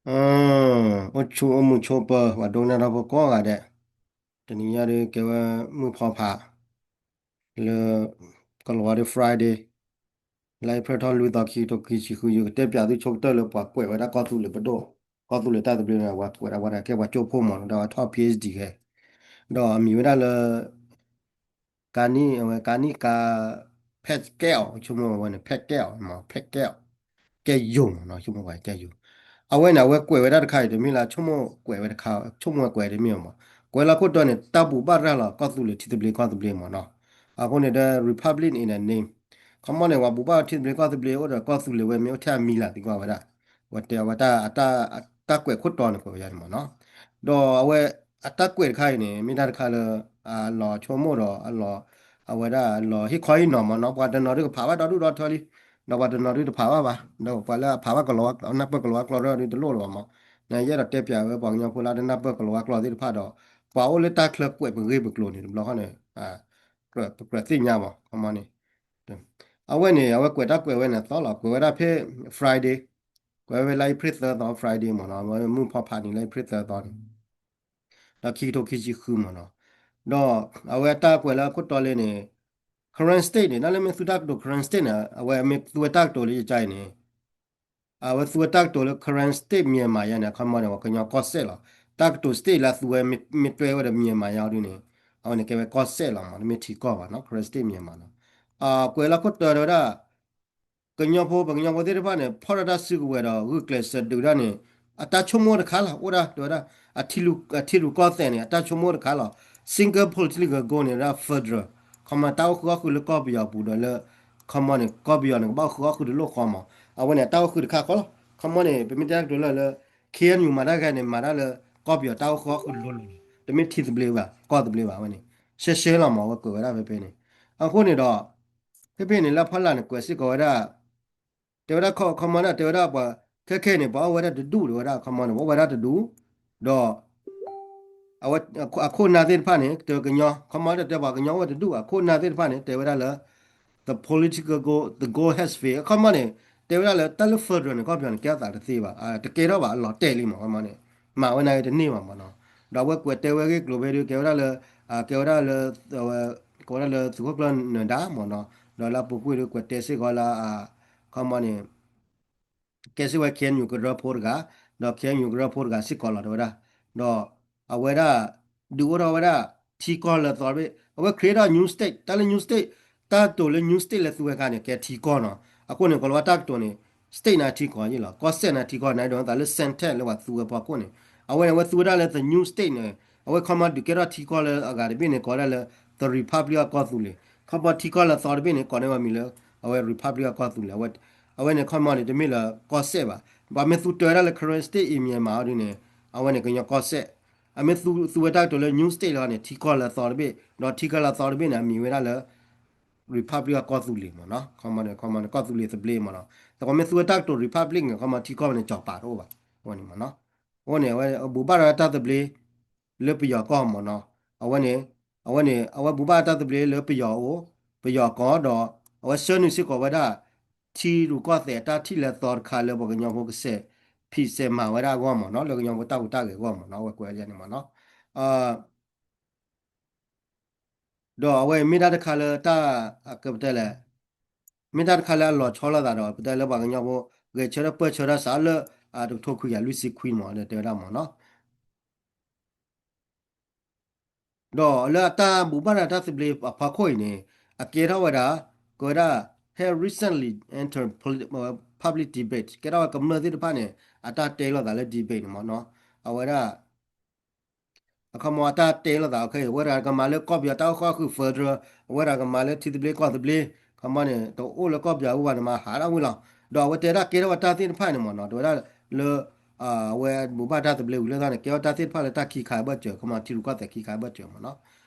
အိၣ်ဆူၣ်အိၣ်မုာ်ဆိးပၢၤ ပှၤဒိကနၣ်တၢ်ဖိကိးဂၤဒဲး, တနံၤညါဒုးကဲဝဲမုၢ်ဖီဖး လၢ ကလီၤဝါဒုး Friday လါအ့ဖြ့ၣ်ထီၣ်လွံၢ်သီ ခံကထိခံဆံဃု ယကတဲပၠးသုဆိကတၢၢ်လၢပှၤကွဲးဝဲဒၣ်ကီၢ်သူလ့ၤပဒိၣ်, ကီၢ်သူလ့ၤတၢ်သဘျ့န့ၣ် ပှၤကွဲးဒၣ်ဝဲဒၣ်ကဲပှၤကၠိဖိမးနီၤ ဒီးအထီၣ် PhD ခဲ, ဒီးအမံၤဝဲဒၣ်လၢ ကၤနံၣ် အဝဲကၤနံၣ်ကၤ ဖဲးကဲအီၤ ဆိကမိၣ်ဝဲန့ၣ် ဖဲးကဲအီၤမး ဖဲးကဲအီၤ ကဲယိာ်မးနီၤ ဆိကမိၣ်ဝဲကဲယိာ်, အဝဲန့ၣ် အဝဲကွဲးဝဲဒၣ်တခါအံၤတမ့ၢ်လၢ ဆိကမိၣ်ကွဲးဝဲတခါ ဆိကမိၣ်ဝဲကွဲးတမ့ၢ်မး, ကွဲးလၢခိၣ်တီန့ၣ် တၢ်ဘူၣ်ဘၣ်ရၤလီၤကီၢ်သူလ့ၤထံသဘျ့ကီၢ်သဘျ့မးနီၤ, အဃိန့ၣ်ဒီး Republic in the name ခီမီန့ၣ် ပှၤဘူၣ်ဘၣ်ထံသဘျ့ကီၢ်သဘျ့ အိၣ်ဒီးကီၢ်သူလ့ၤဝဲမ့ၢ်အိၣ်ထဲအမံၤလၢသံကွၢ်ဝဲဒၣ်, ဝဲတဲဝဲတၢ် တၢ်ကွဲးခိၣ်တီန့ၣ်ကွဲးဝဲန့ၣ်မးနီၤ, ဒီးအဝဲ အတၢ်ကွဲးတခါအံၤန့ၣ် မ့ၢ်တၢ်တခါလၢ အလီၤဆိကမိၣ်ဒီး အလီၤ အဝဲဒၣ်လီၤဟ့ၣ်ခီဟ့ၣ်နီၤမးနီၤ ပှၤတနီၤဒုးကဖးဘၣ်ဒီဒူၣ်ဒီထၢလံ, ဒီးပှၤတနီၤဒုးတဖးဘၣ်ဘၣ် ဒီးပှၤလၢအဖးဘၣ်ကလီၤဝါ နၢ်ပၢၢ်ကလီၤဝါကျိာ်နၢ်ပၢၢ်ကလီၤဝါကျိာ်ဒီးဒုးတလိၣ်လၢၤဘၣ်မး, နယအဲၣ်ဒိးတဲပၠးဝဲပှၤကညီဖိလၢတနၢ်ပၢၢ်ကလီၤဝါကျိာ်သ့ၣ်တဖၣ်ဒီး ပှၤအိၣ်လၢတၢ်ချၢကွဲးပဂ့ၢ်ပကျိၤန့ၣ် တဘျီဃီန့ၣ် ပကြၢးသ့ၣ်ညါမး ခီမီန့ၣ် အဝဲန့ၣ် အဝဲကွဲးတၢ်ကွဲးဝဲန့ၣ်သီလီၤ ကွဲးဝဲဒၣ်ဖဲ Friday, ကွဲးဝဲလါအ့ဖြ့ၣ်သၢသီ Friday မးနီၤ အဝဲမုၢ်ဖီဖးန့ၣ် လါအ့ဖြ့ၣ်သၢသီန့ၣ် ဒီးခံကထိခံဆံဃုမးနီၤ, ဒီးအဝဲတၢ်ကွဲးလၢအခိၣ်တီလၢန့ၣ် Karen State န့ၣ် တၢ်လၢမ့ၢ်သူတၢ်ကတိၤ Karen State န့ၣ် အဝဲမ့ၢ်သူဝဲတၢ်ကတိၤလၢယကါအံၤန့ၣ် အဝဲသူဝဲတၢ်ကတိၤလၢ Karen State Myanmar ယါန့ၣ် အခီမီန့ၣ် ပှၤကညီကီၢ်စဲၣ်လီၤ, တၢ်ကတိၤ state လၢအသူဝဲမ့ၢ်တွဲဝဲဒီး Myanmar ယါအီၤဒ်န့ၣ် အဝဲန့ၣ်ကဲဝဲကီၢ်စဲၣ်လီၤမး တမ့ၢ်ထံကီၢ်ဘၣ်နီၤ Karen State Myanmar နီၤ, ကွဲးလၢခိၣ်တီတဲဝဲဒၣ် ကညီဖိ ပှၤကညီဖိသ့ၣ်တဖၣ်န့ၣ် ဖီၣ်တၢ်တၢ်စုကဝဲၤဒီး ဂုာ်ကျဲးစၢးဒုးဒၣ်န့ၣ် အတၢ်ဆိကမိၣ်တခါလီၤ အိၣ်ဒၣ်တဲဝဲဒၣ် အထံရူၢ်ကီၢ်သဲးန့ၣ် အတၢ်ဆိကမိၣ်တခါလီၤ single political goal န့ၣ်ဒၣ် federal ခီမီတၢ်အိၣ်ဃုာ်အီၣ်ဃုာ်လၢကီၢ်ပယီၤအပူၤဒီးလၢ ခီမီန့ၣ် ကီၢ်ပယီၤန့ၣ် ကဘၣ်အိၣ်ဃုာ်အီၣ်ဃုာ်တလိၣ်ဃီမး, အဝဲန့ၣ် အတၢ်အိၣ်ဃုာ်တခါဃီလီၤ, ခီမီန့ၣ် ပမ့ၢ်တဲတၢ်ကတိၤလၢလၢ KNU မၤတၢ်ဂ့ၤန့ၣ် မၤတၢ်လၢ ကီၢ်ပယီၤတၢ်အိၣ်ဃုာ်အီၣ်ဃုာ်လိၤလိၤလီၤ, တမ့ၢ်ထံသဘျ့ဘၣ် ကီၢ်သဘျ့ဘၣ် အဝဲန့ၣ် ရှဲရှဲလီၤမး အဝဲကွဲးဝဲဒၣ်ဖဲဖဲန့ၣ်, အဃိန့ၣ်ဒီး ဖဲဖဲန့ၣ် လၢဖီလာ်န့ၣ် ကွဲးစ့ၢ်ကီးဝဲဒၣ် တဲဝဲဒၣ်ခီမီန့ၣ် တဲဝဲဒၣ်ပှၤ ခဲခဲန့ၣ် ပှၤအိၣ်ဝဲဒၣ်တဒူၣ်တဲဝဲဒၣ် ခီမီန့ၣ် ပှၤအိၣ်ဝဲဒၣ်တဒူၣ်, ဒီး အဝဲ အခိၣ်အနၢ်သ့ၣ်တဖၣ်န့ၣ် တဲကညီ ခီမီန့ၣ် တဲပှၤကညီအိၣ်ဝဲတဒူၣ် အခိၣ်အနၢ်သ့ၣ်တဖၣ်န့ၣ် တဲဝဲဒၣ်လၢ the political goal, the goal has failed အခီမီန့ၣ် တဲဝဲဒၣ်လၢတၢ်လၢ federal န့ၣ် ကီၢ်ပယီၤန့ၣ် ကဲအသးတသ့ဘၣ် တကဲထီၣ်ဘၣ် အလီၤတဲာ်လံမး ခီမီန့ၣ် မၤဝဲနာ်က့တန့ၢ်ဘၣ်မးနီၤ, ဒီးအဝဲကွဲးတဲဝဲဂ့ၢ်ကျိၤဖဲဒုး ကဲဝဲဒၣ်လၢ ကဲဝဲဒၣ်လၢ ကိးဝဲဒၣ်လၢသုးခိၣ်ကျၢၢ်နၢၤဒါမးနီၤ, ဒီးလၢအပူၤကွံာ်ဒုးကွဲးတဲစ့ၢ်ကီးလၢ ခီမီန့ၣ် ကဲစ့ၢ်ဝဲ KNU ကရၢဖိတဂၤ, ဒီး KNU ကရၢဖိတဂၤစ့ၢ်ကီးလီၤတဲဝဲဒၣ်, ဒီးအဝဲဒၣ် ဒုးအိၣ်ထီၣ်ဝဲဒၣ် ထံကီၢ်လၢသီတဘ့ၣ်, အဝဲ create ထီၣ် new state, တၢ်လၢ new state, တၢ်ကတိၤလၢ new state လၢသူဝဲခါန့ၣ် ကဲထံကီၢ်နီၤ, အဃိန့ၣ် ကီၤလၤဝါတၢ်ကတိၤန့ၣ် state န့ၣ်ထံကီၢ်ယ့ၣ်လီၤ, ကီၢ်စဲၣ်န့ၣ်ထံကီၢ်န့ၣ် ဒ်သိးသးလၢ Central လၢပှၤသူဝဲဖီခိၣ်န့ၣ်, အဝဲန့ၣ် အဝဲသူဝဲဒၣ်လၢ the new state န့ၣ်, အဝဲခီမီဒုးကဲထီၣ်ထံကီၢ်လၢအဂၤတဘ့ၣ်န့ၣ် ကိးဝဲဒၣ်လၢ the Republic of ကီၢ်သူလ့ၤ, ခီမီထံကီၢ်လၢသီတဘ့ၣ်န့ၣ် ကိးန့ၢ်ဝဲမံၤလၢ အဝဲ Republic of ကီၢ်သူလ့ၤ, အဝဲန့ၣ်ခီမီန့ၣ် တမ့ၢ်လၢကီၢ်စဲၣ်ဘၣ်, ပှၤမ့ၢ်သူတၢ်ဝဲဒၣ်လၢ Karen State in Myanmar အီၤဒ်န့ၣ်, အဝဲန့ၣ်ကညီကီၢ်စဲၣ်, အမ့ၢ်သူဝဲတၢ်ကတိၤလၢ new state လီၤန့ၣ် ထံကီၢ်လၢသီတဘ့ၣ်, ဒီးထံကီၢ်လၢသီတဘ့ၣ်န့ၣ် အမံၤဝဲဒၣ်လၢ Republic of ကီၢ်သူလ့ၤမးနီၤ, ခီမီန့ၣ် ခီမီန့ၣ် ကီၢ်သူလ့ၤသဘျ့မးနီၤ, သပှၢ်မ့ၢ်သူဝဲတၢ်ကတိၤ Republic န့ၣ် ခီမီထံကီၢ်န့ၣ် ကၠီၤပၤတအိၣ်ဘၣ်, အဝဲန့ၣ်မးနီၤ, အဃိန့ၣ် အဝဲဘူၣ်ဘၣ်ရၤတၢ်သဘျ့ လၢပယီၤကီၢ်မးနီၤ, အဝဲန့ၣ် အဝဲန့ၣ် အဝဲဘူၣ်ဘၣ်တၢ်သဘျ့လၢပယီၤအိၣ်, ပယီၤကီၢ်ဒီး အဝဲဆှၢနုာ်စ့ၢ်ကီးဝဲဒၣ် ထံရူၢ်ကီၢ်သဲးအတၢ်ထံၣ်လၢသီတခါလၢပှၤကညီဖိကစဲးဖံးစဲးမၤဝဲဒၣ်အဂီၢ်မးနီၤ, လၢကညီဖိတၢ်ဟူးတၢ်ဂဲၤအဂီၢ်မးနီၤ, အဝဲကွဲးဝဲန့ၣ်မးနီၤ ဒီးအဝဲမ့ၢ်တၢ်တခါလၢတၢ် ကပတဲလဲၣ်, မ့ၢ်တၢ်တခါလၢအလီၤဆီလိာ်သးဒီး ပတဲလၢပှၤကညီဖိ ဂဲၤဆၢထၢၣ်ပၢၢ်ဆၢတၢ်စးလၢ တကထိခွံကယၤလွံၢ်ဆံခွံမး တဲဝဲဒၣ်မးနီၤ, ဒီးလၢအတၢ်ဘူၣ်ဘၣ်ရၤတၢ်သဘျ့အဖီခိၣ်အံၤန့ၣ် အကဲထီၣ်ဝဲဒၣ် ကဝဲဒၣ် have recently entered public debate ကဲထီၣ်ဝဲကမျၢၢ်သ့ၣ်တဖၣ်န့ၣ် အတၢ်တဲလိာ်သးလၢ debate န့ၣ်မးနီၤ, အဝဲဒၣ် အခီမီအတၢ်တဲလိာ်သး အဝဲဒၣ်ကမၤလၢကီၢ်ပယီၤတၢ်အိၣ်ဃုာ်အီၣ်ဃုာ် federal အဝဲဒၣ်ကမၤလၢထံသဘျ့ကီၢ်သဘျ့ ခီမီန့ၣ် တအိၣ်လၢကီၢ်ပယီၤအဂီၢ်ဘၣ်န့ၣ်မး ဟးထီၣ်ဝံၤလီၤ, ဒီးအဝဲတဲဒၣ်ကဲထီၣ်ဝဲတၢ်သ့ၣ်တဖၣ်န့ၣ်မးနီၤ တဲဝဲဒၣ်လၢ အဝဲဘူၣ်ဘၣ်တၢ်သဘျ့ဝံၤလၢသီန့ၣ် ကဲထီၣ်တၢ်သ့ၣ်တဖၣ်လၢတၢ်ခံခါအဘၢၣ်စၢၤ ခီမီထံရူၢ်ကီၢ်သဲးခံခါအဘၢၣ်စၢၤမးနီၤ,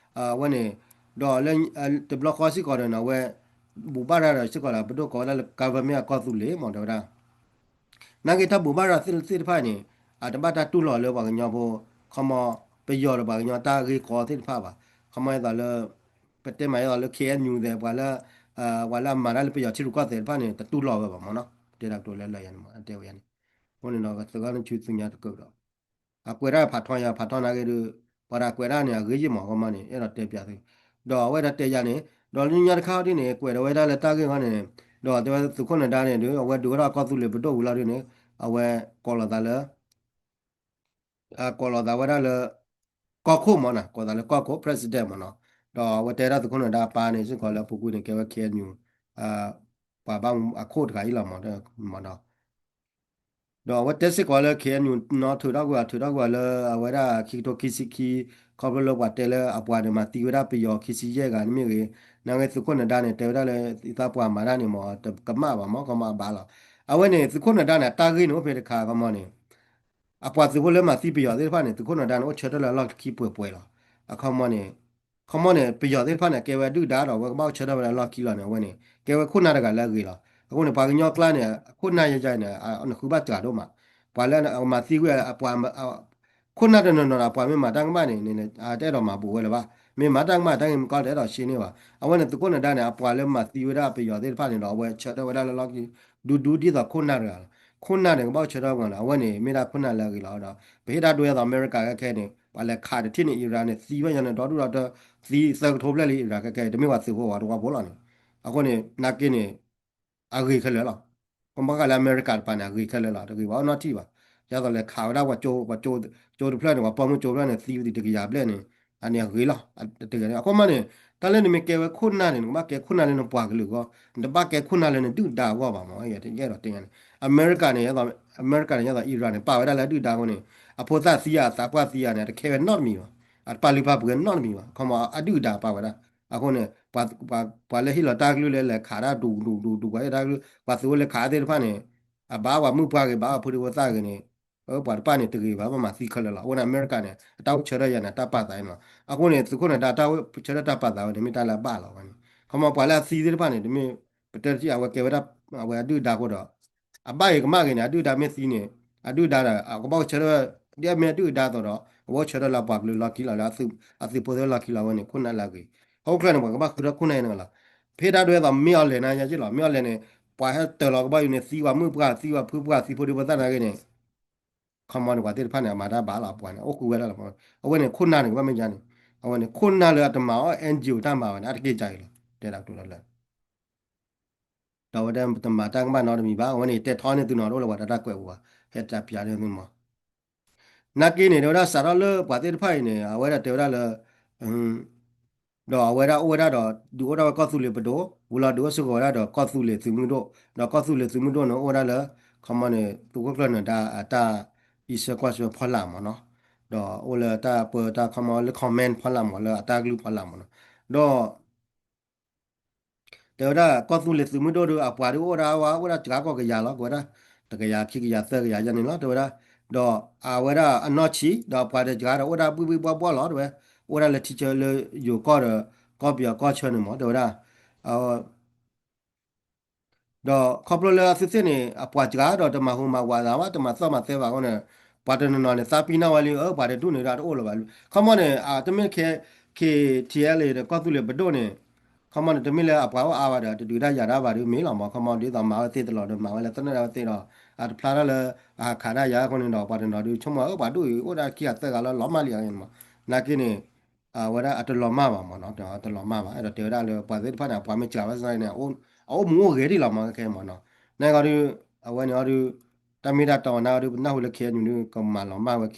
အဝဲန့ၣ် ဒီးလၢ တဘျီဃီစ့ၢ်ကီးဒီးန့ၣ် အဝဲ ဘူၣ်ဘၣ်ရၤဒီးစ့ၢ်ကီးလၢ ပဒိၣ်ကိးဝဲဒၣ်လၢ government အကီၢ်သူလ့ၤမး တဲဝဲဒၣ် နာ်က့တၢ်ဘူၣ်ဘၣ်ရၤသ့ၣ်တဖၣ်န့ၣ် အတဘၣ်တၢ်တူၢ်လိာ်လၢပှၤကညီဖိ ခီမီ ပယီၤဒီးပှၤကညီတၢ်ဂ့ၢ်ကီသ့ၣ်တဖၣ်ဘၣ်, ခီမီဒ်သိးလၢ ပတဲမးဒ်သိးလၢ KNU သဲး ပှၤလၢ ပှၤလၢအမၤတၢ်လၢပယီၤထံရူၢ်ကီၢ်သဲးတဖၣ်န့ၣ် တတူၢ်လိာ်ဝဲဘၣ်မးနီၤ, တဲဒၣ်ကတိၤလၢလၢယၤန့ၣ်မး တဲဝဲယၤန့ၣ်, အဃိန့ၣ်ဒီး သုးဂီၢ်န့ၣ်ဆူသုညါတကၢၢ်ဒီး အကွဲးဒၣ်ဖးထီယၤ ဖးထီနာ်က့ဒီး ပှၤဒၣ်ကွဲးဒၣ်န့ၣ် အဂ့ၤယ့ၢ်မး ကမီန့ၣ် အဲၣ်ဒိးတဲပၠးသု, ဒီးအဝဲဒၣ်တဲယၤန့ၣ် ဒီးလၢညါတခါဒ်န့ၣ် ကွဲးဒီးဝဲဒၣ်လၢတၢ်ဂ့ၢ်ဂီၢ်န့ၣ် ဒီးတဲဝဲသုးခိၣ်နၢၤဒါန့ၣ်ဒီး အဝဲဒုးဝဲဒၣ်ကီၢ်သူလ့ၤပဒိၣ်ဝံၤလီၤဒ်န့ၣ် အဝဲကိးလီၤသးလၢ ကိးလီၤသးဝဲဒၣ်လၢ ကီၢ်ခိၣ်မ့ၢ်နီၤ ကိးသးလၢကီၢ်ခိၣ် president မ့ၢ်နီၤ, ဒီးအဝဲတဲဒၣ်သုးခိၣ်နၢၤဒါအပၢ်န့ၣ် စ့ၢ်ကီးလၢအပူၤကွံာ်န့ၣ် ကဲဝဲ K N U ပှၤဘၣ်မူအခိၣ်တဂၤအံၤလီၤမ့ၢ်နီၤ, ဒီးအဝဲတဲစ့ၢ်ကီးလၢ K N U နီၣ်ထုးထီၣ်ကွံာ်အီၤ ထုးထီၣ်ကွံာ်အီၤလၢအဝဲဒၣ်ခံကထိခံဆံခံ ခီဖျိလၢပှၤတဲလၢအပှၤန့ၣ် မၤသံဝဲဒၣ်ပယီၤခံဆံယဲၢ်ဂၤန့ၣ်မ့ၢ်ဂ့ၤ, နာ်က့သုးခိၣ်နၢၤဒါန့ၣ် တဲဝဲဒၣ်လၢ သးပှၢ်မၤတၢ်န့ၣ်မ့ၢ် တကမၣ်ဘၣ်မ့ၢ် ကမၣ်ဘၣ်လီၤ, အဝဲန့ၣ် သုးခိၣ်နၢၤဒါန့ၣ် အတၢ်ဂ့ၢ်န့ၣ်အိၣ်ဖဲတခါ ကမီန့ၣ် အပှၤသုးဖိလၢမၤသံပယီၤသ့ၣ်တဖၣ်န့ၣ် သုးခိၣ်နၢၤဒါန့ၣ် အိၣ်ဆၢထၢၣ်လၢအလီၢ်ခံပှဲၤပှဲၤလီၤ, အခီမီန့ၣ် ခီမီန့ၣ် ပယီၤသ့ၣ်တဖၣ်န့ၣ် ကဲဝဲဒုၣ်ဒါဒီး အဝဲကဘၣ်အိၣ်ဆၢထၢၣ်ဝဲဒၣ်လီၢ်ခံလီၤန့ၣ် အဝဲန့ၣ် ကဲဝဲခိၣ်နၢ်တဂၤလၢအဂ့ၤလီၤ, အဃိန့ၣ် ပှၤကညီကျါန့ၣ် ခိၣ်နၢ်ယဲယဲန့ၣ် နဃုဘၣ်စှၤဒိၣ်မး, ပှၤလၢအမၤသံဝဲအပှၤ ခိၣ်နၢ်တနီၤနီၤဒီး အပှၤမ့ၢ်မၤတၢ်ကမၣ်န့ၣ် တအဲၣ်ဒိးမၤဘူးဝဲလၢၤဘၣ်, မ့ၢ်မၤတၢ်ကမၣ်တၢ်ဂ့ၢ်မ့ၢ်ကီတအဲၣ်ဒိးရှဲန့ၢ်ဘၣ်, အဝဲန့ၣ်သုးခိၣ်နၢၤဒါန့ၣ် အပှၤလၢမၤသံဝဲဒၣ်ပယီၤသ့ၣ်တဖၣ်န့ၣ်ဒီး အဝဲဆၢထၢၣ်ဝဲဒၣ်လၢလီၢ်ခံ ဒူဒူဒ်သိးခိၣ်နၢ်တဂၤလီၤ, ခိၣ်နၢ်န့ၣ် ကဘၣ်အိၣ်ဆၢထၢၣ်ပှၤလီၤ, အဝဲန့ၣ်မ့ၢ်ဒၣ်ခိၣ်နၢ်လၢအဂ့ၤလီၤဒီး ပဟ့ၣ်တၢ်ဒိဝဲသိးအမဲရကၤခဲခဲန့ၣ် ပှၤလဲၤခးတထံၣ်န့ၣ် Iran န့ၣ် သံဝဲညါန့ၣ် ဒီဒူၣ်ဒီထၢ သံသၢကထိဖျၢၣ်လံ Iran ခဲခဲ တမ့ၢ်ပှၤသုးဖိဝဲတဝီဖိလီၤန့ၣ်, အဃိန့ၣ် နာ်က့န့ၣ် အဂ့ၤခဲလၢာ်လီၤ, ကမၤကလၢအမဲရကၤတပၤန့ၣ် အဂ့ၤခဲလၢာ်လီၤ, တဂ့ၤဘၣ်အီၣ်နီၢ်ထံၣ်ဘၣ်, ဒ်သိးလဲၤခးဝဲဒၣ်ပှၤကၠိ ပှၤကၠိတဖျၢၣ်န့ၣ် ပှၤပိာ်မုၣ်ကၠိတဖျၢၣ်န့ၣ် သံဝဲဒၣ်တကယၤဘျဲၣ်န့ၣ်, အန့ၣ်အဂ့ၤလီၤ, တဂ့ၤန့ၣ် အခီမီန့ၣ် တၢ်လၢနမ့ၢ်ကဲဝဲခိၣ်နၢ်န့ၣ် နကဘၣ်ကဲခိၣ်နၢ်လၢနပှၤကလုာ်အဂီၢ်, နတဘၣ်ကဲခိၣ်နၢ်လၢနဒုၣ်ဒါအဂီၢ်ဘၣ်မး, ယအဲၣ်ဒိးတဲန့ၣ် အမဲရကၤန့ၣ် အမဲရကၤန့ၣ် ဒ်သိး Iran န့ၣ် ပာ်ဝဲဒၣ်လၢအဒုၣ်ဒါအဃိန့ၣ် အဖိသၣ်သံဧါ အသးပှၢ်သံဧါန့ၣ် အတခဲဝဲနီတမံၤဘၣ်, အတပာ်လုၢ်ပာ်ပှ့ၤနီတမံၤဘၣ်, အခီမီအဒုၣ်ဒါပာ်ဝဲဒၣ်, အဃိန့ၣ် ပှၤလၢဟ့ၣ်လီၤတၢ်ကလုၢ်လၢလဲၤခးတၢ်ဒူဒူဒူဒူ ပှၤဟ့ၣ်တၢ်ကလုၢ် ပှၤသုးဖိလၢခးသ့ၣ်တဖၣ်န့ၣ် အဘၣ်ပှၤမုၣ်ပှၢ်ဂ့ၤ ဘၣ်ပှၤဖိဒံဖိသၣ်ဂ့ၤန့ၣ် ပှၤတဖၣ်န့ၣ်တဂ့ၤဘၣ် ဘၣ်မၤသံခဲလၢာ်လီၤ, အဃိန့ၣ် အမဲရကၤန့ၣ် အတၢ်အိၣ်ဆၢထၢၣ်ယၤန့ၣ် တၢ်ပာ်သးအံၤလီၤ, အဃိန့ၣ် သုးခိၣ်နၢၤဒါတၢ်အိၣ်ဆၢထၢၣ်တၢ်ပာ်သးဝဲန့ၣ် မ့ၢ်တၢ်လၢအဘၣ်လီၤဝဲန့ၣ်, ခီမီပှၤလၢအသံသ့ၣ်တဖၣ်န့ၣ် တမ့ၢ် ပတဲတထံၣ် အဝဲကဲဝဲဒၣ် အဝဲအဒုၣ်ဒါအဃိဒီး အဘၣ်ဂ့ၤကမၣ်ဂ့ၤန့ၣ် အဒုၣ်ဒါမ့ၢ်သံန့ၣ် အဒုၣ်ဒါဒီး အကဘၣ်အိၣ်ဆၢထၢၣ် ဒ်အမ့ၢ်အဒုၣ်အဒါအသိးဒီး အဝဲအိၣ်ဆၢထၢၣ်လၢအပှၤကလုာ်လီၢ်ခံလီၤလၢ အသုးဖိသ့ၣ်လီၢ်ခံလီၤဝဲန့ၣ် ခိၣ်နၢ်လၢအဂ့ၤ, ဟီၣ်ခိၣ်ချၢန့ၣ် ပှၤကဘၣ်ဃုထၢခိၣ်နၢ်အံၤန့ၣ်လီၤ, ဖဲတၢ်ဒိဝဲသိး မ့ၢ်အီၤလဲၣ်နၤယဲၢ်လီၤ, မ့ၢ်အီၤလဲၣ်န့ၣ် ပှၤဟဲတၢၤလီၤကဘီယူၤန့ၣ် သံပှၤမုၣ်ပှၢ် သံပှၤဖုပှၢ် သံဖိဒံဖိသၣ်နၤဂ့ၤန့ၣ် ခီမီန့ၣ် ပှၤသ့ၣ်တဖၣ်န့ၣ် အမၤတၢ်ဘၣ်လီၤ ပှၤန့ၣ် အိၣ်ဃုာ်ဝဲဒၣ်လီၤ, အဝဲန့ၣ် ခိၣ်နၢ်န့ၣ် ကဘၣ်မ့ၢ်ယါန့ၣ်, အဝဲန့ၣ် ခိၣ်နၢ်လၢအတမၤအီၣ် NGO တၢ်မၤဝဲန့ၣ် အတက့ၢ်ကါအံၤလီၤ, တဲဒၣ်ကတိၤလၢ ဒီးအဝဲဒၣ်တမၤတၢ်ကမၣ်နီတမံၤဘၣ်, အဝဲန့ၣ် တဲထီန့ၢ်သုနီၤ တအိၣ်လၢပှၤတၢ်ကွဲးပူၤဘၣ်, ဟဲတၢ်ပၠးန့ၢ်သုမး, နာ်က့န့ၣ် တဲဝဲဒၣ်စးထီၣ်လၢပှၤသ့ၣ်တဖၣ်အံၤန့ၣ် အဝဲဒၣ်တဲဝဲဒၣ်လၢ ဒီးအဝဲဒၣ်အိၣ်ဝဲဒၣ်ဒီး ဒုးအိၣ်ထီၣ်ဝဲကီၢ်သူလ့ၤပဒိၣ်, ဝံၤလီၤဒုးအိၣ်စ့ၢ်ကီးဝဲဒၣ်ဒီးကီၢ်သူလ့ၤသုးမုၢ်ဒိၣ်, ဒီးကီၢ်သူလ့ၤသုးမုၢ်ဒိၣ်န့ၣ် အိၣ်ဝဲဒၣ်လၢ ခီမီန့ၣ် သုးခိၣ်ကျၢၢ်နၢၤဒါအတၢ်အံးဆၢကွၢ်ဆၢဖီလာ်မးနီၤ, ဒီးအိၣ်လၢတၢ်ပၢတၢ်ခီမီလၢ comment ဖီလာ်မး လၢအတၢ်ကလုၢ်ဖီလာ်မးနီၤ, ဒီး တဲဝဲဒၣ် ကီၢ်သူလ့ၤသုးမုၢ်ဒိၣ်ဒီး အပှၤဒုးအိၣ်ဒၣ်ဝဲ အိၣ်ဒၣ်စှၤကီၢ်ကယၤလီၤ, ကွဲးဒၣ် တကယၤခံကယၤသၢကယၤယဲန့ၣ်လီၤ တဲဝဲဒၣ်, ဒီးအဝဲဒၣ်အနီၢ်ဆံး ဒီးအပှၤဒီးစှၤဒီး အိၣ်ဒၣ်ဘှံၣ်ဘှံၣ်ဘှီၣ်ဘှီၣ်လီၤ တဲဝဲ, အိၣ်ဒၣ်လၢထံဆၢလၢယိၤကီၢ်ဒီး ကီၢ်ပယီၤကီၢ်ဆၢန့ၣ်မး တဲဝဲဒၣ် ဒီးခီဖျိလၢအသုသ့ၣ်န့ၣ် အပှၤစှၤဒီးတမၤဟူးမၤဝးသးဘၣ် တမၤသီၣ်မၤသဲဘၣ်အဃိန့ၣ် ပှၤတနီၤနီၤန့ၣ် သးပ့ၤနီၣ်ဝဲလံ အၢ ပှၤတဒူၣ်န့ၣ်ဒီးတအိၣ်လၢၤဘၣ်, ခီမီန့ၣ် တမ့ၢ် K T L ဒီးကီၢ်သူလ့ၤပဒိၣ်န့ၣ် ခီမီန့ၣ် တမ့ၢ်လၢအပှၤအိၣ်အါဘၣ်ဒီး တဒုးတၢ်ယၤတၢ်ဘၣ်ဒုးမ့ၢ်လီၤမး, ခီမီဒ်သိးမၤဝဲသ့တလီၤဒီး မၤဝဲလၢသနၢၣ်ဒၣ်ဝဲသ့ဒီး အတဖျါထီၣ်လၢ အဟးခးတၢ်ယၤအဃိန့ၣ်ဒီး ပှၤတနီၤဒုးဆိကမိၣ် အၢ ပှၤဒိၣ်အံၤ အိၣ်ဒၣ်ခံဂၤသၢဂၤလၢလီၤမၢ်လံအဂ့ၢ်န့ၣ်မး, နာ်က့န့ၣ် အဝဲဒၣ်အတလီၤမၢ်ဘၣ်မးနီၤ, တလီၤမၢ်ဘၣ်, အဲၣ်ဒိးတဲဝဲဒၣ်လၢ ပှၤသ့ၣ်တဖၣ်န့ၣ် အပှၤမ့ၢ်စှၤဘၣ်ဆၣ်န့ၣ် အအိၣ်မူအိၣ်ဂဲၤဒ်လီၤမး ခဲခဲမးနီၤ, နဂီၢ်ဒုး အဝဲန့ၣ်အီၤဒုး တၢ်မ့ၢ်တၢ်တီနဂီၢ်ဒုး ပနၢ်ဟူလၢ K N U ဒုး ကမၤလီၤမၢ်ဝဲ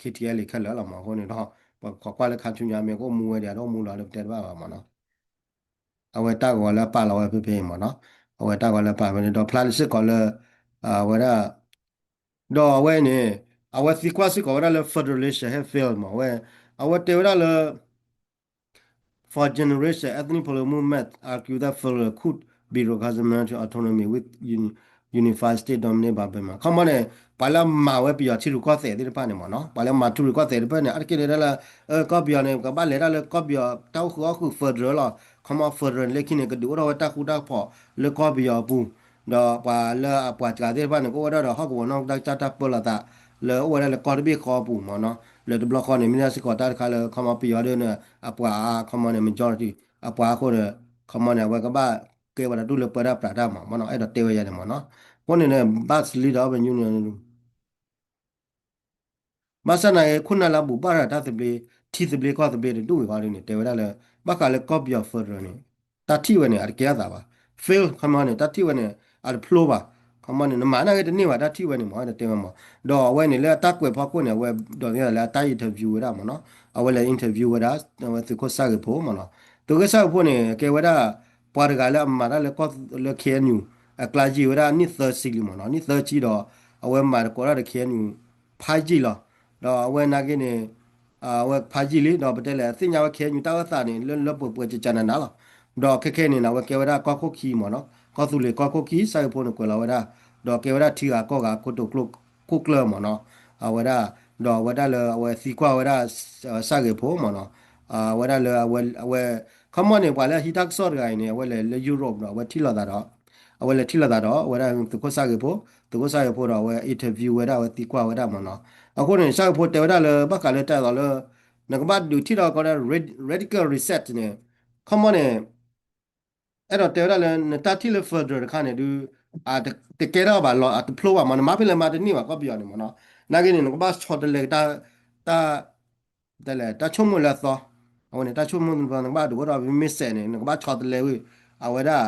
K T L ခဲလၢာ်လီၤမး အဃိန့ၣ်ဒီး ပှၤခိးကွၢ်လၢခါဆူညါမ့ၢ်ကအိၣ်မူဝဲဒၣ် တအိၣ်မူလီၤလၢပတဲတဘၣ်ဘၣ်မးနီၤ အဝဲတၢ်ဂီၤလၢပာ်လီၤဝဲဖဲဖဲအံၤမးနီၤ, အဝဲတၢ်ဂီၤလၢပာ်ဖဲန့ၣ် ဒီးဖျါလၢစ့ၢ်ကီးလၢ အဝဲဒၣ် ဒီးအဝဲန့ၣ် အဝဲသံကွၢ်စ့ၢ်ကီးဝဲဒၣ်လၢ federation ဟဲ fail မး အဝဲ အဝဲတဲဝဲဒၣ်လၢ For generation, ethnic political movement argue that federal could be recognized autonomy with unified state dominated by Burma. ခီမီန့ၣ် ပှၤလၢအမၤဝဲပယီၤထံရူၢ်ကီၢ်သဲးသ့ၣ်တဖၣ်န့ၣ်မးနီၤ, ပှၤလၢမၤထံရူၢ်ကီၢ်သဲးတဖၣ်န့ၣ် အါတက့ၢ်န့ၣ်ဒၣ်လၢ ကီၢ်ပယီၤန့ၣ် ကဘၣ်လဲၤဒၣ်လၢကီၢ်ပယီၤတၢ်အိၣ်ဃုာ်အီၣ်ဃုာ် federal လီၤ. ခီမီ federal လၢခံန့ၣ် ကဒုးအိၣ်ထီၣ်ဝဲတၢ်ဃူတၢ်ဖိးလၢကီၢ်ပယီၤအပူၤ, ဒီးပှၤလၢအပှၤစှၤသ့ၣ်တဖၣ်န့ၣ် ကအိၣ်ဝဲဒၣ်ဒီးဟီၣ်ကဝီၤနီၢ်ကစၢ်တၢ်ပၢလီၤသး လၢအိၣ်ဝဲဒၣ်လၢကီၢ်တဘ့ၣ်ဃီအပူၤမးနီၤ, လၢတဘျီဃီန့ၣ် မ့ၢ်ဒၣ်စ့ၢ်ကီးတၢ်တခါလၢ ခီမီပယီၤဒ်န့ၣ် အပှၤ ခီမီန့ၣ် majority အပှၤအဃိန့ၣ် ခီမီန့ၣ် အဝဲကဘၣ်ကဲဝဲဒၣ်တူၢ်လၢပၢတၢ်ပြးတၢ်မးမးနီၤ, အဲၣ်ဒိးတဲဝဲယၤန့ၣ်မးနီၤ, အဃိန့ၣ်န့ၣ် ဘၣ်စလံဒီး ဘၣ်ညူန့ၣ် ဘၣ်ဆၣ်သနာ်က့ ခိၣ်နၢ်လၢအဘူးဘၣ်တၢ်သဘျ့ ထံသဘျ့ကီၢ်သဘျ့တဒူၣ်ဝံၤဃီဒ်န့ၣ် တဲဝဲဒၣ်လၢ ဘၣ်ဃးလၢကီၢ်ပယီၤ federal န့ၣ် တၢ်ထံၣ်ဝဲန့ၣ် အတကဲထီၣ်သးဘၣ်. fail ခီမီန့ၣ် တၢ်ထံၣ်ဝဲန့ၣ် အတဖျိဘၣ်. ခီမီန့ၣ် နမၤနာ်က့တန့ၢ်ဘၣ် တၢ်ထံၣ်ဝဲန့ၣ်မ့ၢ် တဲဝဲမ့ၢ်. ဒီးအဝဲန့ၣ်လၢအတၢ်ကွဲးဖီခိၣ်န့ၣ် အဝဲဒိးသ့လၢအတၢ် interview ဝဲဒၣ်မ့ၢ်နီၤ. အဝဲလဲၤ interview ဝဲဒၣ် အဝဲသုးခိၣ်စၢ်ဂ့ၤဖိမ့ၢ်နီၤ. သုးခိၣ်စၢ်ဂ့ၤဖိန့ၣ် ကဲဝဲဒၣ် ပှၤတဂၤလၢအမၤတၢ်လၢကီၢ်လၢ K N U အကျါယံာ်ဝဲဒၣ်နံၣ်သၢဆံလံမ့ၢ်နီၤ. နံၣ်သၢဆံဒီး အဝဲမၤသကိးတၢ်ဒီး K N U ဖးယံာ်လီၤ. ဒီးအဝဲနာ်က့န့ၣ် အဝဲဖးယံာ်လံ ဒီးပတဲလဲၣ် သ့ၣ်ညါဝဲ K N U တၢ်အၢသးန့ၣ် လၢလၢပှဲၤပှဲၤကကနၤနၤလီၤ. ဒီးခဲခဲန့ၣ် အဝဲကဲဝဲဒၣ်ကီၢ်ခိၣ်ခံမ့ၢ်နီၤ. ကီၢ်သူလ့ၤကီၢ်ခိၣ်ခံ စၢ်ဂ့ၤဖိန့ၣ်ကွဲးလီၤဝဲဒၣ် ဒီးကဲဝဲဒၣ်ထံဂၤကီၢ်ဂၤ ခိၣ်တိာ်ခိၣ်ကျၢၢ်မ့ၢ်နီၤ. အဝဲဒၣ် ဒီးအဝဲဒၣ်လၢအဝဲသံကွၢ်ဝဲဒၣ် စၢ်ဂ့ၤဖိမ့ၢ်နီၤ. အဝဲဒၣ်လၢအဝဲ အဝဲ ခီမီန့ၣ် ပှၤလၢအဟံးတၢ်ကစီၣ်တဂၤအံၤန့ၣ် အဝဲလဲၤလၢ Europe ဒီး အဝဲထံၣ်လိာ်သးဒီး အဝဲလဲၤထံၣ်လိာ်သးဒီး အဝဲဒၣ်သုးခိၣ်စၢ်ဂ့ၤဖိ သုးခိၣ်စၢ်ဂ့ၤဖိဒီး အဝဲ interview ဝဲဒၣ် အဝဲသံကွၢ်ဝဲဒၣ်မ့ၢ်နီၤ. အဃိန့ၣ် စၢ်ဂ့ၤဖိတဲဝဲဒၣ်လၢ ဘၣ်ဃးလၢတၢ်သိးလၢ နကဘၣ်ဒုးထံၣ်ဒီးကီးဒၣ် radical reset န့ၣ် ခီမီန့ၣ် အဲၣ်ဒိးတဲဝဲဒၣ်လၢ နတၢ်ထံၣ်လၢ federal တခါန့ၣ် ဒုး တကဲထီၣ်ဘၣ်လီၤ အတဖျိဘၣ်မ့ၢ် နမၤဖဲလဲၣ်မၤတန့ၢ်ဘၣ် ကီၢ်ပယီၤန့ၣ်မ့ၢ်နီၤ. နာ်က့န့ၣ် နကဘၣ်ဆီတလဲတၢ် တၢ် တလဲၣ် တၢ်ဆိကမိၣ်လၢအသီ အဝဲန့ၣ် တၢ်ဆိကမိၣ်သီ နကဘၣ်ဒုးအိၣ်ဒီး မ့မ့ၢ်စဲးန့ၣ် နကဘၣ်ဆီတလဲဝံၤ အဝဲဒၣ်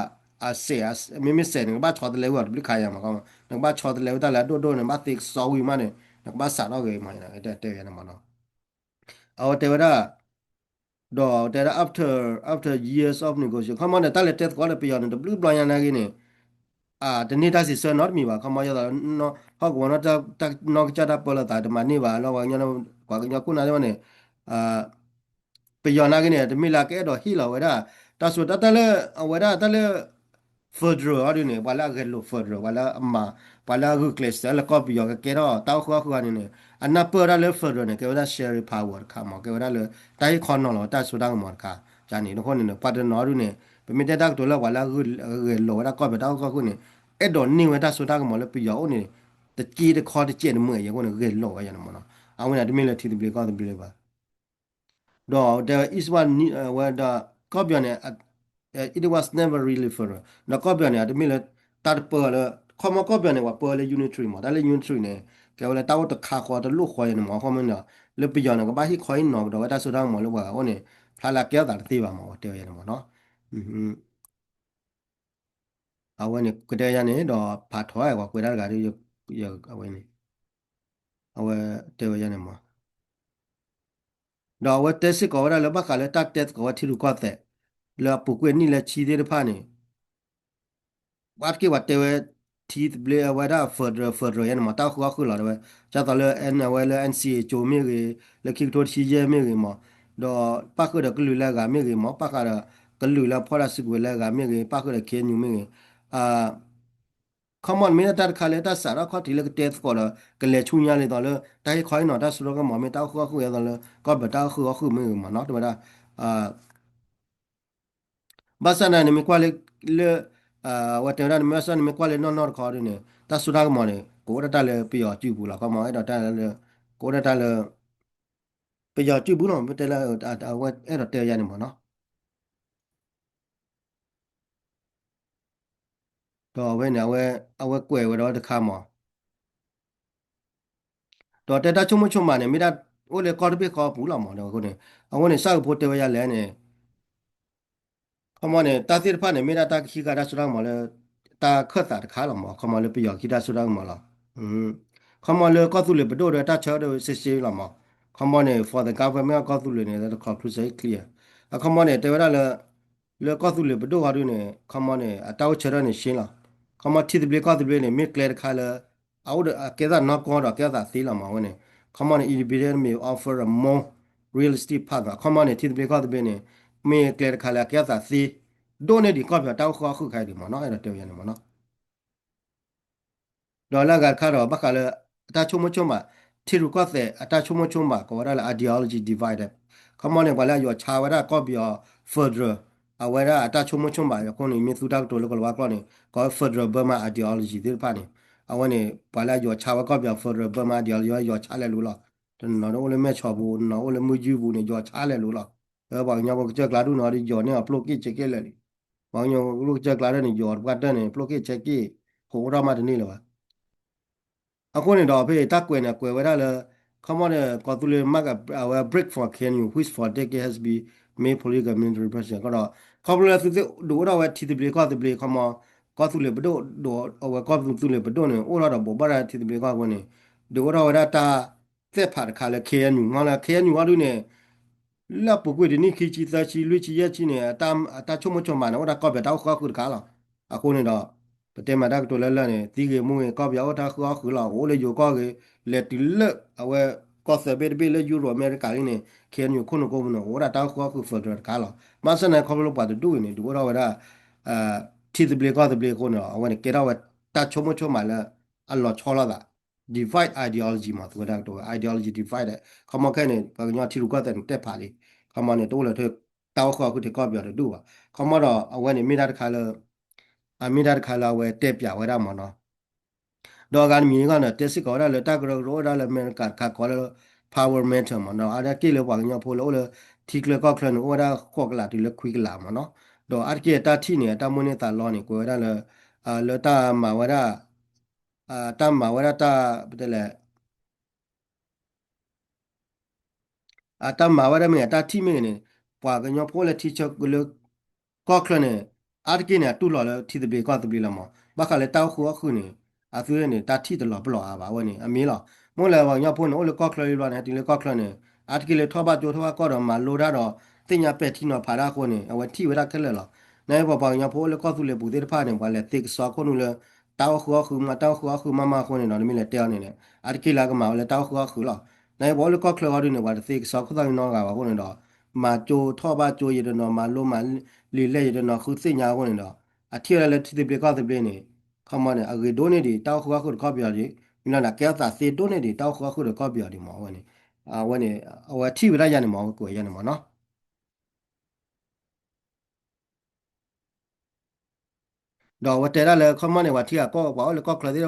အစဲး မ့မ့ၢ်စဲးန့ၣ် နကဘၣ်ဆီတလဲဝံၤအီၤတဘျုးခါယၤမ့ၢ် နကဘၣ်ဆီတလဲဝံၤတၢ်လၢအဒိၣ်ဒိၣ်န့ၣ် ဘၣ်သ့ကစီဝံၤမးန့ၣ် နကဘၣ်စးထီၣ်ဂ့ၤမ့ၢ် တဲဝဲန့ၣ်မ့ၢ်နီၤ. အဝဲတဲဝဲဒၣ် ဒီးတဲဒၣ် after after years of negotiation ခီမီန့ၣ် တၢ်လဲၤတဲသကိးလၢပယီၤန့ၣ် တဘျုးဘျီညါနာ်က့န့ၣ် တန့ၢ်တၢ်စံးဆၢနီတမံၤဘၣ် ခီမီယသး ဟီၣ်ကဝီၤနီၢ်ကစၢ်တၢ်ပၢလီၤသး တမၤန့ၢ်ဘၣ်လၢ ပှၤကညီခိၣ်နၢ်သ့ၣ်တဖၣ်န့ၣ် ပယီၤနာ်က့န့ၣ် တမ့ၢ်လၢ ကအဲၣ်ဒိးဟ့ၣ်လီၤဝဲဒၣ် တၢ်စိတၢ်တၢ်လၢ အဝဲဒၣ်တၢ်လၢ federal အီၤဒ်န့ၣ် ပှၤလၢအဂဲၤလိာ် federal ပှၤလၢအမၤ ပှၤလၢအဂုာ်ကျဲးစၢးလၢကီၢ်ပယီၤကကဲထီၣ်တၢ်အိၣ်ဃုာ်အီၣ်ဃုာ်အီၤန့ၣ်န့ၣ် အနၢ်ပၢၢ်ဝဲဒၣ်လၢ federal န့ၣ် ကဲဝဲဒၣ် sharing power တခါမ့ၢ် ကဲဝဲဒၣ်လၢ တၢ်ဟ့ၣ်ခီနီၤလီၤဝဲတၢ်စိတၢ်ကမီၤတခါ န့ၣ် အဃိန့ၣ် ပှၤတနီၤဒ်န့ၣ် ပမ့ၢ်တဲတၢ်ကတိၤလၢပှၤလၢအဂဲၤလိာ်ဝဲဒၣ်ကီၢ်ပယီၤတၢ်အိၣ်ဃုာ်အီၣ်ဃုာ်န့ၣ် အဲၣ်ဒိးန့ၢ်ဝဲတၢ်စိတၢ်ကမီၤလၢပယီၤအိၣ်န့ၣ် တက့တခီတကဲးတမုာ်အံၤအဃိန့ၣ် ဂဲၤလိာ်ဝဲယၤန့ၣ်မ့ၢ်နီၤ အဝဲန့ၣ်တမ့ၢ်လၢထံသဘျ့ကီၢ်သဘျ့ဘၣ် ဒီးတဲဝဲ eastward ဝဲဒီး ကီၢ်ပယီၤန့ၣ် it was never really federal ဒီးကီၢ်ပယီၤန့ၣ် အတမ့ၢ်လၢ တၢ်တပၢလၢ ခီမီကီၢ်ပယီၤန့ၣ် ပှၤပၢလၢ unitary မ့ၢ် တၢ်လၢ unitary န့ၣ် ကဲဝဲလၢတၢ်အိၣ်တခါဃီတလိၣ်ဃီယၤန့ၣ်မ့ၢ် ခီမီန့ၣ် လၢပယီၤန့ၣ် ကဘၣ်ဟ့ၣ်ခီဟ့ၣ်နီၤကဒီးဝဲတၢ်စိတၢ်ကမီၤလၢပှၤဂၤအိၣ်န့ၣ် ဖျါလၢကဲထီၣ်သးတသ့ဘၣ်မ့ၢ် တဲဝဲယၤန့ၣ်မ့ၢ်နီၤ အဝဲန့ၣ် ကတဲယၤန့ၣ် ဒီးဖးထီၣ်ဝဲကွဲးတၢ်တဂၤဒီး အဝဲန့ၣ် အဝဲတဲဝဲယၤန့ၣ်မ့ၢ် ဒီးအဝဲတဲစ့ၢ်ကီးဝဲဒၣ်လၢဘၣ်ဃးလၢတၢ်တဲသကိးဝဲ ထံရူၢ်ကီၢ်သဲး လၢအပူၤကွံာ်နံၣ်လၢဆံသ့ၣ်တဖၣ်န့ၣ် ဘၣ်တက့ၢ်ပှၤတဲဝဲ ထံသဘျ့အဝဲဒၣ် federal federal ယၤန့ၣ်မ့ၢ် တၢ်အိၣ်ဃုာ်အီၣ်ဃုာ်လီၤတဲဝဲ ဒ်သိးလၢ အဝဲလၢ N C A ကၠိမ့ၢ်ဂ့ၤ လၢခံကထိတဆံယဲၢ်မ့ၢ်ဂ့ၤမ့ၢ် ဒီးပၣ်ဃုာ်ဒီးကလုာ်လၢအဂၤမ့ၢ်ဂ့ၤမ့ၢ် ပၣ်ဃုာ်ဒီးကလုာ်လၢအဖီၣ်တၢ်စုကဝဲၤလၢအဂၤမ့ၢ်ဂ့ၤ ပၣ်ဃုာ်ဒီး K N U မ့ၢ်ဂ့ၤ ခီမီန့ၣ်မ့ၢ်ဒၣ်တၢ်တခါလၢတၢ်စးထီၣ်ခီၣ်ထံးလၢကတဲသကိးဒီး ကလဲၤဆူညါလံသိးလၢ တၢ်ဟ့ၣ်ခီဟ့ၣ်နီၤတၢ်စိတၢ်ကမီၤမ့ၢ် တၢ်အိၣ်ဃုာ်အီၣ်ဃုာ်ယၤသိးလၢ ကီၢ်ပယီၤတၢ်အိၣ်ဃုာ်အီၣ်ဃုာ်မ့ၢ်ဂ့ၤမ့ၢ်နီၤ တဲဝဲဒၣ် ဘၣ်ဆၣ်န့ၣ် နမ့ၢ်ကွၢ်လၢ လၢ အဝဲတဲဝဲဒၣ် နမ့ၢ်ဘၣ်ဆၣ်န့ၣ် မ့ၢ်ကွၢ်လၢနီၢ်နီၢ်တခီဒ်န့ၣ် တၢ်စိတၢ်ကမီၤန့ၣ် ကအိၣ်ဒၣ်တၢ်လၢပယီၤစုပူၤလီၤ ခီမီအဲၣ်ဒိးတၢ်လၢ ကအိၣ်ဒၣ်တၢ်လၢ ပယီၤစုပူၤလီၤ မ့ၢ်တဲလၢ အဝဲအဲၣ်ဒိးတဲယၤန့ၣ်မ့ၢ်နီၤ ဒီးအဝဲန့ၣ် အဝဲ အဝဲကွဲးဝဲဒီးတခါမး ဒီးတဲတၢ်ဆိကမိၣ်ဆိကမးန့ၣ် မ့ၢ်ဒၣ်အိၣ်လၢကီၢ်တဘ့ၣ်ဃီပူၤလီၤမး ဒီးအဃိန့ၣ် အဃိန့ၣ် စၢ်ကဖိတဲဝဲယၤလဲၣ်န့ၣ် ခီမီန့ၣ် တၢ်သ့ၣ်တဖၣ်န့ၣ် မ့ၢ်ဒၣ်တၢ်ကဟံးဃာ်တၢ်စိတၢ်ကမီၤလၢ တၢ်ခၢၣ်သးတခါလီၤမး ခီမီလၢပယီၤကဟံးတၢ်စိတၢ်ကမီၤလီၤ ခီမီလၢကီၢ်သူလ့ၤပဒိၣ်ဒီးတၢ်ဆၢဒီး စ့စ့လီၤမး ခီမီန့ၣ် for the government ကီၢ်သူလ့ၤန့ၣ် the conclusion is clear အခီမီန့ၣ် တဲဝဲဒၣ်လၢ လၢကီၢ်သူလ့ၤပဒိၣ်ဃီဒ်န့ၣ် ခီမီန့ၣ် အတၢ်အိၣ်ဆၢထၢၣ်န့ၣ် ရှင်းလီၤ ခီမီထံသဘျ့ကီၢ်သဘျ့န့ၣ် မ့ၢ်ကျဲတခါလၢ အအိၣ်ဒီးအကဲသးနီၢ်ကီၢ်ဒီးကဲသးသ့လီၤမး အဝဲန့ၣ် ခီမီန့ၣ် independent may offer a more realistic path အခီမီန့ၣ် ထံသဘျ့ကီၢ်သဘျ့န့ၣ် မ့ၢ်ကျဲတခါလၢအကဲသးသ့ ဒိၣ်န့ၢ်ဒံးကီၢ်ပယီၤတၢ်အိၣ်ဃုာ်အီၣ်ဃုာ်ခါအံၤဒံးမးနီၤ အဲၣ်ဒိးတဲဝဲန့ၣ်မးနီၤ ဒီးလၢအဂၤတခါဒီး ဘၣ်ဃးလၢ အတၢ်ဆိကမိၣ်ဆိကမး ထံရူၢ်ကီၢ်သဲးအတၢ်ဆိကမိၣ်ဆိကမး ကိးဝဲဒၣ်လၢ ideology divide ခီမီန့ၣ် ပှၤလၢအယီၤဆါဝဲဒၣ်ကီၢ်ပယီၤ federal အဝဲဒၣ်အတၢ်ဆိကမိၣ်ဆိကမးအံၤအဃိန့ၣ် မ့ၢ်သူတၢ်ကတိၤလၢကလၤဝါကျိာ်န့ၣ် ကိးဝဲ federal Burma ideology သ့ၣ်တဖၣ်န့ၣ် အဝဲန့ၣ် ပှၤလၢအယီၤဆါဝဲကီၢ်ပယီၤ federal Burma ideology ယီၤဆါလဲၤလိၤလီၤ. တနီၤနီၤအိၣ်လၢမဲၢ်ဆီးပူၤ တနီၤအိၣ်လၢမုၢ်ယုၢ်ပူၤန့ၣ် ယီၤဆါလဲၤလိၤလီၤ. ပှၤကညီဖိကစၢၢ်ကျါဒူၣ်နီၤဒီးယီၤန့ၢ်အီၤပျိၢ်က့ၣ်ဆဲးက့ၣ်လဲၣ်လံ. ပှၤကညီဖိကစၢၢ်ကျါဒၣ်န့ၣ် ယီၤတပှၢ်တၢၢ်န့ၣ် ပျိၢ်က့ၣ်ဆဲးက့ၣ် ဟိးအိၣ်ထီၣ်မးတန့ၢ်လၢၤဘၣ်. အဃိန့ၣ်ဒီးဖဲတၢ်ကွဲးန့ၣ် ကွဲးဝဲဒၣ်လၢ ခီမီန့ၣ် ကီၢ်သူလ့ၤ မၤက အဝဲ break for K N U, which for decade has been made political military pressure ကဒီး ခီဖျိလၢသုသ့ၣ်ဒုးအိၣ်ထီၣ်ဝဲထံသဘျ့ကီၢ်သဘျ့ ခီမီ ကီၢ်သူလ့ၤပဒိၣ် ဒုးအဝဲကီၢ်သူလ့ၤပဒိၣ်န့ၣ် အိၣ်ထီၣ်ဒီးဘိးဘၣ်ဒၣ်ထံသဘျ့ကီၢ်သဘျ့န့ၣ် ဒုးအိၣ်ထီၣ်ဝဲဒၣ်တၢ်သ့ၣ်ဖးတခါလၢ K N U မ့ၢ်လၢ K N U အီၤဒုန့ၣ် လၢအပူၤကွံာ်တနံၣ်ခံဆံသၢဆံလွံၢ်ဆံယဲၢ်ဆံန့ၣ် အတၢ်ဆိကမိၣ်ဆိကမးန့ၣ် အိၣ်ဒၣ်ကီၢ်ပယီၤတၢ်အိၣ်ဃုာ်အီၣ်ဃုာ်တခါလီၤ. အဃိန့ၣ်ဒီး ပတဲမးတၢ်ကတိၤလၢလၢ်န့ၣ် သံဂ့ၤမူဂ့ၤ ကီၢ်ပယီၤအိၣ်တၢ်ဃုာ်အီၣ်ဃုာ်လီၤ. အိၣ်လၢယိၤကီၢ်ဂ့ၤ လဲၤတုၤလၢအဝဲကီၢ်သၢဘ့ၣ်တဘ့ၣ်လၢယူရိၣ် အမဲရကၤလံန့ၣ် K N U ခိၣ်နူာ်ကိးပူၤန့ၣ် အိၣ်ဒၣ်တၢ်အိၣ်ဃုာ်အီၣ်ဃုာ် federal တခါလီၤ. ဘၣ်ဆၣ်န့ၣ် ခီဖျိပှၤတဒူၣ်အံၤန့ၣ် ဒုးအိၣ်ထီၣ်ဝဲဒၣ် ထံသဘျ့ကီၢ်သဘျ့အဃိန့ၣ်ဒီး အဝဲန့ၣ်ကဲထီၣ်ဝဲတၢ်ဆိကမိၣ်ဆိကမးလၢ အလီၤဆီလိာ်သး divide ideology မး သုဝဲဒၣ်ကတိၤဝဲ ideology divide ခီမီခဲအံၤန့ၣ် ပှၤကညီထံရူၢ်ကီၢ်သဲးန့ၣ် တဲဖးလံ ခီမီန့ၣ် တအိၣ်လၢၤ တၢ်အိၣ်ဃုာ်အီၣ်ဃုာ်ထဲကီၢ်ပယီၤတဒူၣ်ဘၣ်. ခီမီဒီးအဝဲန့ၣ်မ့ၢ်တၢ်တခါလၢ အမ့ၢ်တၢ်တခါလၢအဝဲတဲပၠးဝဲဒၣ်မးနီၤ ဒီးအဂၤတမံၤန့ၣ်ဂီၢ်န့ၣ် တဲစ့ၢ်ကီးဝဲဒၣ်လၢတၢ်ကရၢကရိအိၣ်ဝဲဒၣ်လၢ အမဲရကၤတခါကိးလၢ power matter မးနီၤ အါတက့ၢ်လၢပှၤကညီဖိလၢအိၣ်လၢထံချၢကီၢ်ချၢန့ၣ် အိၣ်ဝဲဒၣ်ဃိးကလးတုၤလၢခွံကလးမးနီၤ ဒီးအါတက့ၢ်အတၢ်ထံၣ်န့ၣ် အတၢ်မိၣ်န့ၢ်သးလီန့ၣ် ကွဲးဝဲဒၣ်လၢ လၢတၢ်မၤဝဲဒၣ် တၢ်မၤဝဲဒၣ်တၢ် ပတဲလဲၣ် အတၢ်မၤဝဲဒၣ်မ့ၢ်ဂ့ၤ တၢ်ထံၣ်မ့ၢ်ဂ့ၤန့ၣ် ပှၤကညီဖိလၢထံဆၢလၢကီၢ်ချၢန့ၣ် အါတက့ၢ်န့ၣ် အတူၢ်လိာ်လၢထံသဘျ့ကီၢ်သဘျ့လီၤမး ဘၣ်ဃးလၢတၢ်အိၣ်ဃုာ်အီၣ်ဃုာ်န့ၣ် အသုန့ၣ် တၢ်ထံၣ်တလီၤပလိာ်အါဘၣ် အဝဲန့ၣ် အမ့ၢ်လီၤ. မ့ၢ်လၢပှၤကညီဖိန့ၣ် အိၣ်လၢကီၢ်ချၢလံဘျီန့ၣ် ဟဲတုၤလၢကီၢ်ချၢန့ၣ် အါတက့ၢ်လၢထီၣ်ဘၣ်ကၠိထီၣ်ဘၣ်ကီၢ်ဒီးမၤလိတၢ်ဒီး သ့ၣ်ညါပဲာ်ထံနီၤဖးတၢ်အဃိန့ၣ် အဝဲထံၣ်ဝဲဒၣ်ခဲလၢာ်လီၤ. နပှၤကညီဖိအိၣ်လၢကီၢ်သူလ့ၤပူၤသ့ၣ်တဖၣ်န့ၣ် ပှၤလဲၤသ့ကစီခိၣ်နူာ်လၢ တၢ်အိၣ်ဃုာ်အီၣ်ဃုာ်မး တၢ်အိၣ်ဃုာ်အီၣ်ဃုာ်မးမးအဃိန့ၣ်ဒီး နမ့ၢ်လဲၤတဲအီၤန့ၣ် အါတက့ၢ်လၢအကမၤဝဲလၢတၢ်အိၣ်ဃုာ်အီၣ်ဃုာ်လီၤ. နပှၤအိၣ်လၢကီၢ်ချၢအီၤဒုန့ၣ် ပှၤတသ့ကစီခိၣ်သၣ်ကညီဂၤဘၣ်အဃိန့ၣ်ဒီး မၤကၠိထီၣ်ဘၣ်ကၠိယတနီၤ မၤလိမၤလံာ်လဲၢ်ယတနီၤ ဃုသ့ၣ်ညါအဃိန့ၣ်ဒီး အထံၣ်ဝဲဒၣ်လၢထံသဘျ့ကီၢ်သဘျ့န့ၣ် ခီမီန့ၣ် အဂ့ၤဒိၣ်န့ၢ်ဒံး တၢ်အိၣ်ဃုာ်အီၣ်ဃုာ်ဒီးကီၢ်ပယီၤဒံး မ့ၢ်လီၤန့ၣ် ကဲထီၣ်သးသ့ဒိၣ်န့ၢ်ဒံးတၢ်အိၣ်ဃုာ်အီၣ်ဃုာ်ဒီးကီၢ်ပယီၤဒံးမး အဝဲန့ၣ် အဝဲထံၣ်ဝဲဒၣ်ယၤန့ၣ်မး အဝဲကွဲးယၤန့ၣ်မးနီၤ ဒီးအဝဲတဲဒၣ်လၢ ခီမီန့ၣ် ပှၤထံဂၤကီၢ်ပှၤအိၣ်လၢကီၢ်ချၢသ့ၣ်တဖၣ်ဒီး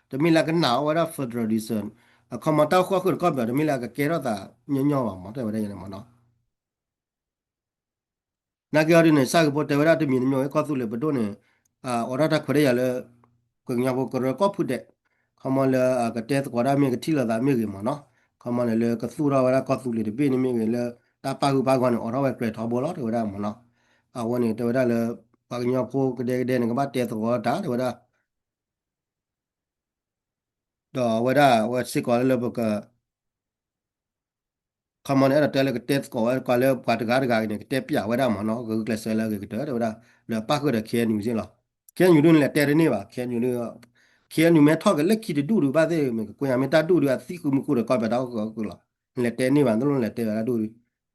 တမ့ၢ်လၢကနာ်အီၣ်ဝဲဒၣ် federalism အခီမီတၢ်အိၣ်ဃုာ်အီၣ်ဃုာ်ဒီးကီၢ်ပယီၤ တမ့ၢ်လၢအကကဲထီၣ်သးညီညီဘၣ်မး တဲဝဲဒၣ်ယၤန့ၣ်မးနီၤ နာ်က့အီၤဒ်န့ၣ် စၢ်ဂ့ၤဖိတဲဝဲဒၣ်တမံၤတမံၤ ကီၢ်သူလ့ၤပဒိၣ်န့ၣ် အိးထီၣ်တၢ်ခွဲးတၢ်ယာ်လၢ ကညီဖိကရၢကီၢ်ဖုဒဲး ခီမီလၢအကတဲသကိးတၢ်မ့ၢ် ကထံၣ်လိာ်သးမ့ၢ်ဂ့ၤမးနီၤ ခီမီန့ၣ်လၢကသူၣ်ထီၣ်ဝဲဒၣ်ကီၢ်သူလ့ၤတဘ့ၣ်န့ၣ်မ့ၢ်ဂ့ၤ လၢတၢ်ပာ်ဂုၢ်ပာ်ဂီၢ်န့ၣ် အိးထီၣ်ဝဲကြဲးထီဘိလီၤ တဲဝဲဒၣ်မးနီၤ အဝဲန့ၣ် တဲဝဲဒၣ်လၢ ပှၤကညီဖိကဒဲကဒဲန့ၣ် ကဘၣ်တဲသကိးတၢ် တဲဝဲဒၣ် ဒီးအဝဲဒၣ် အဝဲစ့ၢ်ကီးလၢပက ခီမီန့ၣ် အဲၣ်ဒိးတဲလၢကတဲသကိးဝဲ ကွၢ်လၢပှၤတဂၤတဂၤန့ၣ် ကတဲပျးဝဲဒၣ်မးနီၤ ဂုာ်ကျဲးစၢးလၢအဂ့ၤကတၢၢ် တဲဝဲဒၣ် လၢပၣ်ဃုာ်ဒီး K N U စ့ၢ်လီၤ K N U ဒုန့ၣ် လဲၤတဲတန့ၢ်ဘၣ် K N U ဒု K N U မ့ၢ်ထီၣ်က့ၤလၢခံတဒူၣ်ဒု ဘၣ်သ့ၣ်မ့ၢ်ကကွၢ်ညါ မ့ၢ်တၢ်ဒူၣ်ဒု အသံဃုာ်မူဃုာ်ဒီးကီၢ်ပယီၤတၢ်အိၣ်ဃုာ်အီၣ်ဃုာ်လီၤ နလဲၤတဲန့ၢ်ဘၣ် နတလိၣ်နလဲၤတဲဘၣ်တၢ်ဒူၣ်ဒု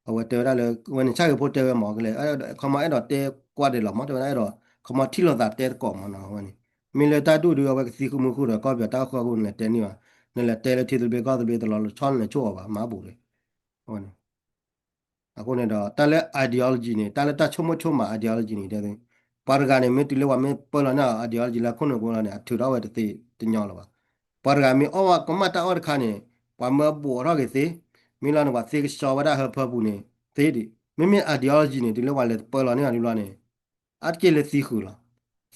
အဝဲတဲဝဲဒၣ်လၢ ဝဲန့ၣ် စၢ်ဂ့ၤဖိတဲဝဲမး ကလဲၤ ခီမီအဲၣ်ဒိးတဲကွၢ်ဒဲးလီၤမး တဲဝဲဒၣ်အဲၣ်ဒိး ခီမီထံၣ်လိာ်သးတဲသကိးမးနီၤ အဝဲန့ၣ် မ့ၢ်လၢတၢ်ဒူၣ်ဒု အဝဲကသံဃုာ်မူဃုာ်ဒီးကီၢ်ပယီၤတၢ်အိၣ်ဃုာ်အီၣ်ဃုာ် နလဲၤတဲန့ၢ်ဘၣ် နလဲၤတဲလၢထံသဘျ့ကီၢ်သဘျ့တလီၤဆီ နလဲၤဆိၣ်အီၤဘၣ် မၤဘူၣ်ဒီး အဝဲန့ၣ် အဃိန့ၣ်ဒီး တၢ်လၢ ideology န့ၣ် တၢ်လၢတၢ်ဆိကမိၣ်ဆိကမး ideology န့ၣ် ပှၤတဂၤန့ၣ် မ့ၢ်တုၤလၢပှၤမ့ၢ်ပၢလီၤန့ၢ်အီၤ ideology လၢခိၣ်နူာ်ကိးလီၤန့ၣ် အထုးထီၣ်ဝဲတသ့တညီလၢၤဘၣ်. ပှၤတဂၤမ့ၢ်အီၣ်ဝဲကမၣ်တၢ်အီၣ်တခါန့ၣ် ပှၤမၢအဘူးအထီၣ်က့ၤသ့, မ့ၢ်လီၤန့ၣ် ပှၤသ့ကဆှီဝဲဒၣ်ဟၢဖၢပူၤန့ၣ် သ့ဒံး. မ့မ့ၢ် ideology န့ၣ် တုၤလၢပှၤလဲၤပၢလီၤန့ၢ်အီၤဒ်လီၤန့ၣ် အါတက့ၢ်လၢသံဃုာ်လီၤ.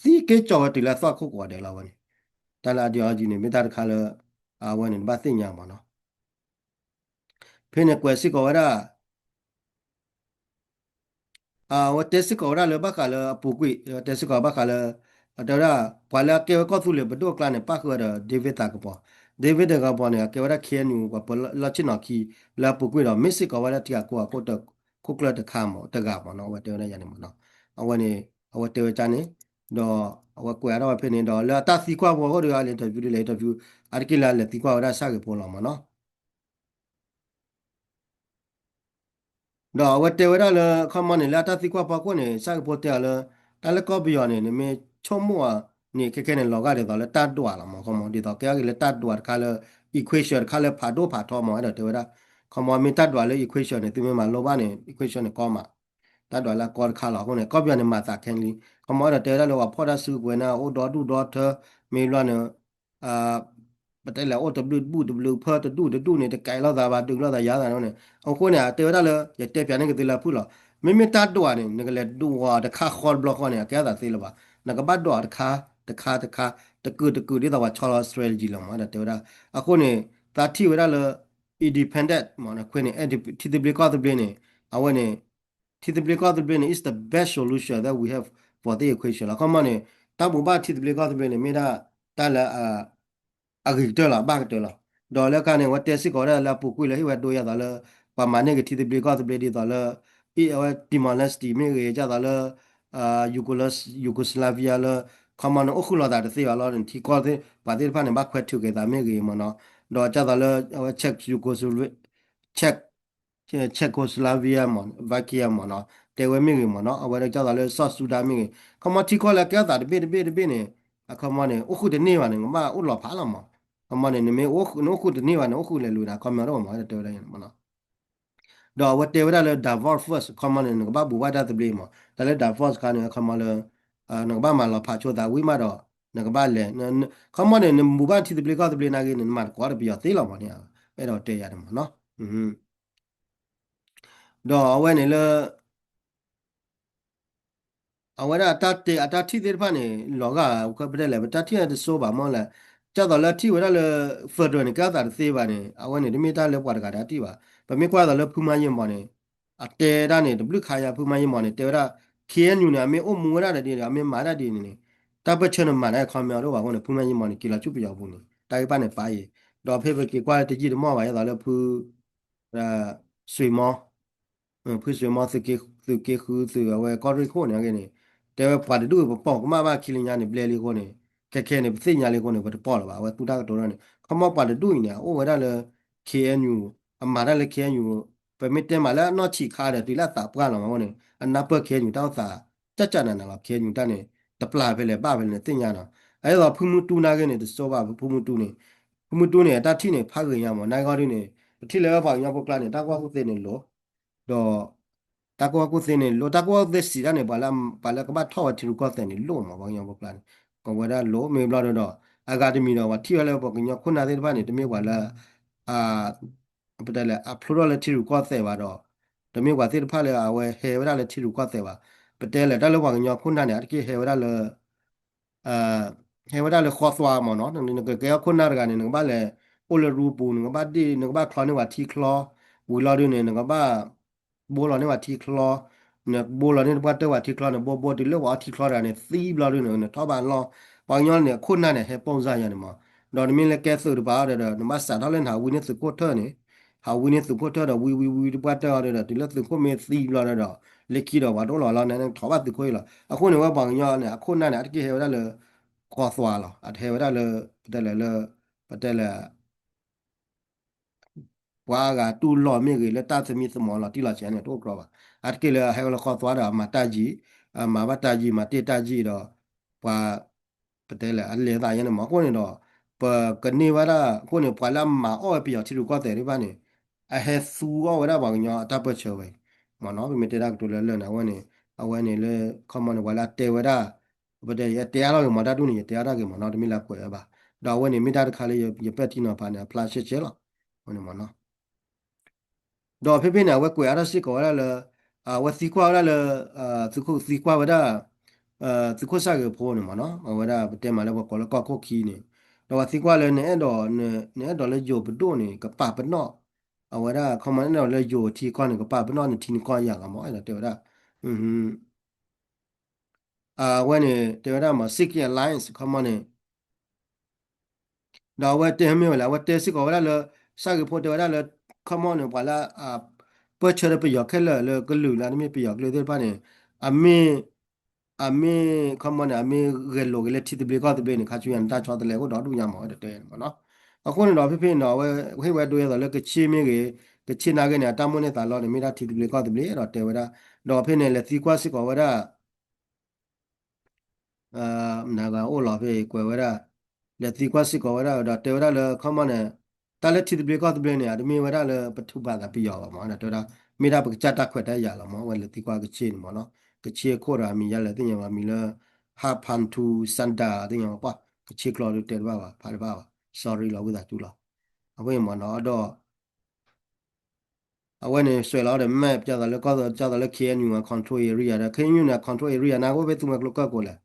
သံက့ၤကၠီဝဲတုၤလၢအသီၣ်ခိၣ်ကိးဂၤဒဲးလီၤဝဲန့ၣ်. တၢ်လၢ ideology န့ၣ် မ့ၢ်တၢ်တခါလၢ အဝဲန့ၣ် နဘၣ်သ့ၣ်ညါမးနီၤ. ဖဲန့ၣ်ကွဲးစ့ၢ်ကီးဝဲဒၣ် အဝဲတဲစ့ၢ်ကီးဝဲဒၣ်လၢဘၣ်ဃးလၢအပူၤကွံာ် တဲစ့ၢ်ကီးဘၣ်ဃးလၢ တဲဝဲဒၣ် ပှၤလၢအကဲဝဲကီၢ်သူလ့ၤပဒိၣ်အကျါန့ၣ် ပၣ်ဃုာ်ဝဲဒီး David သးကပီၤ, David သးကပီၤန့ၣ် အကဲဝဲဒၣ် K N U ပှၤပၢလီၢ်ဆ့ၣ်နီၤခံ လၢအပူၤကွံာ်ဒီး မ့ၢ်စ့ၢ်ကီးဝဲဒၣ်ထံဂၤကီၢ်ဂၤခိၣ်တ ခိၣ်ကျၢၢ်တခါမး တဂၤမးနီၤ အဝဲတဲဝဲဒၣ်ယၤန့ၣ်မးနီၤ. အဝဲန့ၣ် အဝဲတဲဝဲဒ်န့ၣ် ဒီးအဝဲကွဲးအါထီၣ်ဝဲဖဲန့ၣ်ဒီး လၢအတၢ်သံကွၢ်ဖိအဃိဒီး အလဲၤ interview ဒ်လဲၣ် interview အါတက့ၢ်လၢအလဲၤသံကွၢ်ဝဲဒၣ်စၢ်ဂ့ၤဖိလီၤမးနီၤ. ဒီးအဝဲတဲဝဲဒၣ်လၢ ခီမီန့ၣ် လၢအတၢ်သံကွၢ်ဖိအဃိန့ၣ် စၢ်ဂ့ၤဖိတဲအီၤလၢ တၢ်လၢကီၢ်ပယီၤန့ၣ် နမ့ၢ်ဆိကမိၣ်အီၤန့ၣ် ခဲခဲန့ၣ် လီၤဂာ်ဒ်သိးလၢတၢ်ဒွးလီၤမး ခီမီ ဒ်သိးကဲထီၣ်က့ၤလၢတၢ်ဒွးတခါလၢ equation တခါလၢဖးဒိၣ်ဖးထီမး အဲၣ်ဒိးတဲဝဲဒၣ် ခီမီ မ့ၢ်တၢ်ဒွးလၢ equation န့ၣ် သုမ့ၢ်မၤလိဘၣ်န့ၣ် equation န့ၣ်ကီမး တၢ်ဒွးလၢအကီတခါလီၤ. အဃိန့ၣ် ကီၢ်ပယီၤန့ၣ် မၤသးခဲလံ ခီမီ အဲၣ်ဒိးတဲဝဲဒၣ်လၢပှၤဖီၣ်တၢ်စုကဝဲၤန့ၣ် အိၣ်ဒီဒူၣ်ဒီထၢ မ့ၢ်ဘျီန့ၣ် ပတဲလဲၣ် အိၣ်တဘျုးတဘူၣ်တဘျုးဖၢ တဒူၣ်တဒူၣ်န့ၣ် တကဲလိာ်သးဘၣ် ဒုးလိာ်သးယၤသးန့ၣ်. အဃိန့ၣ် တဲဝဲဒၣ်လၢ ယတဲပၠးန့ၢ်က့ၤသုလၢအဖုၣ်လီၤ. မ့မ့ၢ်တၢ်ဒွးန့ၣ် နကလဲၤဒွးတခါဃီတဘျီဃီန့ၣ် အကဲထီၣ်သးသ့လၢၤဘၣ်. နကဘၣ်ဒွးတခါ တခါ တခါ တကုာ်တကုာ် ဒ်သိးပှၤဆီလီၤ strategy လီၤမး အဲၣ်ဒိးတဲဝဲဒၣ်. အဃိန့ၣ် သးထံၣ်ဝဲဒၣ်လၢ independent မ့ၢ် ခွဲးန့ၣ် ထံသဘျ့ကီၢ်သဘျ့န့ၣ် အဝဲန့ၣ် ထံသဘျ့ကီၢ်သဘျ့န့ၣ် is the best solution that we have for the equation လီၤ. ခီမီန့ၣ် တၢ်ဘိးဘၣ်ထံသဘျ့ကီၢ်သဘျ့န့ၣ် မ့ၢ်ဒၣ်တၢ်လၢ အဂ့ၤကတၢၢ်လီၤ အဘၣ်ကတၢၢ်လီၤ. ဒီးလၢခါန့ၣ် အဝဲတဲစ့ၢ်ကီးဝဲဒၣ်လၢအပူၤကွံာ်လၢဟ့ၣ်ဝဲဒိယၤသးလၢ ပှၤမၤန့ၢ်က့ၤထံသဘျ့ကီၢ်သဘျ့ဒ်သိးလၢ အဝဲ Timor-Leste မ့ၢ်ဂ့ၤ ဒ်သိးလၢ Yugos- Yugoslavia လၢ ခီမီန့ၣ် အိၣ်ဃုာ်လီၤသးတသ့ဘၣ်လီၤန့ၣ် ထံကီၢ်သ့ၣ် ပှၤသ့ၣ်တဖၣ်န့ၣ် ဘၣ်ခွဲးထုးက့ၤသးမ့ၢ်ဂ့ၤမ့ၢ်နီၤ. ဒီးဒ်သိးလၢ အဝဲ Czech Yugoslavia Czech Czechoslovakia မ့ၢ် Vakia မ့ၢ်နီၤ တဲဝဲမ့ၢ်ဂ့ၤမ့ၢ်နီၤ အဝဲဒၣ်ဒ်သိးလၢ South Sudan မ့ၢ်ဂ့ၤ ခီမီထံကီၢ်လၢကဲအသးတဘ့ၣ်တဘ့ၣ်တဘ့ၣ်န့ၣ် အခီမီန့ၣ် အိၣ်ဃုာ်တန့ၢ်ဘၣ်န့ၣ် ကဘၣ်အိၣ်လီၤဖးလီၤမ့ၢ် ခီမီန့ၣ် နမ့ၢ်အိၣ်ဃုာ်တန့ၢ်ဘၣ်န့ၣ် အိၣ်ဃုာ်လဲၤလူၤန့ၣ် အခီမီတအိၣ်မ့ၢ် တဲဝဲဒၣ်မ့ၢ်နီၤ ဒီးအဝဲတဲဝဲဒၣ်လၢ Davos first ခီမီန့ၣ် နကဘၣ်ဘိးဘၣ်တၢ်သဘျ့မ့ၢ် တၢ်လၢ Davos ခါန့ၣ် ခီမီလၢ နကဘၣ်မၤလီၤဖးဆိသးဝံၤမးဒီး နကဘၣ်လဲၤ ခီမီန့ၣ် နဘိးဘၣ်ထံသဘျ့ကီၢ်သဘျ့နာ်က့န့ၣ် နမၤသကိးဒီးပယီၤသ့လီၤမ့ၢ်န့ၣ် အဲၣ်ဒိးတဲယၤန့ၣ်မ့ၢ်နီၤ ဒီးအဝဲန့ၣ်လၢ အဝဲဒၣ်တၢ်တဲအတၢ်ထံၣ်သ့ၣ်တဖၣ်န့ၣ် လီၤဂာ် ပတဲလဲၣ် ပတၢ်ထံၣ်တစိဘၣ်မ့ၢ်လဲၣ် ဒ်သိးလၢထံၣ်ဝဲဒၣ်လၢ federal န့ၣ် ကဲအသးတသ့ဘၣ်န့ၣ် အဝဲန့ၣ် တမ့ၢ်တၢ်လၢပှၤတဂၤတၢ်ထံၣ်ဘၣ် ပမ့ၢ်ကွၢ်သိးလၢဖုမါယံမီၤန့ၣ် အတဲဒၣ်န့ၣ် တဘျုးခါယါ ဖုမါယံမီၤန့ၣ် တဲဝဲဒၣ် K N U န့ၣ် အမ့ၢ်အိၣ်မူဝဲဒၣ်ဒီးဒ်န့ၣ် အမ့ၢ်မၤဒၣ်ဒ်န့ၣ်န့ၣ် တၢ်ပၢၢ်ဆၢန့ၣ်မၤဒၣ်ခီမီအဒိၣ်ဘၣ်အဃိန့ၣ် ဖုမါယံမီၤန့ၣ် က့ၤလီၤဆူပယီၤပူၤန့ၣ် တၢ်ဂ့ၢ်ဘၣ်န့ၣ်ပာ်အံၤ ဒီးဖဲပက့ၤကွၢ်လၢတယံာ်တမီၢ်ဘၣ် ဒ်သိးလၢဖု စွ့ၤမီ ဖုစွ့ၤမီ သုးက့ဃု သုးအဝဲကီၢ်ရ့ၣ်ခိၣ်န့ၣ်အဂ့ၢ်န့ၣ် တဲဝဲပှၤတဒူၣ်အံၤ ပပိာ်ကမၣ်ဘၣ်ခံလၢညါန့ၣ် ဘျဲလံအဃိန့ၣ် ခဲခဲန့ၣ် ပသ့ၣ်ညါလံအဃိန့ၣ် ပတပိာ်လၢၤဘၣ် အဝဲသူတၢ်ကတိၤန့ၣ် ခီမီပှၤတဒူၣ်အံၤန့ၣ် အအိၣ်ဝဲဒၣ်လၢ K N U အမၤတၢ်လၢ K N U ပမ့ၢ်တဲမးလၢအနီၢ်ဆံးခါဒီး တုၤလၢအသးပှၢ်လီၤမးအဃိန့ၣ် အနၢ်ပၢၢ် K N U တၢ်အိၣ်သး ကၠၢ်ကၠၢ်နးနးလီၤ K N U တၢ်န့ၣ် တပျၢ်ဖဲလဲၣ်ဘၣ်ဖဲလဲၣ်န့ၣ် သ့ၣ်ညါနီၤ အဒ်သိးဖုမူတူနာ်က့န့ၣ် တစိဘၣ် ဖုမူတူန့ၣ် ဖုမူတူန့ၣ် အတၢ်ထံၣ်န့ၣ် ဖးဂ့ၤညါမး နာ်က့ဒ်န့ၣ် ပထံၣ်လၢပှၤကညီဖိကျါန့ၣ် တၢ်ကူၣ်ဘၣ်ကူၣ်သ့န့ၣ်လိၤ ဒီး တၢ်ကူၣ်ဘၣ်ကူၣ်သ့န့ၣ်လိၤ တၢ်ကူၣ်ဘၣ်ကူၣ်သ့စံးတၢ်န့ၣ် ပှၤလၢ ပှၤလၢကဘၣ်ထီၣ်ဝဲထံရူၢ်ကီၢ်သဲးန့ၣ်လိၤမး ပှၤကညီဖိကျါန့ၣ် ကဝဲဒၣ်လိၤ မ့ၢ်ဘျီဒီး အဂၤတမံၤဒီး ပှၤထံၣ်ဝဲလၢပှၤကညီခိၣ်နၢ်သ့ၣ်တဖၣ်န့ၣ် တမ့ၢ်ပှၤလၢ ပတဲလဲၣ် အဖျိထီၣ်လၢထံရူၢ်ကီၢ်သဲးဘၣ်ဒီး တမ့ၢ်ပှၤသ့ၣ်တဖၣ်လၢအဝဲဟဲဝဲဒၣ်လၢထံရူၢ်ကီၢ်သဲးဘၣ် ပတဲလဲၣ် တၢ်လၢပှၤကညီခိၣ်နၢ်န့ၣ် အတက့ၢ်ဟဲဝဲဒၣ်လၢ ဟဲဝဲဒၣ်လၢဃီသွါမးနီၤ နကကဲအခိၣ်နၢ်တဂၤန့ၣ် နကဘၣ်လဲၤအိၣ်လၢရူပူၤ နကဘၣ်ဒ့ၣ် နကဘၣ်ချီန့ၢ်ပှၤထံချီ ဝံၤလီၤဒုန့ၣ် နကဘၣ် ဘိလီၤန့ၢ်ပှၤထံချီ နဘိလီၤန့ၢ်တပှၢ်တၢၢ်ပှၤထံချီန့ၣ် ဘိဘိတုၤလၢပှၤအီထံချီတဂၤန့ၣ် သံဘျီဒုန့ၣ် နထီၣ်ဘၣ်လီၢ် ပှၤကညီန့ၣ် အခိၣ်နၢ်န့ၣ် ဟဲပိၢ်စၢ်ယၤန့ၣ်မး ဒီးနမ့ၢ်လၢကဲသုးတပၤအီၤဒီး နဘၣ်စးထီၣ်လၢနဟးဝံန့ၢ်သုးခိၣ်ထၢၣ်န့ၣ် ဟးဝံန့ၢ်သုးခိၣ်ထၢၣ်ဒီး ဝံဝံဝံတပှၢ်တၢၢ်အီၤဒီး တုၤလၢသုးခိၣ်မ့ၢ်သံဘျီဒီး လၢခံဒီးပှၤတအိၣ်လီၤလီၤန့ၣ် ထီၣ်ဘၣ်သုးခိၣ်အံၤလီၤ အဃိန့ၣ်ဝဲပှၤကညီန့ၣ် အခိၣ်နၢ်န့ၣ် အတက့ၢ်ဟဲဝဲဒၣ်လၢ ဃီသွါလီၤ အတဟဲဝဲဒၣ်လၢ ပတဲလဲၣ်လၢ ပတဲလဲၣ် ပှၤအဂၤတူၢ်လိာ်မ့ၢ်ဂ့ၤ လၢတၢ်သမံသမိးလီၤတံၢ်လီၤဆဲးန့ၣ် တအိၣ်ကြီဘၣ် အတက့ၢ်လၢအဟဲဝဲလၢဃီသွါဒီးအမၤတၢ်ယံၤ အမၤဘၣ်တၢ်ယံၤ မၤတ့ၢ်တၢ်ယံၤဒီး ပှၤ ပတဲလဲၣ် အလဲၤသးယဲန့ၣ်မး အဃိန့ၣ်ဒီး ပကန့ၢ်ဝဲဒၣ် အဃိန့ၣ် ပှၤလၢအမၤအီၣ်ဝဲပယီၤထံရူၢ်ကီၢ်သဲးသ့ၣ်တဖၣ်န့ၣ် အဟဲသူအီၣ်ဝဲဒၣ်ပှၤကညီအတၢ်ပၢၢ်ဆၢဝဲအံၤ မ့ၢ်နီၤ ပမ့ၢ်တဲတၢ်ကတိၤလၢလၢာ်န့ၣ် အဝဲန့ၣ် အဝဲန့ၣ်လၢ ခီမီန့ၣ် ပှၤလၢအတဲဝဲဒၣ် ပတဲ ယတဲအါထီၣ်ဂ့ၤမး တၢ်ဒ်န့ၣ် ယတဲအါထီၣ်ဂ့ၤမးနီၤ တမ့ၢ်လၢကွဲးဝဲဘၣ် ဒီးအဝဲန့ၣ် မ့ၢ်တၢ်တခါလၢယပဲာ်ထံနီၤဖးန့ၣ် အဖျါရှဲရှဲလီၤ အဝဲန့ၣ်မ့ၢ်နီၤ ဒီးဖဲဖဲန့ၣ် အဝဲကွဲးအါထီၣ်စ့ၢ်ကီးဝဲဒၣ်လၢ အဝဲသံကွၢ်ဝဲဒၣ်လၢ သုးခိၣ်သံကွၢ်ဝဲဒၣ် သုးခိၣ်စၢ်ဂ့ၤဖိန့ၣ်မ့ၢ်နီၤ အဝဲဒၣ်ပတဲမးလၢပှၤကိးလၢကီၢ်ခိၣ်ခံန့ၣ် ဒီးပှၤသံကွၢ်လၢ နအဲၣ်ဒိး နအဲၣ်ဒိးလၢယိၤပဒိၣ်န့ၣ် ကပာ်ပနီၣ် အဝဲဒၣ် ခီမီ နအဲၣ်ဒိးလၢယိၤထံကီၢ်န့ၣ် ကပာ်ပနီၣ်နထံနကီၢ်ယၤလီၤမး အဲၣ်ဒိးတဲဝဲဒၣ် အဝဲန့ၣ် တဲဝဲဒၣ်မး seeking alliance ခီမီန့ၣ် ဒီးအဝဲတဲမ့ၢ်ဝဲလဲၣ် အဝဲတဲစ့ၢ်ကီးဝဲဒၣ်လၢ စၢ်ဂ့ၤဖိတဲဝဲဒၣ်လၢ ခီမီန့ၣ် ပှၤလၢ ပၢၢ်ဆၢဒီးပယီၤခဲလၢာ်လၢကလုာ်လၢတမ့ၢ်ပယီၤကျိာ်သ့ၣ်တဖၣ်န့ၣ် အမ့ၢ် အမ့ၢ် ခီမီန့ၣ် အမ့ၢ်ဂဲၤလိာ်က့ၤလၢထံသဘျ့ကီၢ်သဘျ့န့ၣ် ခါဆူညါန့ၣ် တၢ်ဆီတလဲအိၣ်ဒီဒူၣ်ညါမး ဝဲဒၣ်တဲန့ၣ်မ့ၢ်နီၤ အဃိန့ၣ်ဒီး ဖဲဖဲန့ၣ်ဒီး အဝဲဟ့ၣ်ဝဲဒိယဲၢ်သိးလၢကဆ့မ့ၢ်ဂ့ၤ ကဆ့နာ်က့န့ၣ် အတၢ်မိၣ်န့ၢ်သးလီန့ၣ် မ့ၢ်ဒၣ်ထံသဘျ့ကီၢ်သဘျ့ဒီးတဲဝဲဒၣ် ဒီးဖဲန့ၣ် လဲၤသံကွၢ်စ့ၢ်ကီးဝဲဒၣ် နဂၤအိၣ်လီၤဖဲကွဲးဝဲဒၣ် လဲၤသံကွၢ်စ့ၢ်ကီးဝဲဒၣ်ဒီးတဲဝဲဒၣ်လၢ ခီမီန့ၣ် တၢ်လၢထံသဘျ့ကီၢ်သဘျ့န့ၣ် အတမ့ၢ်ဝဲဒၣ်လၢပထုးဖးသးပယီၤဘၣ်မး ဒီးတဲဝဲဒၣ် မ့ၢ်ဒၣ်ပကစၢ်တၢ်ခွဲးတၢ်ယာ်လီၤမး ဝဲလဲၤသံကွၢ်ကဆ့န့ၣ်မ့ၢ်နီၤ ကဆ့အခိၣ်ဒီးအမံၤယါလဲၣ်သ့ၣ်ညါဘၣ် မံၤလၢ ဟးဖၣ်ထူစၣ်ဒၣ်သ့ၣ်ညါဘၣ် ပှၤ ကဆ့ကျိာ်ဒုးတဲတဘၣ်ဘၣ် ဖးတဘၣ်ဘၣ် sorry လီၤ ဝံသးစူၤလီၤ အဃိန့ၣ်မ့ၢ်နီၤ ဒီး အဝဲန့ၣ် စွဲးလီၤဒီး map ဒ်သိးလၢကီၢ် ဒ်သိးလၢ K N U အ control area ဒီး K N U န့ၣ် အ control area နာ်က့အိၣ်ဖဲသူမှဲကျိကၢၢ်ကိးလဲၣ်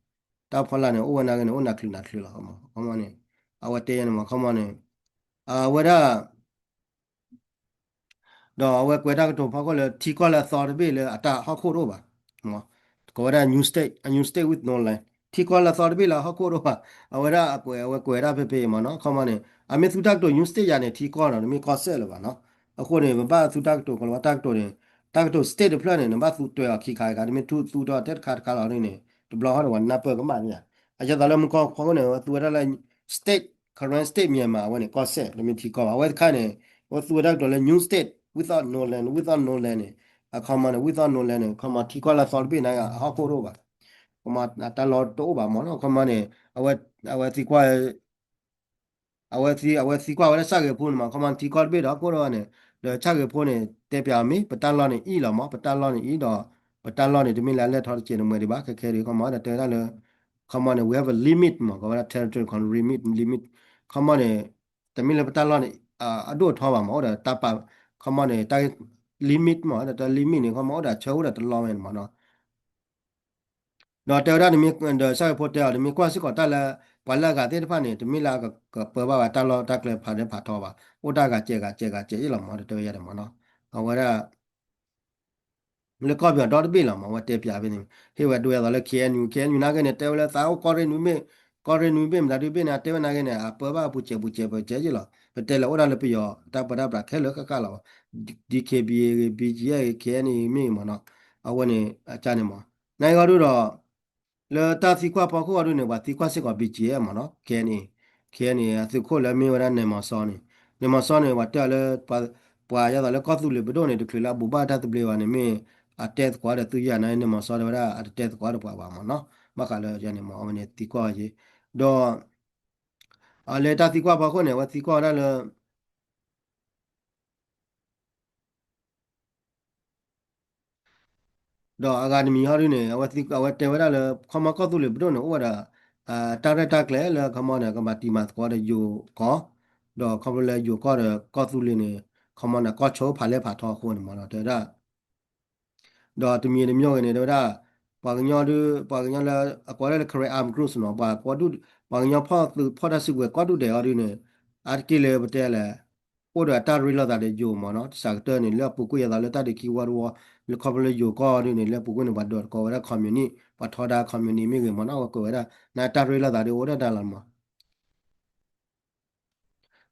တၢ်ဖီလာ်န့ၣ် အိၣ်ဝဲနာ်က့န့ၣ် အိၣ်နၤချုးနၤချုးလီၤ ခီမီန့ၣ် အဝဲတဲယဲန့ၣ်မး ခီမီန့ၣ် အဝဲဒၣ် ဒီးအဝဲကွဲးတၢ်ကတိၤဖီခိၣ်လၢထံကီၢ်လၢအသီတဘ့ၣ်လၢအတၢ်ဟီၣ်ခိၣ်တအိၣ်ဘၣ်, ကိးဝဲဒၣ် new state, a new state with no land, ထံကီၢ်လၢအသီတဘ့ၣ်လၢအဟီၣ်ခိၣ်တအိၣ်ဘၣ်, အဝဲဒၣ်အကွဲး အဝဲကွဲးဒၣ်ဖဲဖဲအံၤမ့ၢ်နီၤ, ခီမီန့ၣ် အမ့ၢ်သူတၢ်ကတိၤ new state ယၤန့ၣ် ထံကီၢ်နီၤ တမ့ၢ်ကီၢ်စဲၣ်လၢၤဘၣ်နီၤ, အဃိန့ၣ် ပဘၣ်သူတၢ်ကတိၤ ကလီၤဝါတၢ်ကတိၤန့ၣ်, တၢ်ကတိၤ state တဖျၢၣ်န့ၣ် နဘၣ်သူတွဲအီၤခံခါခါ တမ့ၢ်သူသူထီၣ်ထဲတခါတခါလီၤဒ်န့ၣ် တဘျီဃီန့ၣ် ပှၤနၢ်ပၢၢ်ကမၣ်န့ၣ်ယါ, အယသးလၢမူကီၢ်ဖီခိၣ်န့ၣ် အဝဲသူဝဲဒၣ်လၢ state, current state Myanmar အဝဲန့ၣ် ကီၢ်စဲၣ် တမ့ၢ်ထံကီၢ်ဘၣ်, အဝဲတခါန့ၣ် အဝဲသူဝဲဒၣ်ကတိၤလၢ new state without no land, without no land န့ၣ်, အခီမီန့ၣ် without no land န့ၣ် ခီမီထံကီၢ်လၢအသီတဘ့ၣ်န့ၣ် အဟီၣ်ခိၣ်တအိၣ်ဘၣ်, ခီမီတၢ်လီၢ်တအိၣ်ဘၣ်မ့ၢ်နီၤ, ခီမီန့ၣ် အဝဲသံကွၢ် အဝဲသံ, အဝဲသံကွၢ်ဝဲဒၣ်ဆၣ်ဂ့ၤဖိန့ၣ်မး, ခီမီထံကီၢ်တဘ့ၣ်ဒီးဟီၣ်ခိၣ်တအိၣ်ဘၣ်န့ၣ်, ဒီးဆၣ်ဂ့ၤဖိန့ၣ် တဲပၠးအီၤမ့ၢ် ပတၢ်လီၢ်န့ၣ်အံၤလီၤမး, ပတၢ်လီၢ်န့ၣ်အံၤဒီး ပတၢ်လီၢ်န့ၣ် တမ့ၢ်လၢအလဲၢ်ထီၣ်တစဲးတမှဲၤဒံးဘၣ်, ခဲခဲဒံး ခီမီဒီးတဲဝဲဒၣ်လၢ ခီမီန့ၣ် we have a limit မး, ကီးဝဲဒၣ် territory ခီ limit, limit, ခီမီန့ၣ် တမ့ၢ်လၢပတၢ်လီၢ်န့ၣ် အဒိၣ်ထီဘၣ်မး, အိၣ်ဒီးတၢ်ပာ်, ခီမီန့ၣ် တၢ် limit မး, ဒီးတၢ် limit န့ၣ် ခီမီအိၣ်ဒီးအဆၢအိၣ်ဒီးတလီၢ်ဝဲန့ၣ်မးနီၤ. ဒီးတဲဝဲဒၣ်တမ့ၢ်, ဒီးဆၣ်ဂ့ၤဖိတဲအီၤ တမ့ၢ်ကွၢ်စ့ၢ်ကီးတၢ်လၢ ပှၤလၢအဂၤသ့ၣ်တဖၣ်န့ၣ် တမ့ၢ်လၢအကပၢဘၣ်ဝဲတၢ်လီၢ်တၢ်ကျဲဖးဒဲဖးထီဘၣ်, အိၣ်တၢ်ဂၤစဲးဂၤစဲးဂၤစဲးအ့ၣ်လီၤမး, ဒီးတဲဝဲယါန့ၣ်မးနီၤ, အဝဲဒၣ် လၢကီၢ်ပယီၤဒီတဘ့ၣ်လီၤမး, အဝဲတဲပၠးဖဲန့ၣ်, ဟ့ၣ်ဝဲဒိဝဲအသးလၢ KNU, KNU နာ်က့န့ၣ် တဲဝဲလၢသးအိၣ်ကီၢ်ရ့ၣ်နွံဘ့ၣ်, ကီၢ်ရ့ၣ်နွံဘ့ၣ်မတၤဒုဘ့ၣ်န့ၣ် တဲဝဲနာ်က့န့ၣ် အပၢဘၣ်ပူၤစဲးပူၤစဲးပူၤစဲးယ့ၣ်လီၤ, ပတဲလၢအိၣ်ဒၣ်လၢပယီၤတၢ်ပၢတၢ်ပြးခဲလၢာ်ဃၣ်ဃၣ်လီၤ, DKBA ဂ့ၤ BGF ဂ့ၤ KNA မ့ၢ်ဂ့ၤမးနီၤ, အဝဲန့ၣ် အကါန့ၣ်မး, နာ်က့အီၤဒုဒီး လၢတၢ်သံကွၢ်ဖီခိၣ်အီၤဒုန့ၣ် ပှၤသံကွၢ်စ့ၢ်ကီး BGF မးနီၤ, KNA, KNA အသုးခိၣ်လၢမ့ၢ်ဝဲဒၣ် နဲၣ်မီၤစီန့ၣ်, နဲၣ်မီၤစီန့ၣ် ပှၤတဲအီၤလၢ ပှၤယသးလၢကီၢ်သူလ့ၤပဒိၣ်န့ၣ် တချုးလၢအဘူးဘၣ်တၢ်သဘျ့ဘၣ်န့ၣ် မ့ၢ်အတဲသကိးဒီးသုးယၤန့ၣ် နဲၣ်မီၤစီတဲဝဲဒၣ် အတတဲသကိးဒီးပှၤဘၣ်မးနီၤ, ဘၣ်ဃးလၢယၤန့ၣ်မး အဝဲန့ၣ်သံကွၢ်အီၤယ့ၣ်, ဒီး အလၢတၢ်သံကွၢ်ဖီခိၣ်န့ၣ် အဝဲသံကွၢ်ဝဲဒၣ်လၢ ဒီးအဂၤတမံၤဟီဒုန့ၣ် အဝဲတဲဝဲဒၣ်လၢ ခီမီကီၢ်သူလ့ၤပဒိၣ်န့ၣ် အိၣ်ဝဲဒၣ် တၢ်ရဲၣ်တၢ်ကျဲၤလၢခီမီန့ၣ် ကဘၣ်တံၢ်မၤသကိးဒီးယိၤကီၢ်, ဒီးခီဖျိလၢယိၤကီၢ်ဒီးကီၢ်သူလ့ၤန့ၣ် ခီမီန့ၣ် ကီၢ်ဆိဖးလဲၢ်ဖးထီအဃိန့ၣ်မးနီၤ တဲဝဲဒၣ် ဒီးတမံၤတမံၤဂ့ၤန့ၣ် တဲဝဲဒၣ် ပှၤကညီဒု ပှၤကညီလၢ အကိးဒၣ်လၢ Karen Armed Groups နီၤ ပှၤ ပှၤကညီဖီၣ်သုးဖီၣ်တၢ်စုကဝဲၤကီၢ်ဒူၣ်ဒဲးအီၤဒုန့ၣ် အါတက့ၢ်လၢပတဲလဲၣ် အိၣ်ဒီးအတၢ်ရ့လိာ်သးဒီးယိၤမးနီၤ တစးကတၢၢ်န့ၣ် လၢအပူၤကွံာ်ယသးလၢတၢ်ဒုးခံဝီတဝီ လၢခီဖျိလၢယိၤကီၢ်အီၤဒုန့ၣ် လၢအပူၤကွံာ်န့ၣ် ပှၤဒိးသကိးဝဲဒၣ် communist ပှၤထီဒါ communist မ့ၢ်ဂ့ၤမးနီၤ အဝဲကွဲးဝဲဒၣ် နတၢ်ရ့လိာ်သးဒုအိၣ်ဒၣ်တၢ်လီၤမး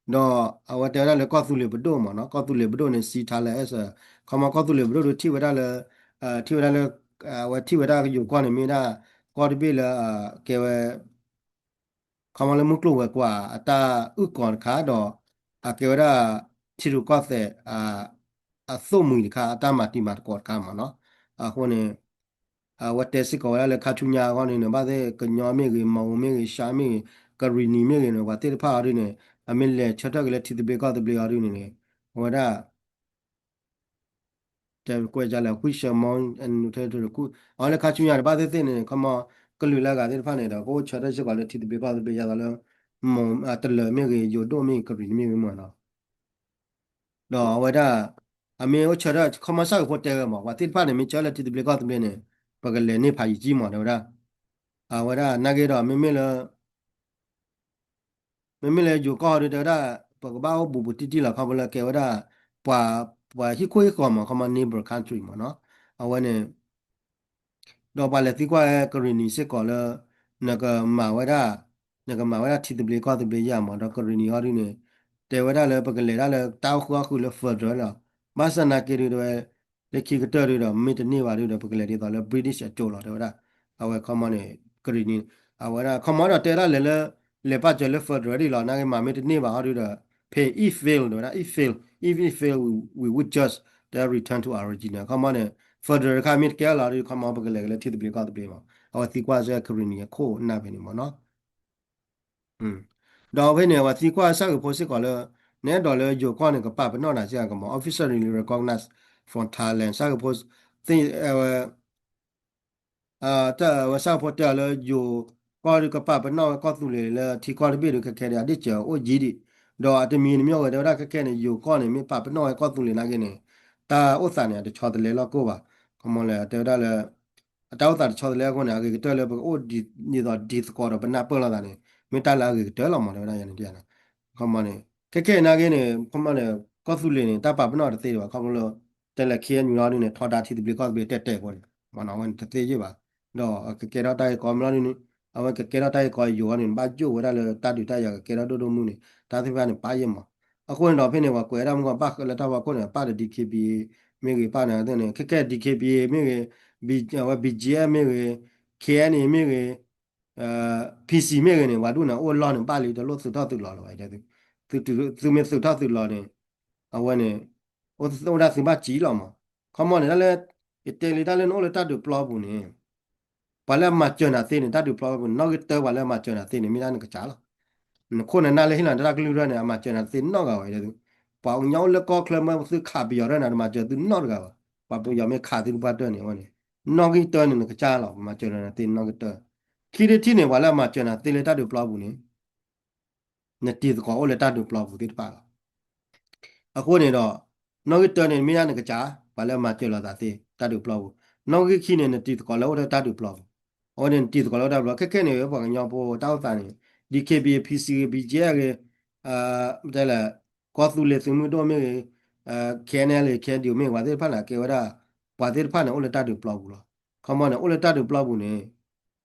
ဒီးအဝဲတဲဝဲဒၣ်လၢကီၢ်သူလ့ၤပဒိၣ်မးနီၤ ကီၢ်သူလ့ၤပဒိၣ်န့ၣ် စံးထါလၢအဲၣ်စၢၤ ခီမီကီၢ်သူလ့ၤပဒိၣ်ဒုထံၣ်ဝဲဒၣ်လၢ ထံၣ်ဝဲဒၣ်လၢ အဝဲထံၣ်ဝဲဒၣ်ယိၤကီၢ်န့ၣ် မ့ၢ်ဒၣ်ကီၢ်တဘ့ၣ်လၢ ကဲဝဲ ခီမီလၢမုၢ်ကျိၤဝဲၤကွာ်အတၢ်အုၣ်ကီၤတခါဒီး အကဲဝဲဒၣ် ထံရူၢ်ကီၢ်သဲး အသိၣ်မှံၤတခါ အတၢ်မၤတံၢ်မၤသကိးတခါမးနီၤ အဃိန့ၣ် အဝဲတဲစ့ၢ်ကီးဝဲဒၣ်လၢခါဆူညါအဂီၢ်န့ၣ် ဘၣ်သ့ၣ်ကညီမ့ၢ်ဂ့ၤ မီၣ်ဝိမ့ၢ်ဂ့ၤ ရှါမ့ၢ်ဂ့ၤ ကရံၣ်နံၤမ့ၢ်ဂ့ၤန့ၣ် ပှၤသ့ၣ်တဖၣ်အီၤဒုန့ၣ် အမ့ၢ်လဲၤဆၢထၢၣ်က့ၤလၢထံသဘျ့ကီၢ်သဘျ့အီၤဒုန့ၣ်န့ၣ် အဝဲဒၣ် တဲကွဲးလၢ ဝံၡမီ အဝဲလၢခါဆူညါန့ၣ် ဘၣ်သ့ၣ်သ့ၣ်န့ၣ် ခီမီ ကလုာ်လၢအဂၤသ့ၣ်တဖၣ်န့ၣ်ဒီး ကအိၣ်ဆၢထၢၣ်စ့ၢ်ကီးလၢထံသဘျ့ကီၢ်သဘျ့ ယသးလၢ မီၣ်တလၢၤမ့ၢ်ဂ့ၤ ယိၤဒိၣ်မ့ၢ်ဂ့ၤ ကရံၣ်နံၤမ့ၢ်ဂ့ၤမးနီၤ ဒီးအဝဲဒၣ် အမ့ၢ်အိၣ်ဆၢထၢၣ် ခီမီဆၣ်ကဖိတဲဝဲမး ပှၤသ့ၣ်တဖၣ်န့ၣ် မ့ၢ်ဆၢလၢထံသဘျ့ကီၢ်သဘျ့န့ၣ် ပကလဲၤန့ၢ်ဖးယံာ်ကံမး တဲဝဲဒၣ် အဝဲဒၣ်နာ်က့ဒီး မ့မ့ၢ်လၢ မ့မ့ၢ်လၢယိၤကီၢ်ဒုတဲဝဲဒၣ် ပကဘၣ်အိၣ်ဘူးဘူးတံၢ်တံၢ်လီၤ ခီဖျိလၢကဲဝဲဒၣ် ပှၤ ပှၤဟံၣ်ခိၣ်ဟံၣ်ဃီမး ခီမီ neighbor country မးနီၤ အဝဲန့ၣ် ဒီးပှၤလဲၤသံကွၢ်ဝဲကရံၣ်နံၤစ့ၢ်ကီးလၢ နကမၤဝဲဒၣ် နကမၤဝဲဒၣ်ထံသဘျ့ကီၢ်သဘျ့ယၤမး ဒီးကရံၣ်နံၤဟီဒုန့ၣ် တဲဝဲဒၣ်လၢပကလဲၤဒၣ်လၢတၢ်အိၣ်ဃုာ်အီၣ်ဃုာ်လၢ federal လီၤ ဘၣ်ဆၣ်နာ်က့ဒုတဲဝဲ လၢခံကတၢၢ်ဒုဒီး မ့ၢ်တန့ၢ်ဘၣ်ဒုဒီး ပကလဲၤဒ်သိးလၢ British အကၠိလီၤ တဲဝဲဒၣ် အဝဲခီမီန့ၣ် ကရံၣ်နံၤ အဝဲဒၣ် ခီမီဒီးတဲဒၣ်လဲာ်လၢ လဲၤပာ်စၢၤလၢ federal ဒ်လီၤ နာ်က့မးမ့ၢ်တန့ၢ်ဘၣ်ဟီဒုဒီး pay if fail တဲဝဲဒၣ် if fail if it fail we, we would just တဲ return to original ခီမီန့ၣ် federal တခါမ့ၢ်တကဲလီၤဒု ခီမီပကလဲၤက့ၤလၢထံသဘျ့ကီၢ်သဘျ့မး အဝဲသံကွၢ်စ့ၢ်ကီးကရံၣ်နံၤအခိၣ်နၢ်ဖဲန့ၣ်မးနီၤ ဒီးဖဲန့ၣ် အဝဲသံကွၢ်ဆၣ်ဂ့ၤဖိစ့ၢ်ကီးလၢ နအဲၣ်ဒိးလၢယိၤကီၢ်န့ၣ် ကပာ်ပနီၣ်နၤစ့ၢ်ကီးမး officially recognized from Thailand ဆၣ်ဂ့ၤဖိ သ့ၣ် အဝဲ တၢ်ဝဲဆၣ်ဖိတဲအီၤလၢယိၤကီၢ်ဒုကပာ်ပနီၣ်ဝဲကီၢ်သူလ့ၤလၢထံကီၢ်တဘ့ၣ်ဒု ခဲခဲန့ၣ် အဒ့ၣ်စၢၤအိၣ်ယံၤဒံး, ဒီးအတမံၤတမံၤအဂ့ၤ တဲဝဲဒၣ်ခဲခဲန့ၣ် ယိၤကီၢ်န့ၣ် မ့ၢ်ပာ်ပနီၣ်ဝဲကီၢ်သူလ့ၤနာ်က့န့ၣ် တၢ်အိၣ်သးန့ၣ် အတဆီတလဲလီၢ်ကိၢ်ဘၣ်. ခီမီလဲၣ် တဲဝဲဒၣ်လၢ အတၢ်အိၣ်သးတဆီတလဲအဃိန့ၣ် အဂ့ၤကတၢၢ်လၢပကအိၣ်ဒ်သိးဒ်သကိးဒီးပနၢ်ပၢၢ်လိာ်သးန့ၣ် မ့ၢ်တၢ်လၢအဂ့ၤကတၢၢ်လီၤမး တဲဝဲဒၣ်ယၤန့ၣ် ခီမီန့ၣ် ခဲခဲအံၤနာ်က့န့ၣ် ခီမီန့ၣ် ကီၢ်သူလ့ၤန့ၣ် တၢ်ပာ်ပနီၣ်တသ့ဒံးဘၣ် ခီဖျိလၢ တဲလၢ ခ့ၣ်အဲၣ်ယူၣ် လီၤဒုန့ၣ် ထီဒါထံသဘျ့ကီၢ်သဘျ့တဲာ်တဲာ်ဖိန့ၣ် မ့ၢ်နီၤ အဝဲန့ၣ်တသ့ယ့ၢ်ဘၣ်, ဒီးကကဲထီၣ်တၢ်ဂ့ၢ်ကီမ့ၢ်လီၤဒုန့ၣ် အဝဲကကဲထီၣ်တၢ်ဂ့ၢ်ကီယိာ်န့ၣ် ဘၣ်ယိၣ်ဝဲဒၣ်လၢတၢ်ဒုးတၢ်ယၤကကဲထီၣ်ဒိၣ်ဒိၣ်မုၢ်န့ၣ် တၢ်သ့ၣ်တဖၣ်န့ၣ် ပာ်ယ့ၢ်မး. အဃိန့ၣ်ဒီးဖဲန့ၣ် ပှၤကွဲးဝဲဒၣ်မုၢ်ကီၢ်ဘၣ်ဃးလၢတၢ်ဖီခိၣ်န့ၣ် အပၣ်ဒီး DKBA မ့ၢ်ဂ့ၤ ပၣ်န့ၣ်သ့ၣ်န့ၣ် ခဲကဲ DKBA မ့ၢ်ဂ့ၤ ဝဲ BGF မ့ၢ်ဂ့ၤ KNA မ့ၢ်ဂ့ၤ PC မ့ၢ်ဂ့ၤန့ၣ် ပှၤဒူၣ်န့ၣ် အိၣ်လီၢ်န့ၣ် ဘၣ်လံတလိၣ်သုးထီၣ်သုးလီၤလၢၤဘၣ်. သုမ့ၢ်သုးထီၣ်သုးလီၤန့ၣ် အဝဲန့ၣ် အိၣ်ဒၣ်သုဘၣ်စံၣ်လီၤမး. ခီမီန့ၣ် တၢ်လၢ ယတဲလံတၢ်လၢနအိၣ်လၢတၢ်ဒုးပျီပူၤန့ၣ် ပှၤလၢအမၤစၢၤနၤသ့န့ၣ် တၢ်ဒုးပျီပူၤန့ၣ် နီၣ်ဂံၢ်တၢပှၤလၢအမၤစၢၤနၤသ့န့ၣ် မ့ၢ်ဒၣ်နကစၢ်လီၤ. နခိၣ်နနၢ်လၢဟ့ၣ်လီၤနတၢ်ကလုၢ်ထီၣ်န့ၣ် အမၤစၢၤနၤသ့နီတဂၤဘၣ်. ပှၤကညီအိၣ်လၢကီၢ်ချၢမ့ၢ်သုခးပယီၤထီၣ်န့ၣ် တမၤစၢၤသုနီတဂၤဘၣ်. ပှၤပယီၤမ့ၢ်ခးသုတပှၢ်တၢၢ်န့ၣ် အဝဲန့ၣ် နီၣ်ဂံၢ်တၢန့ၣ် နကစၢ်လီၤ. ပမၤစၢၤနၤသ့နီၣ်ဂံၢ်တၢ. ခံထံၣ်တထံၣ်န့ၣ် ပှၤလၢအမၤစၢၤနၤသ့လၢတၢ်ဒုးပျီပူၤန့ၣ် နတံၤသကိးအိၣ်လၢတၢ်ဒုးပျီပူၤသ့ၣ်တဖၣ်လီၤ. အဃိန့ၣ်ဒီး နီၣ်ဂံၢ်တၢန့ၣ် မ့ၢ်ဒၣ်နကစၢ် ပှၤလၢအမၤစၢၤလိာ်သးသ့ တၢ်ဒုးပျီပူၤ, နီၣ်ဂံၢ်ခံန့ၣ် နတံၤသကိးလၢအိၣ်လၢတၢ်ဒုးပျီပူၤ, အဝဲန့ၣ်နတံၤသကိးလၢတၢ်ဒုးပျီ ခဲခဲန့ၣ် ပှၤကညီဖိတၢ်အိၣ်သးန့ၣ် DKBA PC ဂ့ၤ BGF ဂ့ၤ တဲလဲၣ် ကီၢ်သူလ့ၤသုးမုၢ်ဒိၣ်မ့ၢ်ဂ့ၤ KNLA KNDO မ့ၢ်ဂ့ၤ ပှၤသ့ၣ်တဖၣ်န့ၣ် ကဲဝဲဒၣ် ပှၤသ့ၣ်တဖၣ်န့ၣ် အိၣ်လၢတၢ်ဒုးပျီပူၤလီၤ. ခီမီန့ၣ် အိၣ်လၢတၢ်ဒုးပျီပူၤန့ၣ်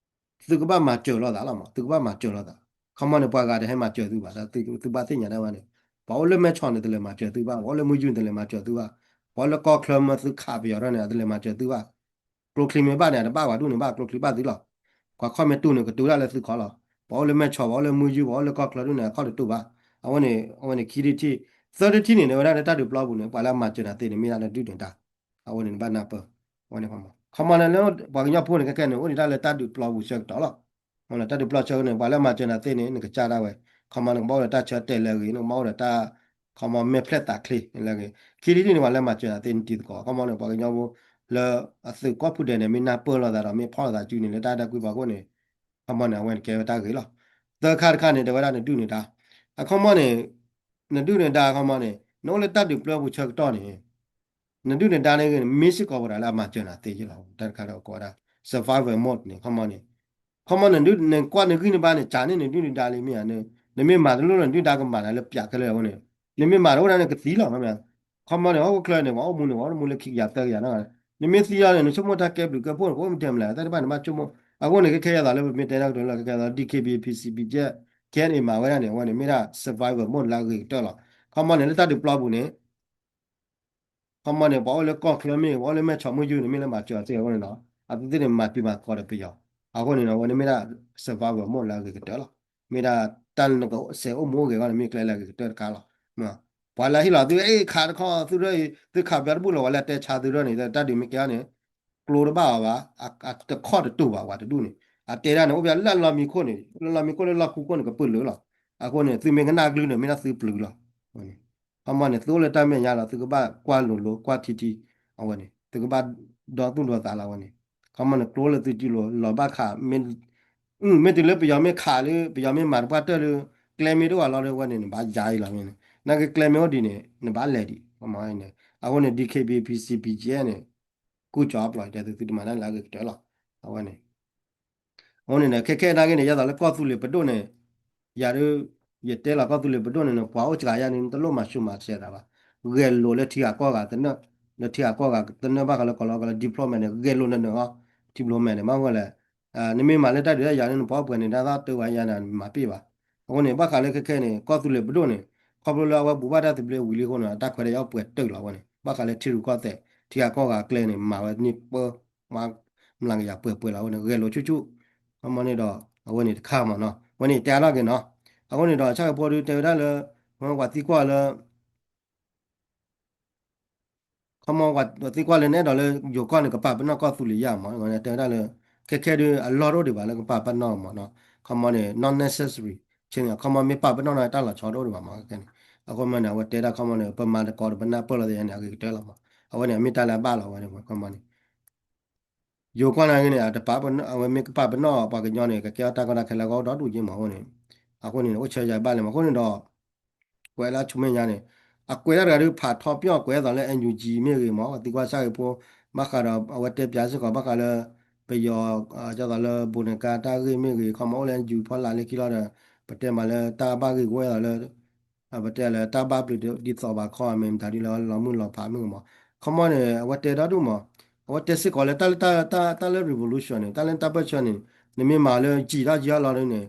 သုကဘၣ်မၤစၢၤလိာ်သးလီၤမး, သုကဘၣ်မၤစၢၤလိာ်သး. ခီမီန့ၣ် ပှၤဂၤတဟဲမၤစၢၤသုဘၣ်, သုဘၣ်သ့ၣ်ညါဒၣ်ဝဲန့ၣ် ပှၤအိၣ်လၢမဲၢ်ဆီးန့ၣ် တလဲၤမၤစၢၤသုဘၣ်, ပှၤအိၣ်လၢမုၢ်ယူၢ်န့ၣ် တလဲၤမၤစၢၤသုဘၣ်, ပှၤအိၣ်လၢကီၢ်ချၢမ့ၢ်သုခးပယီၤထီၣ်န့ၣ် တလဲၤမၤစၢၤသုဘၣ်. ကျိချံမ့ၢ်ဘၣ်န့ၣ် အတဘၣ်ပှၤဒူၣ်န့ၣ်ဘၣ် ကျိချံဘၣ်သုလီၤ. ပှၤခီၣ်မ့ၢ်တူၢ်န့ၣ် ကတူၢ်ဒၣ်လၢသုခီလီၤ. ပှၤအိၣ်လၢမဲၢ်ဆီး ပှၤအိၣ်လၢမုၢ်ယူၢ် ပှၤအိၣ်လၢကီၢ်ချၢဒူၣ်န့ၣ် အခီၣ်တတူၢ်ဘၣ်. အဝဲန့ၣ် အဝဲန့ၣ်ခံထံၣ်တထံၣ်, သၢထံၣ်တထံၣ်န့ၣ် တဲဝဲဒၣ်လၢတၢ်ဒုးပျီပူၤန့ၣ် ပှၤလၢအမၤစၢၤနၤသ့န့ၣ် မ့ၢ်ဒၣ်လၢဒုၣ်ဒါ အဝဲန့ၣ်နဘၣ်နၢ်ပၢၢ်, အဝဲန့ၣ် ခီမီန့ၣ်လၢပှၤကညီဖိန့ၣ် ခဲခဲန့ၣ် အိၣ်ဒံးတၢ်လၢတၢ်ဒုးပျီပူၤဆၢကတီၢ်လီၤ. တၢ်ဒုးပျီဆၢကတီၢ်န့ၣ် ပှၤလၢအမၤစၢၤနၤသ့န့ၣ် နကစၢ်ဒၣ်ဝဲ, ခီမီန့ၣ် ကဘၣ်အိၣ်ဒီးတၢ်ဆၢတဲာ်လၢအဂ့ၤ, နကဘၣ်အိၣ်ဒီးတၢ် ခီမီမဲာ်ဖျဲၣ်သးချ့လၢအဂ့ၤ. ခံထံၣ်တထံၣ်န့ၣ် ပှၤလၢမၤစၢၤနၤသ့န့ၣ် တံၤသကိး, ခီမီန့ၣ် ပှၤကညီဖိလၢအသုးကီၢ်ဖုဒဲးန့ၣ် မ့ၢ်နၢ်ပၢၢ်လိာ်သးဒီး မ့ၢ်ဖီၣ်လိာ်သးစုန့ၣ် လၢတၢ်အဲၣ်တၢ်ကွံဖီခိၣ်န့ၣ် ခီမီန့ၣ် အဝဲန့ၣ်ကဲဝဲတၢ်ဂ့ၤလီၤ. သၢခါတခါန့ၣ် တဲဝဲဒၣ်နဒုၣ်နဒါ, အခီမီန့ၣ် နဒုၣ်နဒါခီမီန့ၣ် နအိၣ်လၢတၢ်ဒုးပျီပူၤဆၢကတီၢ်န့ၣ် နဒုၣ်နဒါန့ၣ်ဂ့ၤန့ၣ် မ့ၢ်စ့ၢ်ကီးပှၤတဂၤလၢအမၤစၢၤနၤသ့ယ့ၢ်လီၤ. တၢ်တခါဒီးကိးဝဲဒၣ် survival mode န့ၣ် ခီမီန့ၣ် ခီမီန့ၣ် နကွၢ်နဂံၢ်နဘါန့ၣ် ကးန့ၢ်နဒုၣ်နဒါလံမ့ၢ်ဧါ, နမ့ၢ်မၤတလိၣ်လၢနဒုၣ်ဒါကမၤနၤလၢပျးခဲလၢာ်အဃိန့ၣ် နမ့ၢ်မၤတအိၣ်ဒၣ်န့ၣ်ကသံလီၤ. ခီမီန့ၣ် ဟီၣ်ခိၣ်ချၢန့ၣ် ပှၤအိၣ်မူန့ၣ် ပှၤအိၣ်မူလၢခံကယၤသၢကယၤနီၢ်ဂၤ, နမ့ၢ်သံလီၤန့ၣ် နဆိကမိၣ်တၢ်ကဲဘျုးကဲဖှိၣ်န့ၣ် ကအိၣ်မ့ၢ်တဲမလဲၣ် တၢ်တဖၣ်န့ၣ်ဘၣ်ဆိကမိၣ်. အဃိန့ၣ် ခဲခဲအံၤသိးလၢပမ့ၢ်တဲဒၣ်ကတိၤလၢ ခဲခဲအံၤသိး DKBA PC BGF KNA မၤဝဲဒၣ်န့ၣ် အဝဲန့ၣ်မ့ၢ်ဒၣ် survival mode လၢအဂ့ၤကတၢၢ်လီၤ. ခီမီန့ၣ် လၢတၢ်ဒုးပျီပူၤန့ၣ် ခီမီန့ၣ် ပှၤအိၣ်လၢကီၢ်ချၢမ့ၢ်ဂ့ၤ ပှၤအိၣ်လၢမဲၢ်ဆီးမုၢ်ယူၢ်န့ၣ် မ့ၢ်လၢမၤစၢၤအီၤသ့အဃိန့ၣ်ဒီး အသုသ့ၣ်န့ၣ် မၤတံၤမၤသကိးဒီးပယီၤ. အဃိန့ၣ်ဒီး အဝဲန့ၣ်မ့ၢ်ဒၣ် survival mode လၢအဂ့ၤကတၢၢ်လီၤ. မ့ၢ်ဒၣ်တၢ်လၢနကစဲးအိၣ်မူအိၣ်ဂဲၤအဂီၢ်န့ၣ် မ့ၢ်ကျဲလၢအဂ့ၤကတၢၢ်တခါလီၤ. ပှၤလၢဟ့ၣ်လီၤသု အဲၣ်ခးတခီသုထၢၣ်အံၤ သုခးပယီၤတဘူၣ်လီၤ ပှၤလၢအတဲဆါသုထၢၣ်န့ၣ် တၢ်ဒုးမ့ၢ်ကဲအီၤန့ၣ် ကျိတဘၣ်အီၤဘၣ်, တခီၣ်တတူာ်ဘၣ် ပှၤတဒူၣ်န့ၣ် အတဲဒၣ်န့ၣ် အိၣ်ဖဲလၢလီၢ်မံခိၣ်န့ၣ် လၢလီၢ်မံခိၣ်လၢလီၢ်ခူခိၣ်န့ၣ် ကပုာ်လုာ်လီၤ. အဃိန့ၣ် သုမ့ၢ်ကနၣ်ကလုၢ်န့ၣ် မ့ၢ်ဒၣ်သုပျုၤလီၤ. ခီမီန့ၣ် သုအိၣ်လၢတၢ်မဲာ်ညါလီၤ သုကဘၣ်ကွၢ်လိၤလိၤကွၢ်ထံထံ အဝဲန့ၣ် သုကဘၣ်ဒီသူၣ်ဒီသးလီၤဝဲန့ၣ်. ခီမီန့ၣ် ကျိလၢသုစုလိၤလီၤဘၣ်ခး မ့ၢ်တုၤလၢပယီၤမ့ၢ်ခးလၢ ပယီၤမ့ၢ်မၤတပှၢ်တၢၢ်လၢ ကျဲမ့ၢ်တအိၣ်အလီၢ်ဒီး အဝဲန့ၣ် နဘၣ်ယါအံၤလီၤမ့ၢ်န့ၣ် နာ်က့ကျဲမ့ၢ်အိၣ်ဒံးန့ၣ် နဘၣ်လဲၤဒံး ခီမီန့ၣ် အဃိန့ၣ် DKBA PC BGF န့ၣ် ကူၣ်ကၠီအပျီၢ်တဲသုသုတမၤတၢ်လၢအဂ့ၤကတၢၢ်လီၤ. အဝဲန့ၣ် အဃိန့ၣ်ဒီး ခဲခဲနာ်က့န့ၣ် ယဲသိးလၢကီၢ်သူလ့ၤပဒိၣ်န့ၣ် ယၤဒုး ယတဲလီၤကီၢ်သူလ့ၤပဒိၣ်န့ၣ် ပှၤအိၣ်စှၤယါန့ၣ် တလိၣ်မၤဆူၣ်မၤစဲးသးဘၣ်. ဂဲၤလိာ်လၢထံဂၤကီၢ်ဂၤသနၢၣ်, လၢထံဂၤကီၢ်ဂၤသနၢၣ်ဘၣ်ဃးလၢကီၢ်လီၤကီၢ်လၢ diplomat န့ၣ် ဂဲၤလိာ်နၢၤနၢၤအီၤ diplomat န့ၣ် ဘၣ်ဃိလဲၣ် နမ့ၢ်မၤလၢတၢ်ဒုးတၢ်ယၤန့ၣ် နပှၤအိၣ်ပှဲၤန့ၣ် တၢ်သီတၢ်ဝဲယၤန့ၣ် နမၤပ့ၢ်ဘၣ်. အဃိန့ၣ် ဘၣ်ဃးလၢခဲခဲန့ၣ် ကီၢ်သူလ့ၤပဒိၣ်န့ၣ် ခီဖျိလၢအဝဲဘူးဘၣ်တၢ်သဘျ့ဝံၤလံအဃိန့ၣ် အတၢ်ခွဲးတၢ်ယာ်အိၣ်ပှဲၤတုာ်လီၤဝဲန့ၣ် ဘၣ်ဃးလၢထံရူၢ်ကီၢ်သဲး ထံဂၤကီၢ်ဂၤကျဲန့ၣ် မၤဝဲန့ၢ်ပၢ မၤကယၤပှဲၤပှဲၤလီၤဝဲန့ၣ် ဂဲၤလိာ်ဆူၣ်ဆူၣ် ခီမီန့ၣ်ဒီး အဝဲန့ၣ်တခါမ့ၢ်နီၤ ဝဲန့ၣ်တဲအါထီၣ်က့ၤနီၤ. အဃိန့ၣ်ဒီး ဆၣ်ကဖိဒုးတဲဝဲဒၣ်လၢ ပှၤသံကွၢ်လၢ ခီမီ ပှၤသံကွၢ်လၢနအဲၣ်ဒိးလၢယိၤကီၢ်န့ၣ် ကပာ်ပနီၣ်ကီၢ်သူလ့ၤယါမ့ၢ် တဲဝဲဒၣ်လၢ ခဲခဲဒုးအလီၢ်တအိၣ်ဒံးဘၣ်လၢကပာ်ပနီၣ်မ့ၢ်နီၤ ခီမီန့ၣ် not necessary ဆ့န့ၣ် ခီမီမ့ၢ်ပာ်ပနီၣ်န့ၣ် တၢ်လီၤဆီတအိၣ်ဒံးဘၣ်မ့ၢ်ခဲန့ၣ် အဃိမ့ၢ်န့ၣ် အဝဲတဲဒၣ်ခီမီန့ၣ် ပမၤသကိးဒီးပနၢ်ပၢၢ်လိာ်သးယါန့ၣ် အဂ့ၤကတၢၢ်လီၤမ့ၢ် အဝဲန့ၣ် အမ့ၢ်တၢ်လၢအဘၣ်လီၤဝဲန့ၣ် ခီမီန့ၣ် ယိၤကီၢ်နာ်က့န့ၣ် အတပာ်ပနီၣ် အဝဲမ့ၢ်ကပာ်ပနီၣ်ပှၤကညီန့ၣ် ကကဲထီၣ်တၢ်ကီတၢ်ခဲလၢအဂီၢ်ဒီဒူၣ်က့မ့ၢ်အဃိန့ၣ် အဃိန့ၣ် အိၣ်ဆၢယၤဘၣ်လဲၣ်မ့ၢ်အဃိန့ၣ်ဒီး ကွဲးလၢဆူမဲာ်ညါန့ၣ် အကွဲးတၢ်တဂၤဒုးဖးထီပၠီၣ်ကွဲးသိးလၢ NUG မ့ၢ်ဂ့ၤမ့ၢ် ပှၤသံကွၢ်ဆၣ်ဂ့ၤဖိ ဘၣ်ဃးဒီး အဝဲတဲပၠးစ့ၢ်ကီး ဘၣ်ဃးလၢ ပယီၤ ဒ်သိးလၢ ဘိးနကါတၢ်ဂ့ၢ်မ့ၢ်ဂ့ၤ ခီမီအိၣ်လၢ NUG ဖီလာ်လၢခံလီၤဒီး ပတဲမးလၢတၢ်ဘၣ်ဂ့ၢ်ဂီၢ်ဝဲသိးလၢ ပတဲလၢတၢ်ဘၣ်ဘျုးဒ်သိးဘၣ်ခီ မ့ၢ်မတၤဒ်လဲၣ်လီၤမုၢ်လီၤဖးမ့ၢ်ဂ့ၤမး, ခီမီန့ၣ် အဝဲတဲဒီဒူၣ်မး, အဝဲတဲစ့ၢ်ကီးလၢတၢ်လၢတၢ် တၢ်လၢ revolution န့ၣ် တၢ်လၢတၢ်ပၢၢ်ဆၢန့ၣ် နမ့ၢ်မၤလၢယံာ်ထီၣ်ယံာ်ထီၣ်လီၤဒ်န့ၣ်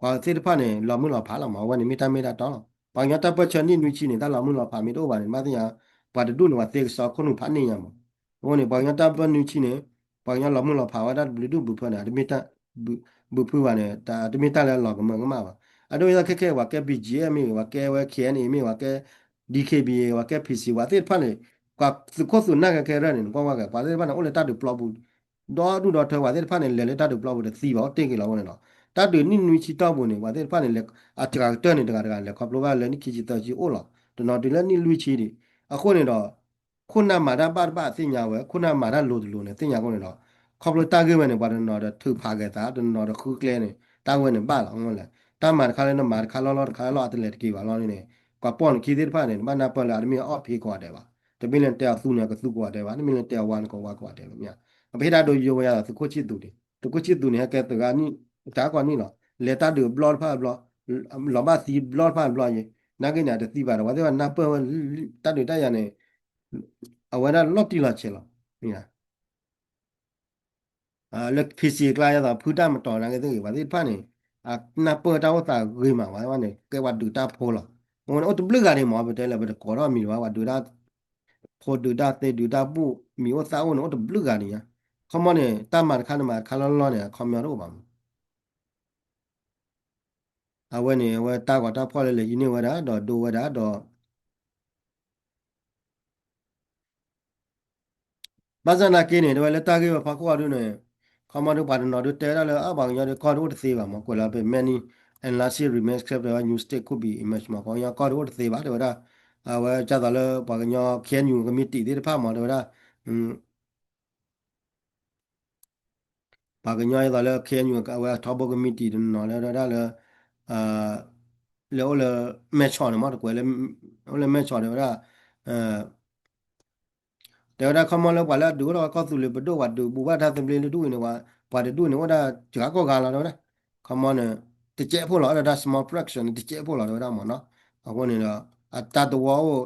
ပှၤသ့ၣ်တဖၣ်န့ၣ် လီၤမုၢ်လီၤဖးလီၤမး, အဝဲန့ၣ်မ့ၢ်တၢ်မ့ၢ်တၢ်တီလီၤ. ပှၤကညီတၢ်ပၢၢ်ဆၢနံၣ်နွံဆံန့ၣ် တၢ်လီၤမုၢ်လီၤဖးမ့ၢ်တအိၣ်ဘၣ်န့ၣ် ဘၣ်သ့ၣ်ညါ ပှၤတဒူၣ်န့ၣ် ပှၤသ့ကစီခိၣ်နူာ်ဖးန့ၢ်ညါမး. အဃိန့ၣ် ပှၤကညီတၢ်ပၢၢ်နွံဆံန့ၣ် ပှၤကညီလီၤမုၢ်လီၤဖးဝဲဒၣ်တဘျုးဒူၣ်ဘျုးဖၢန့ၣ် တမ့ၢ်တၢ် ဘုဖုဘၣ်န့ၣ် တမ့ၢ်တၢ်လၢအလီၤကမၢကမၣ်ဘၣ်. အဒိ ခဲခဲ ပှၤကဲ ဘီၣ်ကၠံၣ်အ့ မ့ၢ်ဂ့ၤ ပှၤကဲဝဲ ခ့ၣ်အဲၣ်အ့ မ့ၢ်ဂ့ၤ ပှၤကဲ ဒံၣ်ခ့ၣ်ဘံၣ် ပှၤကဲ ဖံၣ်စံၣ် ပှၤသ့ၣ်တဖၣ်န့ၣ် ပှၤသုးခိၣ်သုးနၢ်ခဲခဲရၢၢ်န့ၣ် နကွၢ်ဝဲကဲ ပှၤသ့ၣ်တဖၣ်န့ၣ် အိၣ်လၢတၢ်ဒုးပျီပူၤ ဒီဒူၣ်ဒီထၢ ပှၤသ့ၣ်တဖၣ်န့ၣ် လဲၤလၢတၢ်ဒုးပျီပူၤတသံဘၣ် အိၣ်တ့ၢ်က့ၤလီၤအဃိန့ၣ်ဒီး တၢ်ဒုးနံၣ်နွံဆံတီၢ်ပူၤန့ၣ် ပှၤသ့ၣ်တဖၣ်န့ၣ် လဲၤအတဂၤကတၢၢ်န့ၣ် တဂၤတဂၤလဲၤခီဖျိဘၣ်လၢနံၣ်ခံဆံသၢဆံအိၣ်လီၤ. တနီၤတုၤလၢနံၣ်လွံၢ်ဆံဒံး အဃိန့ၣ်ဒီး ခိၣ်နၢ်မၤတၢ်ဘၣ်တဘၣ်သ့ၣ်ညါဝဲ ခိၣ်နၢ်မၤတၢ်လိၤတလိၤန့ၣ် သ့ၣ်ညါအဃိန့ၣ်ဒီး ခီဖျိတၢ်ဂ့ၢ်ဝဲန့ၣ် ပှၤတနီၤဒီးထုးဖးကဲၤသး တနီၤဒီးဃုကျဲန့ၣ် တၢ်ဝဲန့ၣ်ဘၣ်လီၤ. အဃိလဲၣ် တၢ်မၤတခါလၢနမၤတခါလီၤလီၤတခါလီၤ အတလဲၤတက့ၤဘၣ်လီၤန့ၣ် ပှၤပိာ်နခံသ့ၣ်တဖၣ်န့ၣ် နဘၣ်နၢ်ပၢၢ်လၢအတမ့ၢ်အီၣ်ဖံးကိးဂၤဒဲးဘၣ်. တမ့ၢ်လၢနတဲအီၤသူန့ၣ် အကသူကိးဂၤဒဲးဘၣ် တမ့ၢ်လၢနတဲအီၤဝါန့ၣ် ကဝါကိးဂၤဒဲးဘၣ်. မ့ၢ် ပဟ့ၣ်တၢ်ဒိယိဝဲယၤဒီး သုးခိၣ်ဆံၣ်သူးန့ၣ် သုးခိၣ်ဆံၣ်သူးန့ၣ် ဟဲကဲသုးဂၤနံၣ် တၢ်ကီၢ်နံၣ်လီၤ. လဲၤတၢ်ဒုးဘျီတဖၣ်ဘျီ လီၤဘၣ်သံဘျီတဖၣ်ဘျီယဲ နာ်က့န့ၣ် အတသံဘၣ်ဒီး ပှၤသ့ၣ်တဖၣ်နၢ်ပၢၢ်ဝဲ တၢ်ဒုးတၢ်ယၤန့ၣ် အဝဲဒၣ်လီၤတံၢ်လီၤဆဲးလီၤ. မ့ၢ် လၢ ဖံၣ်စံၣ် အကျါ ယသးဖုတၢ်မတီၤနာ်က့သ့ၣ်ဂ့ၤ ပှၤသ့ၣ်တဖၣ်န့ၣ် အနၢ်ပၢၢ်တၢ်အိၣ်သးဂ့ၤမး ပှၤသ့ၣ်တဖၣ်န့ၣ် ကဲပှၤဒုးတၢ်ဖိလီၤ. အဃိန့ၣ် အိၣ်တဘျုးဂၤန့ၣ်မး ပတဲလၢပတကိးထီၣ်မံၤဘၣ် ပှၤဒုးတၢ်ဖိဒုးတၢ်သ့ဒုးတၢ်ဘူၣ် မံၤအိၣ်သၣ်အိၣ်န့ၣ် အိၣ်တဘျုးဂၤန့ၣ်ညါ. ခီမီန့ၣ် တၢ်မၤတခါနမၤတခါလီၤလီၤန့ၣ် အခီပညီတအိၣ်ဘၣ်မး. အဝဲန့ၣ် အဝဲတၢ်ဂီၤတၢ်ဖီၣ်လၢလဲၤဟံးန့ၢ်ဝဲဒၣ် ဒီးဒိဝဲဒၣ်ဒီး ဘၣ်ဆၣ်နာ်က့န့ၣ် တဲဝဲလၢတၢ်ဂ့ၢ်ဝဲဖီခိၣ်အီၤဒုန့ၣ် ခီမီဒုပှၤတနီၤဒုတဲဝဲဒၣ်လၢ အ ပှၤကညီဒုကီၢ်ဒုအိၣ်တသ့ဘၣ်မး ကွဲးလီၤဖဲ many analysis remains credible new state could be emerged မး ပှၤကညီကီၢ်ဒုအိၣ်တသ့ဘၣ် တဲဝဲဒၣ် အဝဲဒ်သိးလၢပှၤကညီ ခ့ၣ်အဲၣ်ယူၣ် ကမံးတံာ်သ့ၣ်တဖၣ်မး တဲဝဲဒၣ် ပှၤကညီဒ်သိးလၢ ခ့ၣ်အဲၣ်ယူၣ် အဝဲထီဘိကမံးတံာ်တနီၤလၢဒၣ်လၢ လၢအိၣ်လၢ မဲၢ်ဆီးန့ၣ်မး တကွဲးလၢ အိၣ်လၢမဲၢ်ဆီးတဲဝဲဒၣ် တဲဝဲဒၣ်ခီမီလၢပှၤလၢအဒုးအိၣ်ထီၣ်ကီၢ်သူလ့ၤပဒိၣ် ပှၤဒုးဘူးဘၣ်တၢ်သဘျ့လၢဒူၣ်အံၤန့ၣ် ပှၤတဒူၣ်န့ၣ် အိၣ်ဒၣ်စှၤကိးဂၤလီၤ တဲဝဲဒၣ် ခီမီန့ၣ် တကဲးဖိလီၤ အိၣ်ဒၣ် small fraction န့ၣ် တကဲးဖိလီၤတဲဝဲဒၣ်မးနီၤ အဃိန့ၣ်ဒီး အတၢ်တဝီအိၣ်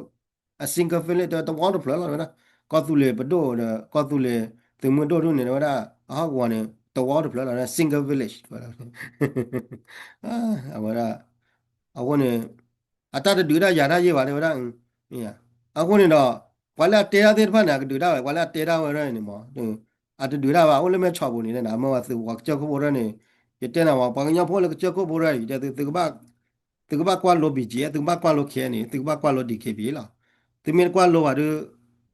အ single village တဲဝဲတဝီတဖျၢၣ်လီၤတဲဝဲဒၣ် ကီၢ်သူလ့ၤပဒိၣ်ဒီး ကီၢ်သူလ့ၤသုးမုၢ်ဒိၣ်ဒူၣ်န့ၣ် တဲဝဲဒၣ် အဟီၣ်ကဝီၤန့ၣ် တဝီတဖျၢၣ်လီၤ single village တဲဝဲဒၣ် အဝဲဒၣ် အဃိန့ၣ် အတၢ်တဒုးတၢ်ယၤတၢ်ယ့ၢ်ဘၣ်တဲဝဲဒၣ် အဃိန့ၣ်ဒီး ပှၤလၢအတဲတၢ်သ့ၣ်တဖၣ်န့ၣ် အကဒုးတၢ်ဝဲ ပှၤလၢအတဲတၢ်ဝဲဒၣ်န့ၣ်မး အတဒုးတၢ်ဘၣ် အိၣ်လၢမဲၢ်ဆီးပူၤန့ၣ် အမၢဝဲသုးပှၤကစၢၢ်ခိၣ်ဖိရၢၣ်န့ၣ် ယတဲနၤဝဲ ပှၤကညီဖိလၢကစၢၢ်ခိၣ်ဖိရၢၣ် ယတဲသု သုကဘၣ်ကွၢ်လိ ဘီၣ်ကၠံၣ် သုကဘၣ်ကွၢ်လိ ခ့ၣ်အဲၣ်အ့ သုကဘၣ်ကွၢ်လိ ဒံၣ်ခ့ၣ်ဘံၣ်လီၤ သုမ့ၢ်တကွၢ်လိဘၣ်ဒီး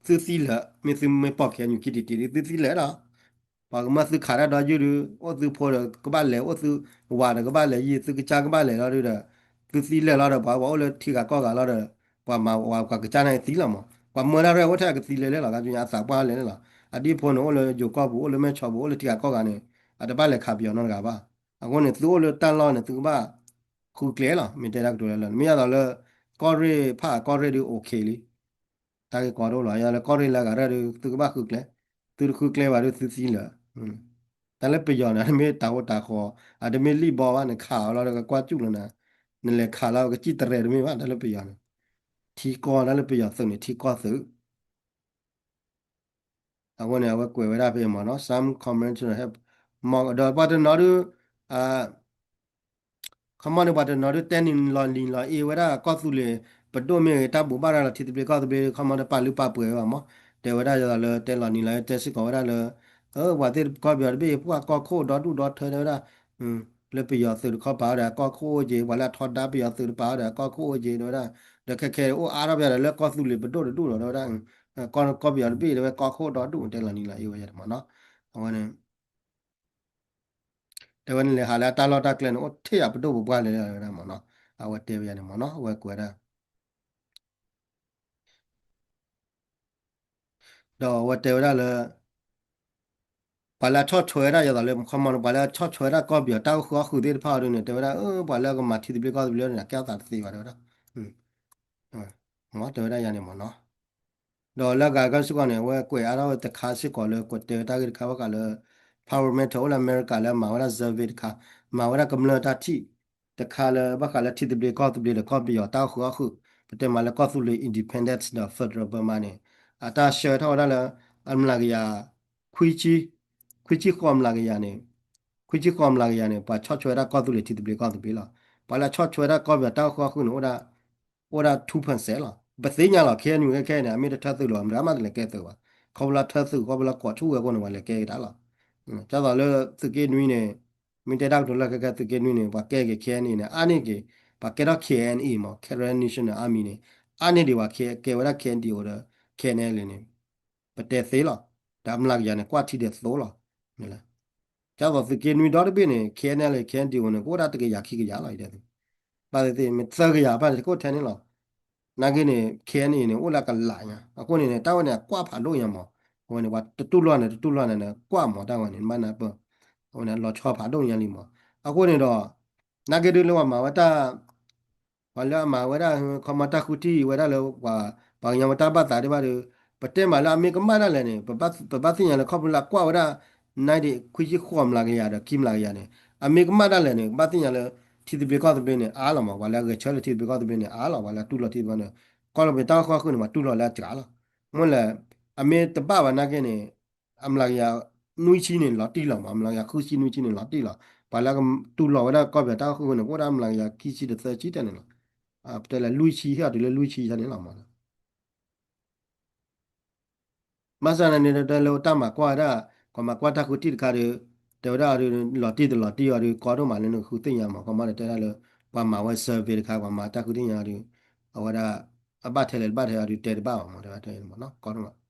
သုသံလၢာ် မ့ၢ်သုမ့ၢ်ပိာ် ခ့ၣ်အဲၣ်ယူၣ် ခံတံၢ်တံၢ်ဒီး သုသံလၢာ်လီၤ ပှၤကမၢသုခးတၢ်ဒီးယုၢ်ဒီး အိၣ်သုဖိဒီးကဘၣ်လဲၤ အိၣ်သုဝၤဒီးကဘၣ်လဲၤယံၤ သုကစၢ်ကဘၣ်လဲၤလီၤဒီး သုသံလၢာ်လီၤဒီး ပှၤအိၣ်လၢထံဂၤကီၢ်ဂၤလီၤဒီး ပှၤမၤဝဲပှၤကစၢ်န့ၣ်သံလီၤမး ပှၤမၢတၢ်ရဲၣ်အိၣ်ထဲအကသံလၢာ်လၢာ်လီၤ ကညီအသးပှၢ်လဲၣ်လၢာ်လီၤ အဒံၣ်ဖိန့ၣ် အိၣ်လၢယိၤကီၢ်ပူၤ အိၣ်လၢမဲၢ်ဆီးပူၤ အိၣ်လၢထံဂၤကီၢ်ဂၤန့ၣ် အတဘၣ်လဲၤခးပယီၤနီတဂၤဘၣ် အဃိန့ၣ် သုအိၣ်လၢတၢ်လီၢ်န့ၣ် သုကဘၣ်ဃုကျဲလီၤ မ့ၢ်တဲတၢ်ကတိၤလၢလၢ မ့ၢ်ယါသိးလၢ ကီၢ်ရ့ၣ်ဖၣ်ကီၢ်ရ့ၣ်ဒု okay လံ တၢ်ဂ့ၢ်ကီတအိၣ်လီၤ ယါလၢကီၢ်ရ့ၣ်လၢအဂၤရဲၣ်ဒု သုကဘၣ်ဃုကျဲ သုတဃုကျဲဘၣ်ဒု သုသံလၢာ် တၢ်လၢပယီၤန့ၣ် အတမ့ၢ်တၤဟိတၤဃီ အတမ့ၢ်လံၣ်ဘီဘၣ် နခးအီၤလီၤဒီးကကွၢ်စူၣ်လီၤနၤ နလဲၤခးလီၤကစံၣ်တရဲၤတမ့ၢ်ဘၣ် တၢ်လၢပယီၤန့ၣ် ထံကီၢ် တၢ်လၢပယီၤသုးန့ၣ် ထံကီၢ်သုး အဃိန့ၣ် အဝဲကွဲးဝဲဒၣ်ဖဲမ့ၢ်နီၤ some comments have မ့ၢ်ဒီးပှၤတနီၤဒု ခီမီန့ၣ် ပှၤတနီၤဒု တဲနံၤလီၤနံၤလီၤအ့ဝဲဒၣ် ကီၢ်သူလ့ၤပဒိၣ်မ့ၢ်ဂ့ၤ တၢ်ဘိးဘၣ်ရၤလီၤထံသဘျ့ကီၢ်သဘျ့ ခီမီတပာ်လုၢ်ပာ်ပှဲၤဝဲဘၣ်မး တဲဝဲဒၣ်ယသးလၢတဲလီၤနံၤလီၤအ့ တဲစ့ၢ်ကီးဝဲဒၣ်လၢ ပှၤသ့ၣ်ကီၢ်ပယီၤတဘ့ၣ် ပှၤကီၢ်ခိၣ်ဒီဒူၣ်ဒီထၢတဲဝဲဒၣ် လၢပယီၤသုးတခီပာ်အီၤဒီး အကီၢ်ခိၣ်အိၣ်က့ၤ ပှၤလၢအထီဒါပယီၤသုးတပာ်အီၤဒီး အကီၢ်ခိၣ်အိၣ်က့ၤ တဲဝဲဒၣ် ဒီးခဲခဲအိၣ်အါထီၣ်ပယီၤဒီး လၢကီၢ်သူလ့ၤပဒိၣ်တဒူၣ်လီၤ တဲဝဲဒၣ် ကီၢ်ပယီၤတဘ့ၣ်တဲဝဲ ကီၢ်ခိၣ်ဒီဒူၣ် တဲလီၤနံၤလီၤအ့ဝဲယါန့ၣ်မ့ၢ်နီၤ အဝဲန့ၣ် တဲဝဲန့ၣ်လဲၤဟးလၢအတၢ်လီၢ်တၢ်ကျဲန့ၣ် အိၣ်ထဲအပဒိၣ်ပပှၢ်လဲၤလၢဝဲဒၣ်မ့ၢ်နီၤ အဝဲတဲဝဲယါန့ၣ်မ့ၢ်နီၤ အဝဲကွဲးဒၣ် ဒီးအဝဲတဲဝဲဒၣ်လၢ ပှၤလၢအဆီၣ်ထွဲဝဲဒၣ်ယသးလၢ ခီမီန့ၣ် ပှၤလၢအဆီၣ်ထွဲဝဲဒၣ်ကီၢ်ပယီၤတၢ်အိၣ်ဃုာ်အီၣ်ဃုာ်သ့ၣ်တဖၣ်အီၤဒ်န့ၣ် တဲဝဲဒၣ် ပှၤလၢအကမၤထံသဘျ့ကီၢ်သဘျ့န့ၣ် အကဲအသးတသ့ဘၣ်တဲဝဲဒၣ် မ့ၢ်တဲဝဲဒၣ်ယါန့ၣ်မ့ၢ်နီၤ ဒီးလၢအဂၤကစ့ၢ်ကီးန့ၣ် အဝဲကွဲးအါထီၣ်ဝဲတခါစ့ၢ်ကီးလၢ ကွဲးတဲဝဲတၢ်ဂ့ၢ်တခါဘၣ်ဃးလၢ Power Matter အိၣ်လၢအမဲရကၤလၢအမၤဝဲဒၣ် survey တခါ မၤဝဲဒၣ်ကမျၢၢ်တၢ်ထံၣ် တခါလၢဘၣ်ဃးလၢထံသဘျ့ကီၢ်သဘျ့ဒီးကီၢ်ပယီၤတၢ်အိၣ်ဃုာ်အီၣ်ဃုာ်, ပတဲမးလၢကီၢ်သူလ့ၤ independence ဒီး federal Burma န့ၣ် အတၢ်ဆှၢထီၣ်ဝဲဒၣ်လၢ အမျးကယၤ ခွံဆံ, ခွံဆံဃိးမျးကယၤန့ၣ်, ခွံဆံဃိးမျးကယၤန့ၣ် ပှၤဆီၣ်ထွဲဝဲဒၣ်ကီၢ်သူလ့ၤထံသဘျ့ကီၢ်သဘျ့လီၤ. ပှၤလၢအဆီၣ်ထွဲဝဲဒၣ်ကီၢ်ပယီၤတၢ်အိၣ်ဃုာ်အီၣ်ဃုာ်န့ၣ် အိၣ်ဒၣ် အိၣ်ဒၣ် two percent လီၤ. ပသ့ၣ်ညါလီၤ ခဲအံၤနွံခဲခဲအံၤန့ၣ် အမ့ၢ်တထၢသုးလီၤ မတၤမးတလဲၤကဲသုးဘၣ်. ခီဖျိလၢထၢသုး ခီဖျိလၢကိးဆူၣ်ဝဲအဃိန့ၣ် ပှၤလဲၤကဲက့ၤတၢ်လီၤ. ဒ်သိးလၢသုးက့နွံန့ၣ် မ့ၢ်တဲတၢ်ကတိၤလၢခဲခဲ သုးက့နွံန့ၣ် ပှၤကဲက့ၤ ခဲအံၤန့ၣ် အါန့ၢ်က့ၤ ပှၤကဲထီၣ် ခဲအံၤန့ၣ် မ့ၢ် Karen National Army န့ၣ် အါန့ၢ်ဒံးပှၤကဲဝဲဒၣ် ခဲအံၤဒီး ခဲအံၤန့ၣ်လံန့ၣ် ပတဲသ့လီၤ. ဒီးအမျးကယၤန့ၣ် ကွၢ်ထံဒဲးသိလီၤ. ဒ်သိးသုးက့နွံဒီတဘ့ၣ်န့ၣ် ခဲအံၤန့ၣ်လံ ခဲအံၤဒီးန့ၣ် ကအိၣ်ဒၣ်တကယၤခံကယၤလီၤ. ဘၣ်သ့ၣ်သ့ၣ် မ့ၢ်သၢကယၤဘၣ်န့ၣ် တကအိၣ်ထဲန့ၣ်လီၤ. နာ်က့န့ၣ် ခဲအံၤန့ၣ် အိၣ်လၢကလးညါ အဃိန့ၣ်န့ၣ် တၢ်ဝဲန့ၣ် အကွၢ်ဖးဒိၣ်ညါမး. အဝဲန့ၣ် ပှၤတတူၢ်လိာ်န့ၣ် တတူၢ်လိာ်န့ၣ် ကွၢ်မး တၢ်ဝဲန့ၣ် ဘၣ်နၢ်ပၢၢ် အဝဲန့ၣ် လီၤဆီဖးဒိၣ်ညါလံမး. အဃိန့ၣ်ဒီး နာ်က့ဒုးလၢပှၤမၤဝဲတၢ် ပှၤလၢအမၤဝဲဒၣ် ခီမီတၢ်ဃုထံၣ်ဝဲဒၣ်လၢ ပှၤကညီဝဲတၢ်ဘၣ်သးဒံးဘၣ်ဒီး ပတဲမးလၢအမ့ၢ်ကမၣ်ဒၣ်လဲာ်န့ၣ် ပဘၣ်သ့ၣ်ညါလၢခီဖျိလၢအကွၢ်ဝဲဒၣ် နၢ်ဒံး ခွံဆံဃိးမျးကယၤဒီး ခံမျးကယၤန့ၣ် အမ့ၢ်ကမၣ်ဒၣ်လဲာ်န့ၣ် ပဘၣ်သ့ၣ်ညါလၢ ထံသဘျ့ကီၢ်သဘျ့န့ၣ် အါလီၤမး ပှၤလၢအဂဲၤဆၢထၢၣ်လၢထံသဘျ့ကီၢ်သဘျ့န့ၣ် အါလီၤ ပှၤလၢအတူၢ်လိာ်ထံသဘျ့န့ၣ် ကီၢ်သဘျ့တၢ်အိၣ်ဃုာ်အီၣ်ဃုာ်န့ၣ် ပှၤတူၢ်လိာ်လၢအစှၤလီၤ. မ့ၢ်လဲၣ် အမ့ၢ်တဘၣ်ဘၣ်နာ်က့န့ၣ် အမျးကယၤနွံဆံန့ၣ် လီၤတံၢ်လီၤမး အမျးကယၤဃုဆံနွံဆံန့ၣ် လီၤတံၢ်လီၤ. ပှၤလၢအတူၢ်လိာ်ဝဲဒၣ်ကီၢ်ပယီၤတၢ်အိၣ်ဃုာ်အီၣ်ဃုာ်န့ၣ် ကအိၣ်ဒၣ်အမျးကယၤခံဆံဒီးသၢဆံတဲန့ၣ်လီၤ. ပတဲလၢလွံၢ်ဆံ ဟဲအီၤတုၤလၢလွံၢ်ဆံန့ၣ်လီၤမး. ဘၣ်ဆၣ်န့ၣ်န့ၣ် တဲလၢတၢ်မၤကွၢ်ဝဲဒၣ် ပှၤမၤကွၢ်တၢ်ဃုထံၣ်တခါဒီး တဲဝဲဒၣ်အီၤဒီး လီၤတံၢ်တလီၤတံၢ်အီၤဒီး ကီဒိၣ်မးလၢနကဃုသ့ၣ်ညါမး ခီမီန့ၣ် တဲဒၣ်လၢ ပှၤမၤဝဲ survey တခါ ပှၤမၤတၢ်ဃုထံၣ်ညါအီၤဒီး အဝဲဒၣ် အဘၣ်ထဲလဲၣ်တဘၣ်ထဲအီၤဒီး တဲတဘၣ်ဘၣ်မး တဲဝဲတဲမးနီၤ ကီဒိၣ်မး ဒီ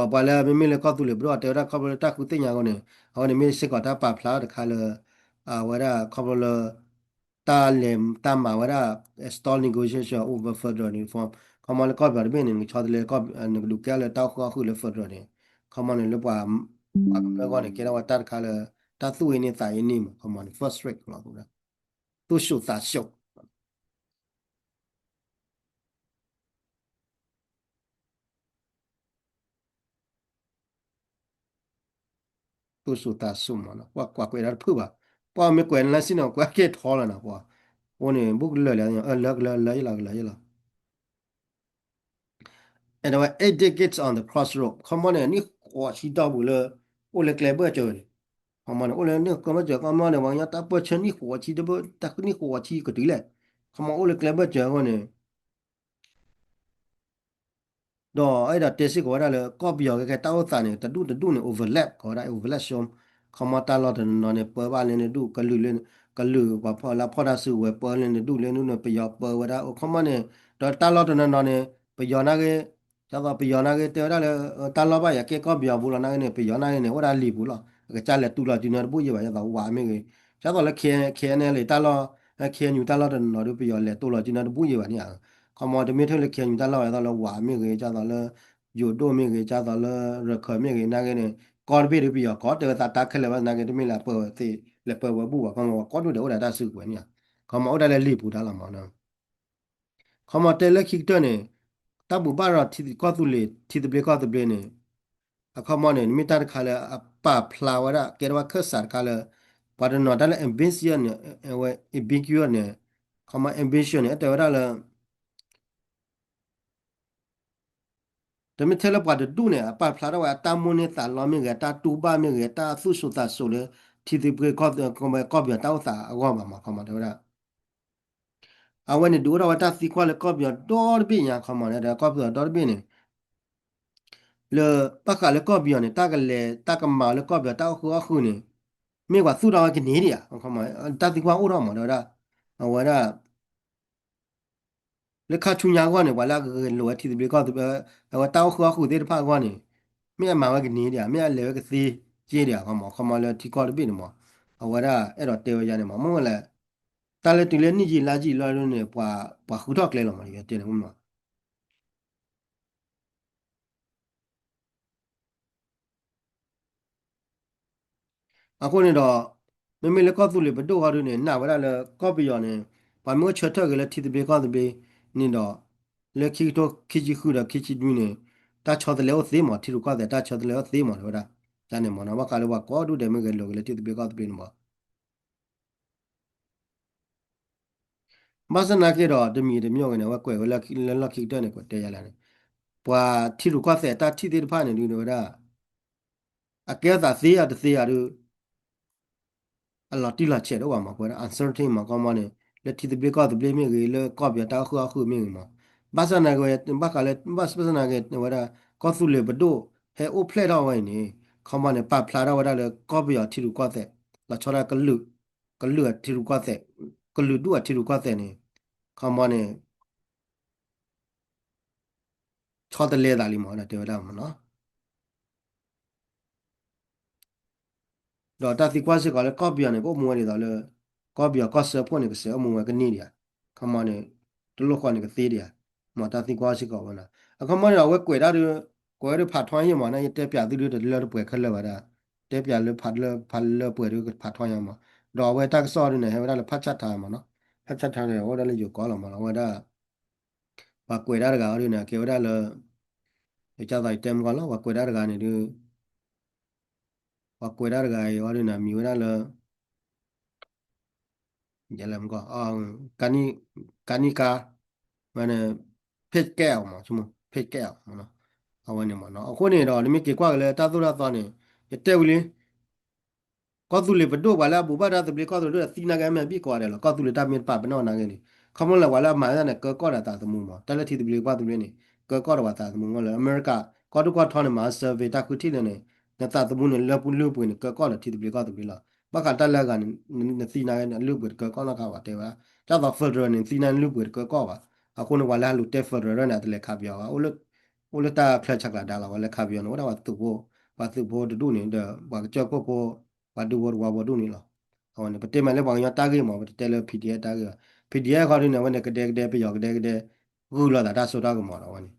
းပှၤလၢမ့မ့ၢ်လၢကီၢ်သူလ့ၤပဒိၣ်အတဲဝဲဒၣ်ခီဖျိလၢတၢ်ဃုသ့ၣ်ညါအဂီၢ်န့ၣ် အဝဲန့ၣ်မ့ၢ်စ့ၢ်ကီးတၢ်ပာ်ဖျါတခါလၢ အဝဲဒၣ်ခီဖျိလၢ တၢ်လဲၤတၢ်မၤဝဲဒၣ် stall negotiation over federal reform ခီမီလၢကီၢ်ပယီၤတဘ့ၣ်န့ၣ် နကဆီတလဲ နကဒုးကဲလၢတၢ်အိၣ်ဃုာ်အီၣ်ဃုာ်လၢ federal န့ၣ် ခီမီန့ၣ်လၢပှၤ ပှၤကမျၢၢ်အဂီၢ်န့ၣ် ကဲထီၣ်ဝဲတၢ်တခါလၢ တၢ်သူၣ်အ့န့ၢ်သးအ့န့ၢ်မး ခီမီန့ၣ် first rate လီၤ သူၣ်ဆူၣ်သးဆူၣ် သူၣ်ဆူၣ်သးဆူၣ်မးနီၤ ပှၤကွၢ်ကွဲးဒၣ်တဖုၣ်ဘၣ် ပှၤမ့ၢ်ကွဲးနလၢစံၣ်န့ၣ် ကွဲးကဲထီလီၤနီၤ ပှၤ အိၣ်န့ၣ် ဘူးကလၢာ်လၢ လၢကလၢာ်လၢယလီၤကလၢာ်ယလီၤ အဲၣ်ဒိးဝဲ eight decades on the crossroad ခီမီန့ၣ် နံၣ်ဃိးဆံတီၢ်ပူၤလၢ အိၣ်လၢကျဲဘၢၣ်စၢၤန့ၣ် ခီမီန့ၣ် အိၣ်လၢနံၣ်ဃိးဆံဘၢၣ်စၢၤ ခီမီန့ၣ် ပှၤကညီတၢ်ပၢၢ်ဆၢနံၣ်ဃိးဆံတဘၢၣ် တၢ်နံၣ်ဃိးဆံကတုၤလဲၣ် ခီမီအိၣ်လၢကျဲဘၢၣ်စၢၤအဃိန့ၣ် ဒီးအဲၣ်ဒိးတဲစ့ၢ်ကီးဝဲဒၣ်လၢ ကီၢ်ပယီၤကဲကဲတၢ်အိၣ်သးန့ၣ် တဒူၣ်တဒူၣ်န့ၣ် overlap ကိးဝဲဒၣ် overlap ရှုံး ခီမီတၢ်လီၢ်တနီၤနီၤန့ၣ် ပၢဘၣ်လၢနဒူၣ် ကလုာ်လၢ ကလုာ်ပှၤဖီၣ်လၢဖီၣ်တၢ်စုကဝဲၤပၢလၢနဒူၣ်လၢနဒူၣ်န့ၣ် ပယီၤပၢဝဲဒၣ် ခီမီန့ၣ် ဒီးတၢ်လီၢ်တနီၤနီၤန့ၣ် ပယီၤနာ်က့ ဒ်သိးပယီၤနာ်က့ တဲဝဲဒၣ်လၢ တၢ်လီၢ်ဘၣ်ယၤကဲကီၢ်ပယီၤပူၤလီၤနာ်က့န့ၣ် ပယီၤနာ်က့န့ၣ် အိၣ်ဒၣ်လံာ်ပူၤလီၤ အကစၢ်လဲၤတူၢ်လီၤစုနၢတဘူၣ်ယံၤဘၣ် ဒ်သိးဝးမ့ၢ်ဂ့ၤ ဒ်သိးလၢ ခဲအံၤန့ၣ်လံ တၢ်လီၢ် ခဲအံၤနုာ်တၢ်လီၢ်တနီၤနီၤဒီး ပယီၤလဲၤတူၢ်လီၤစုနၢတဘူၣ်ယံၤဘၣ်န့ၣ်ဧါ ခီမီတမ့ၢ်ထဲလၢ ခဲအံၤနုာ်တၢ်လီၢ် ဒ်သိးလၢဝးမ့ၢ်ဂ့ၤ ဒ်သိးလၢ ယိၤဒိၣ်မ့ၢ်ဂ့ၤ ဒ်သိးလၢ ရခၢၣ်မ့ၢ်ဂ့ၤ နာ်က့န့ၣ် ကီၢ်တဘ့ၣ်ဒီးပယီၤကီၢ် တဲဝဲသးတၢ်ခဲလၢာ်ဘၣ်နာ်က့ တမ့ၢ်လၢအပၢဝဲသ့ၣ် လဲၤပၢဝဲဘူၣ်ဘၣ် ခီမီပှၤကိးဒူၣ်ဒဲးအိၣ်ဒီးတၢ်စုကဝဲၤန့ၣ်ဧါ ခီမီအိၣ်ဒၣ်လၢလံာ်ပူၤတၢ်လီၤမး ခီမီတဲလၢခံကတၢၢ်န့ၣ် တၢ်ဘိးဘၣ်ဒီးထံကီၢ်သူလ့ၤ ထံသဘျ့ကီၢ်သဘျ့န့ၣ် အခီမီန့ၣ် နမ့ၢ်တၢ်တခါလၢအပာ်ဖျါဝဲဒၣ် ကဲထီၣ်ဝဲခၢၣ်စးတခါလၢ ပှၤတနီၤတၢ်လၢ ambitious န့ၣ် အဝဲ ambiguous န့ၣ် ခီမီ ambition န့ၣ် အတဲဝဲဒၣ်လၢ တမ့ၢ်ထဲလၢပှၤတဒူၣ်န့ၣ် အပာ်ဖျါထီၣ်ဝဲအတၢ်မိၣ်န့ၢ်သးလီမ့ၢ်ဂ့ၤ အတၢ်တူၢ်ဘၣ်မ့ၢ်ဂ့ၤ အတၢ်သူၣ်ဆူၣ်သးဆူၣ်လၢ ထံသဘျ့ကီၢ် ကီၢ်ပယီၤတၢ်အိၣ်သးအဂီၢ်ဘၣ်မး ခီမီတဲဝဲဒၣ် အဝဲန့ၣ်ဒုးအိၣ်ထီၣ်ဝဲတၢ်သံကွၢ်လၢကီၢ်ပယီၤဒီတဘ့ၣ်ညါ ခီမီန့ၣ် ဒီးကီၢ်ပယီၤဒီတဘ့ၣ်န့ၣ် လၢဘၣ်ဃးလၢကီၢ်ပယီၤန့ၣ် တၢ်ကလဲၤတၢ်ကမၤလၢကီၢ်ပယီၤတၢ်အိၣ်ဃုာ်အီၣ်ဃုာ်န့ၣ် မ့ၢ်ပှၤသူၣ်ထီၣ်ဝဲကန့ၢ်ဒံးဧါ တၢ်သံကွၢ်အိၣ်ထီၣ်မး တဲဝဲဒၣ် အဝဲဒၣ် လၢခါဆူညါအဂီၢ်န့ၣ် ပှၤလၢအဂဲၤလိာ်ဝဲထံသဘျ့ကီၢ်သဘျ့ အဝဲတၢ်အိၣ်ဃုာ်အီၣ်ဃုာ်သ့ၣ်တဖၣ်အဂီၢ်န့ၣ် မ့ၢ်အမၤဝဲကန့ၢ်ဒံးဧါ မ့ၢ်အလဲၤဝဲကသ့က့ဒံးဧါ ခီမီ ခီမီလၢထံကီၢ်တဘ့ၣ်န့ၣ်မး အဝဲဒၣ်အဲၣ်ဒိးတဲဝဲယါန့ၣ်မး မ့ၢ်ဝဲလဲၣ် တၢ်လၢတုၤလၢနံၣ်ယံာ်လါယံာ်လီၤန့ၣ် ပှၤဃုထီၣ်ကျဲလီၤမး ယတဲန့ၣ်မး အဃိန့ၣ်ဒီး မ့မ့ၢ်လၢကီၢ်သူလ့ၤပဒိၣ်ဃီဒုန့ၣ် နာ်ဝဲဒၣ်လၢကီၢ်ပယီၤန့ၣ် ပှၤမ့ၢ်အိၣ်ဆၢထၢၣ်က့ၤလၢထံသဘျ့ကီၢ်သဘျ့န့ၣ်ဒီး လၢခံကထိခံဆံဃုဒီးခံဆံနွံန့ၣ် တၢ်ဆီတလဲအိၣ်သ့မး ထံရူၢ်ကီၢ်သဲးတၢ်ဆီတလဲအိၣ်သ့မး တဲဝဲဒၣ် ယါန့ၣ်မးနီၤ ဘၣ်ဃးလၢပှၤကိးဒူၣ်ဒဲးမ့ၢ်ဂဲၤလိာ်က့ၤလၢထံသဘျ့ကီၢ်သဘျ့န့ၣ်မး ဘၣ်ဆၣ်သနာ်က့ဒီး တမံၤတမံၤဂ့ၤန့ၣ် အဝဲကွဲးဝဲလၢလၢလီၢ်ခံကတၢၢ်န့ၣ် ကွဲးတဲယၤလဲၣ်န့ၣ်, ပှၤထံရူၢ်ကီၢ်သဲးတၢ်ထံၣ်သ့ၣ်တဖၣ်န့ၣ်ဒုး ဝဲဒၣ် အကဲအသးသ့အတသ့အဒုး အလီၤတံၢ်လီၤဆဲးဒိၣ်ဘၣ်မး, ပဝဲဒၣ် uncertainty မး ကီမီန့ၣ် လၢထံသဘျ့ကီၢ်သဘျ့မ့ၢ်ဂ့ၤ လၢကီၢ်ပယီၤတၢ်အိၣ်ဃုာ်အီၣ်ဃုာ်မ့ၢ်ဂ့ၤမး, ဘၣ်ဆၣ်သနာ်က့ ဘၣ်ဃးလၢ ဘၣ်ဆၣ်သနာ်က့ ဝဲဒၣ် ကီၢ်သူလ့ၤပဒိၣ် ဟဲအိၣ်ဖျဲၣ်ထီၣ်ဝဲအံၤန့ၣ် ခီမီန့ၣ် ပာ်ဖျါထီၣ်ဝဲဒၣ်လၢကီၢ်ပယီၤထံရူၢ်ကီၢ်သဲး လီၤဆီဒၣ်ကလုာ် ကလုာ်အထံရူၢ်ကီၢ်သဲး ကလုာ်ဒူၣ်အထံရူၢ်ကီၢ်သဲးန့ၣ် ခီမီန့ၣ် ဆီတလဲသးလံမး ဒီးတဲဝဲဒၣ်မးနီၤ. ဒီးတၢ်သံကွၢ်စ့ၢ်ကီးလၢကီၢ်ပယီၤန့ၣ် ကအိၣ်မူဝဲဒ်သိးလၢ ကီၢ်ပယီၤကီၢ်စၢဖှိၣ်န့ၣ် ကစဲးအိၣ်မူဝဲကန့ၢ်ဒံးဧါ, ခီမီန့ၣ် တလိၣ်ဃီန့ၣ်ကသ့ဒံးဧါ, မ့ၢ်တၢ်သံကွၢ်စ့ၢ်ကီးဝဲနီၤ. အခီမီန့ၣ်ဒီး အဝဲကွဲးဒၣ်ဒီး ကွဲးဝဲဒၣ်ဖးထီယဲၢ်မးနီၤ, ယတဲပျးသုဒုးတလၢတပှဲၤခဲလၢာ်ဘၣ်ဒၣ်, တဲပျးလၢဖးလၢ ဖးလၢပှဲၤဒုးဖးထီယဲၢ်မး, ဒီးအဝဲတၢ်ကစီၣ်ဒုးန့ၣ် ဟဲဝဲဒၣ်လၢဖးဆၣ်ထါမးနီၤ, ဖးဆၣ်ထါန့ၣ် အိၣ်ဝဲဒၣ်လၢယိၤကီၢ်လီၤမးနီၤ, အဝဲဒၣ် ပှၤကွဲးဒၣ်တဂၤအီၤဒုးန့ၣ် အကဲဝဲဒၣ်လၢ ယကၢ်သီးယတဲမကီၢ်လီၤ, ပှၤကွဲးဒၣ်တဂၤန့ၣ်ဒုး ပှၤကွဲးဒၣ်တဂၤအံၤအီၤဒုးန့ၣ် မံၤဝဲဒၣ်လၢ ယလဲၤမကီၢ် ကနံၣ်ကါ မ့ၢ်န့ၣ် ဖ့ၣ်ကဲအီၤမး ဆိကမိၣ် ဖ့ၣ်ကဲအီၤ အဝဲန့ၣ်မးနီၤ. အဃိန့ၣ်ဒီး နမ့ၢ်က့ၤကွၢ်က့ၤလၢတၢ်သိၣ်တၢ်သီန့ၣ် ယတဲဝံၤလံ ကီၢ်သူလ့ၤပဒိၣ်ပှၤလၢအဘူးဘၣ်တၢ်သဘျ့ကီၢ်သူလ့ၤပဒိၣ်ဒီးသံနာ်က့ မ့ၢ်ဘံၣ်ကိးဂၤဒဲးလီၤ. ကီၢ်သူလ့ၤတၢ်မ့ၢ်တပာ်ပနီၣ်နာ်က့န့ၣ် ခီဖျိလၢပှၤလၢအမၤတၢ်န့ၣ် ကၢကီၢ်ဒီးသးသမူမး, တၢ်လၢထံသဘျ့ကီၢ်သဘျ့န့ၣ် ကၢကီၢ်ဒီးပှၤသးသမူမးလၢ အမဲရကၤ ကီၢ်ဒိၣ်ကီၢ်ထီန့ၣ် မၤ survey တၢ်ဃုထံၣ်လၢန့ၣ် နသးသမူန့ၣ် လၢပူၤလုၢ်ပှ့ၤန့ၣ် ကၢကီၢ်ဒီးထံသဘျ့ကီၢ်သဘျ့လီၤ. ဘၣ်ဃးတၢ်လၢအဂၤန့ၣ် နသံနာ်က့ နလုၢ်ပှ့ၤတကၢကီၢ်နီတခါဘၣ် တဲဝဲဒၣ်. ဒ်သိး federal န့ၣ် နသံနာ်က့ နလုၢ်ပှ့ၤတကၢကီၢ်ဘၣ်. အဃိန့ၣ် ပှၤလၢဟးလူၤတဲ federal န့ၣ် အတလဲၤခးပယီၤဘၣ် အိၣ်လၢတၢ်ချၢဆးကျးဒါလီၤ. ပှၤလၢခးပယီၤန့ၣ် အိၣ်ဒၣ်ပှၤသုးဖိ ပှၤသုးဖိတဒူၣ်န့ၣ်ဒီး ပှၤကစၢၢ်ခိၣ်ဖိ ပှၤဒူဖိတဝီဖိဒူၣ်န့ၣ်လီၤ. အဝဲန့ၣ် ပတဲမးလၢပှၤကညီတၢ်ဂ့ၢ်မး ပတတဲလၢ PDF တၢ်ဂ့ၢ်ဘၣ်. PDF ခီဒုးန့ၣ် အဝဲန့ၣ် ကဒဲကဒဲ ပယီၤကဒဲကဒဲ ဂုာ်လိာ်သးတၢ်စိတၢ်ကမီၤဒီး အဝဲန့ၣ်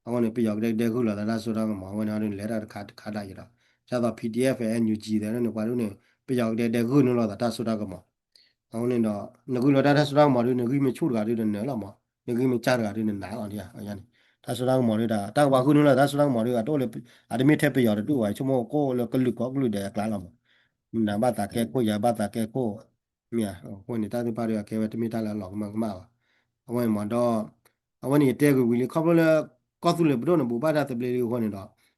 အဃိန့ၣ် ပယီၤကဒဲကဒဲဂုာ်လိာ်သးတၢ်စိတၢ်ကမီၤ အဝဲန့ၣ် အီၤဒုးန့ၣ် လဲၤတၢ်တခါတခါဒၣ်ယံၤဒီး ဒ်သိး PDF NUG သ့ၣ်န့ၣ် ပှၤဒုးန့ၣ် ပယီၤကဒဲကဒဲဂုာ်န့ၢ်လိာ်သးတၢ်စိတၢ်ကမီၤ အဃိန့ၣ်ဒီး နဂုာ်လိာ်တၢ်တၢ်စိတၢ်ကမီၤဒုး နဂံၢ်မ့ၢ်ဆူၣ်တဂၤဒုးနနၢၤလီၤမး, နဂံၢ်မ့ၢ်စၢ်တဂၤဒုးနနၢၤလီၤဒ်န့ၣ်. တၢ်စိတၢ်ကမီၤဒုး တၢ်ကဘၣ်ဂုာ်န့ၢ်လိာ်တၢ်စိတၢ်ကမီၤဒုး အတအိၣ်လၢ အတမ့ၢ်ထဲပယီၤတဒူၣ်ဘၣ် ဆိကမိၣ်ကအိၣ်လၢကလုာ်ကိးကလုာ်ဒဲးအကျါလီၤမး. နဘၣ်သးကဲခိၣ် ယၤဘၣ်သးကဲခိၣ် မ့ၢ်ဧါ. အဃိန့ၣ် တၢ်သ့ၣ်တဖၣ်ဒုး အကဲဝဲတမ့ၢ်တၢ်လၢအလီၤကမၢ်ကမၣ်ဘၣ်. အဝဲန့ၣ်မးဒီး အဝဲန့ၣ်ယတဲကွံာ်ဝံၤလံ ခီဖျိလၢ ကီၢ်သူလ့ၤပဒိၣ်န့ၣ် ဘူးဘၣ်တၢ်သဘျ့လံအဃိန့ၣ်ဒီး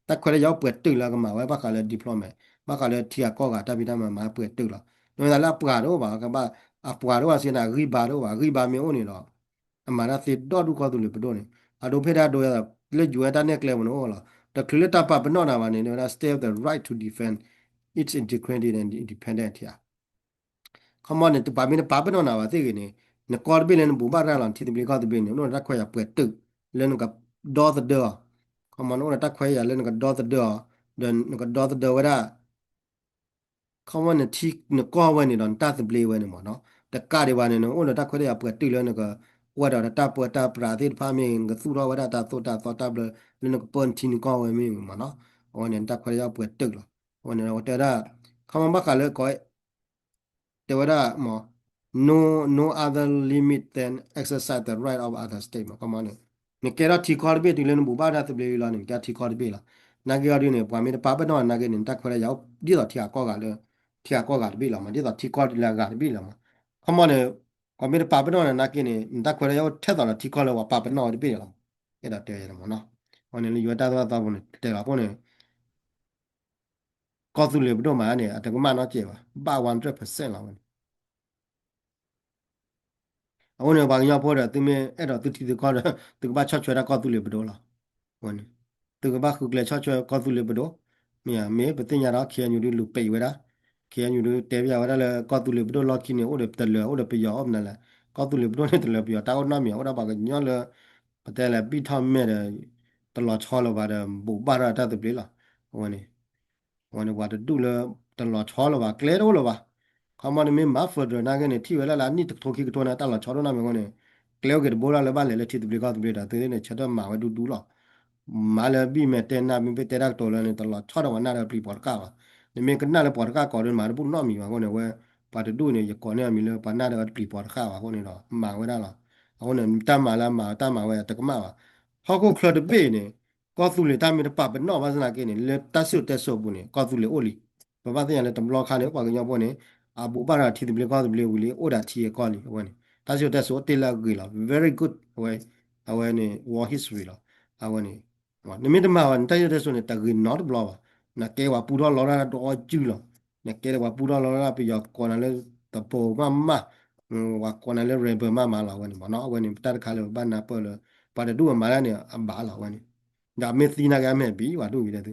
တၢ်ခွဲးတၢ်ယာ်အိၣ်ပှဲၤတုာ်လၢအကမၤဝဲ ဘၣ်ဃးလၢ diplomat ဘၣ်ဃးလၢထံဂၤကီၢ်ဂၤတၢ်ဖံးတၢ်မၤမၤပှဲၤတုာ်လီၤ. နဝဲဒၣ်လၢအပှၤတအိၣ်ဘၣ် ကဘၣ် အပှၤတအိၣ်ဘၣ်စ့ၢ်ကီးန့ၣ် အဂံၢ်ဘါတအိၣ်ဘၣ် အဂံၢ်ဘါမ့ၢ်အိၣ်န့ၣ်ဒီး အမၤတၢ်သ့ဒီဒူၣ်ကီၢ်သူလ့ၤပဒိၣ်န့ၣ် အဒိဖဲဒၣ်ဒိ လၢ ယူၢ်အဲၣ် တၢ်နဲၣ်ကျဲပူၤန့ၣ်အိၣ်လီၤ. တချုးလၢတၢ်ပာ်ပနီၣ်နၤဘၣ်န့ၣ် နဝဲဒၣ် state have the right to defend its integrity and independence ဧါ. ခီမီန့ၣ် တပာ်မ့ၢ်တပာ်ပနီၣ်နၤဘၣ်သ့ၣ်ဂ့ၤန့ၣ် နကီၢ်တဘ့ၣ်လၢနဘူးဘၣ်တၢ်လီၤ ထံသဘျ့ကီၢ်သဘျ့န့ၣ် နအိၣ်ဒီးတၢ်ခွဲးယာ်ပှဲၤတုာ် လၢနကဒီသဒၢအီၤ. ခီမီန့ၣ် အိၣ်ဒီးတၢ်ခွဲးယာ်လၢနကဒီသဒၢအီၤ ဒီးနကဒီသဒၢဝဲဒၣ် ခီမီန့ၣ် ထံနကီၢ်ဝဲန့ၣ်ဒီးနတၢ်သဘျ့ဝဲန့ၣ်မးနီၤ တကးဒံးဘၣ်န့ၣ် နအိၣ်ဒီးတၢ်ခွဲးတၢ်ယာ်ပှဲၤတုာ်လၢနက အိၣ်ဒီးတၢ်ပၢတၢ်ပြးသ့ၣ်တဖၣ်မ့ၢ်ဂ့ၤ နကသူၣ်ထီၣ်ဝဲဒၣ်တၢ်သိၣ်တၢ်သီတၢ်ဘျၢ လၢနကပၢနထံနကီၢ်ဝဲမ့ၢ်ဂ့ၤမးနီၤ အဝဲန့ၣ် နတၢ်ခွဲးတၢ်ယာ်ပှဲၤတုာ်လီၤ. အဝဲန့ၣ် အဝဲတဲဝဲဒၣ် ခီမီဘၣ်ဃးလၢကီး တဲဝဲဒၣ်မး no no other limit than exercise the right of other state မး ခီမီန့ၣ် နကဲထီၣ်ထံကီၢ်တဘ့ၣ်တုၤလၢနဘူးဘၣ်တၢ်သဘျ့လီၤန့ၣ် နကဲထီၣ်ထံကီၢ်တဘ့ၣ်လီၤ. နာ်က့အီၤဒုးန့ၣ် ပှၤမ့ၢ်တပာ်ပနီၣ်နာ်က့န့ၣ် နတၢ်ခွဲးတၢ်ယာ်ဒ်သိးထံဂၤကီၢ်ဂၤလၢ ထံဂၤကီၢ်ဂၤတဘ့ၣ်လီၤမး ဒ်သိးထံကီၢ်လၢအဂၤတဘ့ၣ်လီၤမး. ခီမီန့ၣ် ပှၤမ့ၢ်တပာ်ပနီၣ်နာ်က့န့ၣ် နတၢ်ခွဲးတၢ်ယာ်အိၣ်ထဲသိးဒီးထံကီၢ်လၢပှၤပာ်ပနီၣ်ဝဲတဘ့ၣ်လီၤ. အဲၣ်ဒိးတဲဝဲမးနီၤ အဝဲန့ၣ်လၢယွၤတၢ်သိၣ်တၢ်သီပူၤန့ၣ် တဲလီၤအဃိန့ၣ် ကီၢ်သူလ့ၤပဒိၣ်မးန့ၣ် အတကမၣ်နီတစဲးဘၣ် ဘၣ် one hundred percent လီၤဝဲန့ၣ် အဃိန့ၣ် ပှၤကညီဖိဒီး သုမ့ၢ်အဲၣ်ဒိးသုထံသုကီၢ်ဒီး သုကဘၣ်ဆီၣ်ထွဲတၢ်ကီၢ်သူလ့ၤပဒိၣ်လီၤ. အဝဲန့ၣ် သုကဘၣ်ဃုကျဲဆီၣ်ထွဲကီၢ်သူလ့ၤပဒိၣ် မ့ၢ်ဧါ မ့ၢ်ပသ့ၣ်ညါဒီး ခ့ၣ်အဲၣ်ယူၣ် ဒုးလူၤပိတ်ဝဲဒၣ် ခ့ၣ်အဲၣ်ယူၣ် ဒုးတဲပျးဝဲဒၣ်လၢ ကီၢ်သူလ့ၤပဒိၣ်လီၢ်ခံန့ၣ် အိၣ်ဒီးတလၢၤ အိၣ်ဒီးပယီၤအိၣ်မနုၤလဲၣ် ကီၢ်သူလ့ၤပဒိၣ်န့ၣ် တလၢၤပယီၤတၢ်အိၣ်နီတမံၤ အိၣ်ဒၣ်ပှၤကညီလၢ ပတဲလဲၣ် ဘံၣ်ထီၣ်မဲာ်ဒီး တလီၤဆီလၢၤဘၣ်ဒီး ဘူးဘၣ်ထီၣ်တၢ်သဘျ့လီၤ. အဝဲန့ၣ် အဝဲန့ၣ် ပှၤတဒူၣ်လၢ တလီၤဆီလၢၤဘၣ် ကျဲတအိၣ်လၢၤဘၣ်. ခီမီန့ၣ်မ့ၢ်မၤ federal နာ်က့န့ၣ် ထံၣ်ဝဲဒၣ်လၢအနံၣ်တကထိခံကထိန့ၣ် တၢ်လီၤဆီဒိၣ်နီတမံၤအဃိန့ၣ် ကျဲအိၣ်က့ၤတဘိလၢ်လၢဘၣ်လဲၤလၢထံသဘျ့ကီၢ်သဘျ့ဒီး သုန့ၣ် ဆၢထၢၣ်မၤဝဲဒူဒူလီၤ. မၤလၢဘံၣ်မဲာ်တဲနၢ် မ့ၢ်ဘၣ်တဲတၢ်ကတိၤလၢန့ၣ် တလီၤဆီဒီးပှၤနၢ်ဒီးပျံၤပိာ်တဃၣ်ဘၣ်. နမ့ၢ်ကနၣ်လၢပှၤတဃၣ်ကိးဒုးမၤတဘူၣ်နီတမံၤဘၣ်အဃိန့ၣ် အဝဲ ပှၤတဒူၣ်န့ၣ် ယကိးန့ၢ်အမံၤလၢပှၤနၢ်ဒီးပျံၤပိာ်တဃၣ်ဘၣ်အဃိန့ၣ်ဒီး မၤဝဲဒၣ်လီၤ. အဃိန့ၣ် တၢ်မၤလၢအမၤတၢ်မၤဝဲတကမၣ်ဘၣ်. ဟီၣ်ခိၣ်ချၢတဘ့ၣ်န့ၣ် ကီၢ်သူလ့ၤတၢ်မ့ၢ်တပာ်ပနီၣ်ဘၣ်ဆၣ်သနာ်က့န့ၣ် လၢတၢ်စံၣ်စိၤတဲစိၤအပူၤန့ၣ် ကီၢ်သူလ့ၤအိၣ်လံ. ပဘၣ်သ့ၣ်ညါလၢတဘျီခါန့ၣ် ပှၤကညီဖိန့ၣ် အဘူးဘၣ်ဒီးထံသဘျ့ကီၢ်သဘျ့ဝံၤလံ အိၣ်ဒီးထံအကီၢ်လံ အဝဲန့ၣ် တၢ်စံၣ်စိၤတဲစိၤအိၣ်တ့ၢ်လၢအဂ့ၤလီၤ very good အဝဲ အဝဲန့ၣ် war history လီၤ အဝဲန့ၣ် နမ့ၢ်တမၤဘၣ်န့ၣ် တၢ်စံၣ်စိၤတဲစိၤန့ၣ် တဂ့ၤနီတဘျီဘၣ် နကဲပှၤပူထီၣ်လီတၢ်ဒီအီၣ်စုလီၤ နကဲပှၤပူထီၣ်လီတၢ် ပယီၤကိးနၤလၢသပိးမးမး ပှၤကိးနၤလၢ rebel မးမးလီၤ အဝဲန့ၣ်မ့ၢ်နီၤ အဝဲန့ၣ် တၢ်တခါလၢပဘၣ်နၢ်ပၢၢ်လၢ ပှၤတဒူၣ်အမၤတၢ်န့ၣ် အဘၣ်လီၤ အဝဲန့ၣ် ဒီးမ့ၢ်သံနာ်က့အမဲာ်ဘံၣ် ပှၤဒူၣ်ဝံၤဒီးသု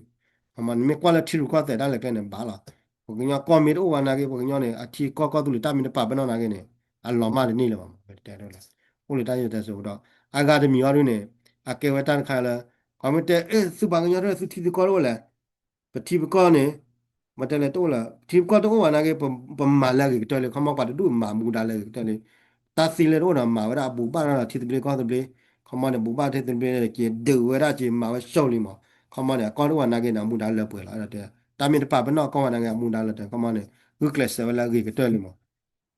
မ့ၢ်ကွၢ်လၢထံရူၢ်ကီၢ်သဲးတၢ်လဲၤကျဲန့ၣ် ဘၣ်လီၤ ပှၤကညီကီၢ်မ့ၢ်တအိၣ်ဝဲနာ်က့ ပှၤကညီန့ၣ် အထံကီၢ်ကီၢ်သူလ့ၤတၢ်မ့ၢ်တပာ်ပနီၣ်နာ်က့န့ၣ် အလီၤမၢ်တန့ၢ်လၢၤဘၣ်မး တဲဒ်လဲၣ် အိၣ်လၢတၢ်စံၣ်စိၤတဲစိၤဒီး အဂၤတမံၤအီၤဒုန့ၣ် အကဲဝဲတၢ်တခါလၢ ပှၤမ့ၢ်တဲ အဲ သုပှၤကညီတၢ် သုထံသုကီၢ်တအိၣ်လဲၣ် ပထံပကီၢ်န့ၣ် မ့ၢ်တဲလဲၣ်တအိၣ်လၢ ပထံပကီၢ်တအိၣ်ဘၣ်နာ်က့ ပမၤလၢအဂ့ၤကတၢၢ်လံ ခီမီပှၤတဒူၣ်မၤမူဒါလၢအဂ့ၤကတၢၢ်လံ တၢ်သ့လၢတအိၣ်ဒီးမၤဝဲဒၣ်အဘူးဘၣ်ဒီးထံသဘျ့ကီၢ်သဘျ့ ခီမီန့ၣ် ဘူးဘၣ်ထံသဘျ့က့ၤ ဒုးဝဲဒၣ်က့ၤ မၤဝဲ show လံမး ခီမီန့ၣ် အကီၢ်တအိၣ်ဘၣ်နာ်က့န့ၣ် အမူဒါလၢပှဲၤလီၤ တၢ်မ့ၢ်တပာ်ပနီၣ်အကီၢ်ဘၣ်နာ်က့ အမူဒါလၢတၢ် ခီမီန့ၣ် ဂုာ်ကျဲးစၢးဝဲလၢအဂ့ၤကတၢၢ်လံမး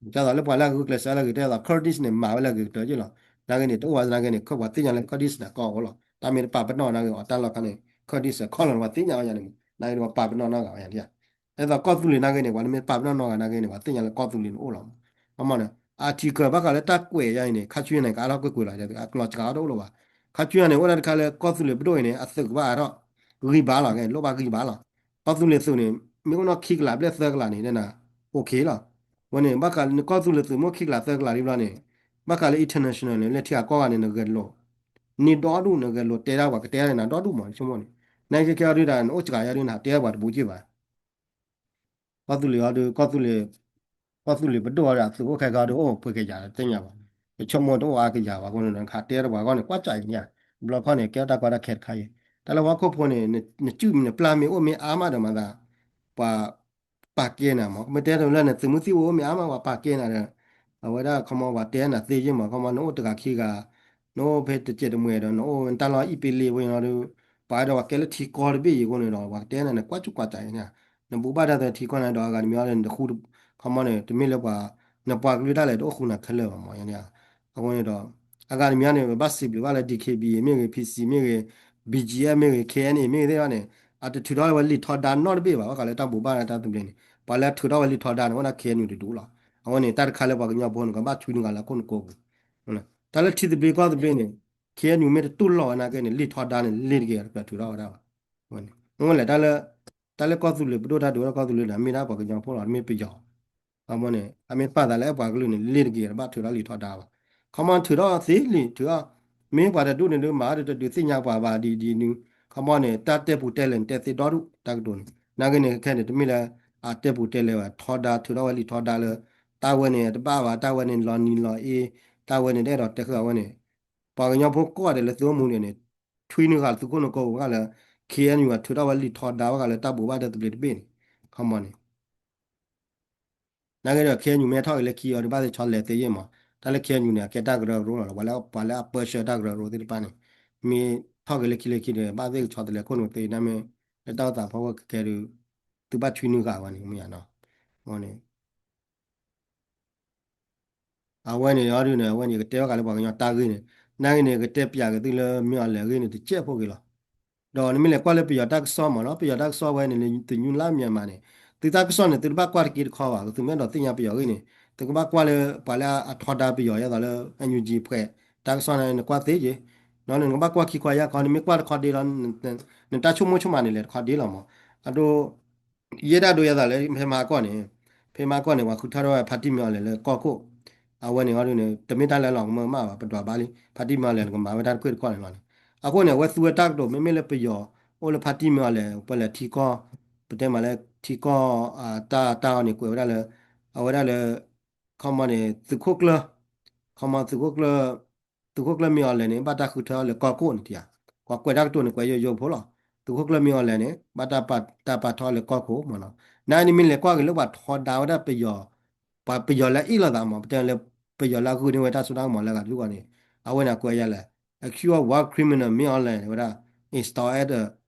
ဒ်သိးလၢပှၤလၢအဂုာ်ကျဲးစၢးလၢအဂ့ၤကတၢၢ် ဒ်သိး Kurdish န့ၣ် မၤဝဲလၢအဂ့ၤကတၢၢ်ယ့ၣ်လီၤ နာ်က့န့ၣ် တအိၣ်ဘၣ်နာ်က့န့ၣ် ပှၤသ့ၣ်ညါလၢ Kurdish န့ၣ် အကီၢ်အိၣ်လီၤ တၢ်မ့ၢ်တပာ်ပနီၣ်နာ်က့ အတၢ်လီၢ်ခါန့ၣ် Kurdish အကီၢ်လီၤ ပှၤသ့ၣ်ညါဝဲယၤန့ၣ် နာ်က့န့ၣ် ပှၤပာ်ပနီၣ်နီတဂၤဝဲယၤ ဒ်သိးကီၢ်သူလ့ၤနာ်က့န့ၣ် ပှၤမ့ၢ်ပာ်ပနီၣ်နီတဂၤနာ်က့န့ၣ် ပှၤသ့ၣ်ညါလၢကီၢ်သူလ့ၤန့ၣ်အိၣ်လီၤ ခီမီန့ၣ် article ဘၣ်ဃးလၢတၢ်ကွဲးယၤအံၤန့ၣ် ခါဆူညါန့ၣ် ကအါထီၣ်ကွ့ၢ်ကွ့ၢ်လီၤ အကျိၤစှၤအီၤတအိၣ်လၢၤဘၣ် ခါဆူညါန့ၣ် အိၣ်ဒၣ်တခါလၢကီၢ်သူလ့ၤပဒိၣ်အံၤန့ၣ် အသုးကဘၣ်အါထီၣ် ဂံၢ်ဘါလီၤ ကဲ လိၣ်ဘၣ်ဂံၢ်ဘါလီၤ ကီၢ်သူလ့ၤသုးန့ၣ် မ့ၢ်အိၣ်နီၢ်ခံကလးဘျဲၣ်သၢကလးန့ၣ် န okay လီၤ အဝဲန့ၣ် ဘၣ်ဃးနကီၢ်သူလ့ၤသုးမ့ၢ်အိၣ်ခံကလးသၢကလးဒ်ဘျီန့ၣ် ဘၣ်ဃးလၢ international န့ၣ် လၢထံဂၤကီၢ်ဂၤန့ၣ် နဂဲၤလိာ် န့ၢ်ဒီဒူၣ် နဂဲၤလိာ်တဲဒၣ်ပှၤကတဲဒၣ်န့ၣ် နဒီဒူၣ်မး ဆိကမိၣ်န့ၣ် နကဲကဲအီၤဒုဒၣ် နအိၣ်စှၤယၤဒု နဟးတဲပှၤတဘူးက့ၢ်ဘၣ် ကီၢ်သူလ့ၤအီၤဒု ကီၢ်သူလ့ၤ ကီၢ်သူလ့ၤပဒိၣ်အီၤဒု အသုးအိၣ်ခဲခါဒု အိၣ်ပှဲၤကယၤတသ့ၣ်ညါဘၣ် ကဆိကမိၣ်တအိၣ်အါကယၤဘၣ်အဃိန့ၣ် နဟးတဲတပှၤဂီၢ်န့ၣ် ကွၢ်စးအံၤန့ၣ် ဘျီခီန့ၣ် ကဲထီၣ်တၢ်ကီတၢ်ခဲတခါအံၤ တၢ်လၢဟီၣ်ခိၣ်ဖိန့ၣ် နစုၣ်နပျၢ်မ့ၢ်အိၣ်မ့ၢ်အါမးဒီးမၤသး ပှၤ ပာ်ကဲနၤမး မ့ၢ်တဲလၢနသုးမုၢ်သံၣ်ဘိအိၣ်မ့ၢ်အါမး ပှၤပာ်ကဲနၤဒီး အဝဲဒၣ်ခီမီပှၤတဲနၤသ့ယ့ၢ်မး ခီမီနအိၣ်တဂၤခံဂၤ နအိၣ်ဖဲတစဲးတမှဲၤဒီး နအိၣ်တၢ်လီၢ်အံၣ်ပ့လ့ဝဲဒီး ပှၤအဲၣ်ဒိးပှၤကဲလၢထံကီၢ်တဘ့ၣ်အံၤအဃိန့ၣ်ဒီး ပှၤကတဲနၤန့ၣ် ကွၢ်စူၣ်ကွၢ်စးအံၤန့ၣ် နဘူးဘၣ်တၢ်သၢထံကီၢ်န့ၣ်ဒီး အဂၤတမံၤအီၤန့ၣ် နတဃူ ခီမီန့ၣ် တမ့ၢ်လၢပှၤ နပှၤကလုာ်ဒၣ်လဲာ်တအိၣ်ဃူနၤခဲလၢာ်ဘၣ်မး အဃိန့ၣ်ဒီး အဂၤတမံၤအီၤန့ၣ် ပဘၣ်စံးဘျုးဘၣ်လၢ D K B A မ့ၢ်ဂ့ၤ P C မ့ၢ်ဂ့ၤ B G F မ့ၢ်ဂ့ၤ K N A မ့ၢ်ဂ့ၤသ့ၣ်တဖၣ်န့ၣ် အတထုးထီၣ်ဝဲလံာ်ထီဒါနီတဘ့ၣ်ဘၣ် ဘၣ်ဃးလၢတၢ်ဘူးဘၣ်တၢ်သဘျ့န့ၣ် ပှၤလၢထုးထီၣ်ဝဲလံာ်ထီဒါန့ၣ် အိၣ်ဒၣ် K N U တဒူၣ်လီၤ အဃိန့ၣ် တၢ်တခါလၢပှၤကညီဖိန့ၣ် ကဘၣ်ဆွံနုာ်ဂၤလၢအခိၣ်နကိးပူၤ တၢ်လၢထံသဘျ့ကီၢ်သဘျ့န့ၣ် K N U မ့ၢ်တတူၢ်လိာ်ဝဲနာ်က့န့ၣ် လံာ်ထီဒါန့ၣ် လ့ၤတဂ့ၤ တထုးထီၣ်ဝဲဒၣ်ဘၣ် အဃိန့ၣ် မ့ၢ်လဲၣ် တၢ်လၢ တၢ်လၢကီၢ်သူလ့ၤပဒိၣ်တၢ်ဒုးဝဲဒၣ်ကီၢ်သူလ့ၤန့ၣ် မ့ၢ်ဒၣ်ပှၤကညီဖိလီၤ တမ့ၢ်ပယီၤ ခီမီန့ၣ် အမ့ၢ်ပာ်သးလၢအဲၣ်ပှၤကလုာ်န့ၣ် လ့ၤတဂ့ၤ တဘၣ်ထုးထီၣ်လံာ်ထီဒါဘၣ် ခီမီထုးထီၣ်သ့လံာ်ထုးထီၣ် မ့ၢ်ပှၤတဒူၣ်န့ၣ်ဒုးမၤအီၤဒုး တဒုးသ့ၣ်ညါပှၤဘၣ်ဒ်ဒ်နုၤ ခီမီန့ၣ် တၢ်တဲပူၤတဲလဲၣ်န့ၣ် တဲသ့ဒီဒူၣ်တၢ်ကတိၤန့ၣ် နာ်က့န့ၣ် ခဲခဲန့ၣ် တမ့ၢ်လၢ အတဲပူၤတဲလဲၣ်ဘၣ် ထီဒါ ထုးထီၣ်ဝဲလံာ်ထီဒါလၢ တၢ်ဝဲန့ၣ်တဘၣ်ဘၣ် တၢ်ဝဲန့ၣ်လီၤနံၤလီၤအ့ တၢ်ဝဲန့ၣ်တအဲၣ်ဒိးတဲဃုာ်အဝဲန့ၣ် ပှၤကညီဖိကိးဂၤဒဲးလၢသုအိၣ်မူဒံးန့ၣ် ထွံနုာ်ဃာ်သုခိၣ်နကိးပူၤဘၣ်ဃးလၢ K N U အထုးထီၣ်ဝဲလံာ်ထီဒါဘၣ်ဃးလၢတၢ်ဘူးဘၣ်တၢ်သဘျ့တဘ့ၣ်န့ၣ် ခီမီန့ၣ် နာ်က့ဒီး K N U မ့ၢ်ထီၣ်က့ၤလၢခံအီၤဒုး ဘၣ်သ့ၣ်ဆီလဲၤသ့ယ့ၢ်မး တၢ်လၢ K N U န့ၣ် အကဲတၢ်ကရၢကရိလီၤ ပှၤလၢ ပှၤလၢအပၢဆှၢတၢ်ကရၢကရိသ့ၣ်တဖၣ်န့ၣ် မ့ၢ်ထီၣ်က့ၤလၢခံလၢခံဒီး ဘၣ်သ့ၣ်ကဆီတလဲခိၣ်နူာ်သ့ နမ့ၢ် လၢတၢ်အိၣ်သးဖီခိၣ်ကကဲဒုး သုဘၣ်ထွံနုာ်ဃာ်ဝဲန့ၣ် မ့ၢ်ယါနီၤ အဃိန့ၣ် အဝဲန့ၣ်အီၤဒုးန့ၣ် အဝဲန့ၣ် ကတဲဘၣ်ဃးလၢပှၤကညီတၢ်ဂ့ၢ်န့ၣ် နာ်က့န့ၣ် ကတဲပၠးက့ၤသုလၢမ့ၢ်အီၤလဲၣ်အဂ့ၢ်န့ၣ် တစဲးဖိဂ့ၤလီၤ. ဒီးနမ့ၢ်လဲၤကွၢ်လၢပယီၤတၢ်ကစီၣ်မးနီၤ ပယီၤတၢ်ကစီၣ်ဝဲန့ၣ် လၢသညူလၢမၠးမးန့ၣ် သုတၢ်ကစီၣ်န့ၣ် သုတဘၣ်ကွၢ်တက့တခီဘၣ် သုမ့ၢ်အဲၣ်ဒိးသ့ၣ်ညါပယီၤအဂ့ၢ်န့ၣ် သုကဘၣ်ကွၢ်လၢပှၤလၢအထီဒါပယီၤ ယဲသိးလၢ NUG ဖှဲး တၢ်ကစီၣ်န့ၣ် နကွၢ်သ့က့ၤ နီၤန့ၣ် နကဘၣ်ကွၢ်ခံခီယၢ်ခီ နမ့ၢ်ကွၢ်တခီဒ့လီၤ နတၢ်ဆိကမိၣ်ဆိကမးန့ၣ် လဲၤတခီဒ့လီၤမး အဒိ ယဲဒၣ်ဒိယဲသိးလၢ ဖဲမဟါကီၢ်န့ၣ် ဖဲမဟါကီၢ်န့ၣ် ပှၤဃုထၢထီၣ်ဝဲဖါတံၢ်မ့ၢ်အီၤလဲၣ်လၢကီၢ်ခိၣ် အဝဲန့ၣ်အီၤဒုးန့ၣ် တမ့ၢ်တၢ်လၢလီၤကမၢကမၣ်ဘၣ် ပဒွးဘၣ်လံ ဖါတံၢ်မ့ၢ်အီၤလဲၣ် နကမၤဝဲတၢ်တခွ့ၣ်တခီၣ်န့ၣ်လီၤန့ၣ် အဃိန့ၣ် အဝဲသူဝဲတၢ်ကတိၤ မ့မ့ၢ်လၢပယီၤ အိၣ်လၢဖါတံၢ်မ့ၢ်အီၤလဲၣ် ပလဲၤထံကီၢ် ပတဲမးလၢထံကီၢ် တၢ်တၢ်အီၤန့ၣ် ကွဲးဝဲဒၣ်လၢ အဝဲဒၣ်လၢ ခီမီန့ၣ် သုးခိၣ်ကျၢၢ် ခီမီသုးခိၣ်ကျၢၢ် သုးခိၣ်ကျၢၢ်မ့ၢ်အီၤလဲၣ်န့ၣ် ဘၣ်တၢ်ဃုထၢလၢကီၢ်ခိၣ်န့ၣ်တယၤ ပှၤကွဲးတၢ်ကတိၤန့ၣ် ကွဲးယိယိဖိလီၤ. သုးခိၣ်ကျၢၢ်မ့ၢ်အီၤလဲၣ်န့ၣ် ဘၣ်တၢ်ပာ်ထီၣ်လၢကီၢ်ခိၣ်မ့ၢ်နီၤ နာ်န့ၣ်မ့ၢ်လဲၤကွၢ်က့ၤလၢပှၤထီဒါဝဲဒၣ်ပယီၤ ပှၤပယီၤလၢအ့ၣ်လိာ်သးမး ပတဲလၢ ပယီၤလၢအဂုာ်န့ၢ်ဝဲတၢ်စိတၢ်ကမီၤလၢအဂၤတဖုဃီန့ၣ် အဝဲန့ၣ်ကွဲးယၤလဲၣ် accused of war criminal မ့ၢ်အီၤလဲၣ် ဝဲဒၣ် installed as the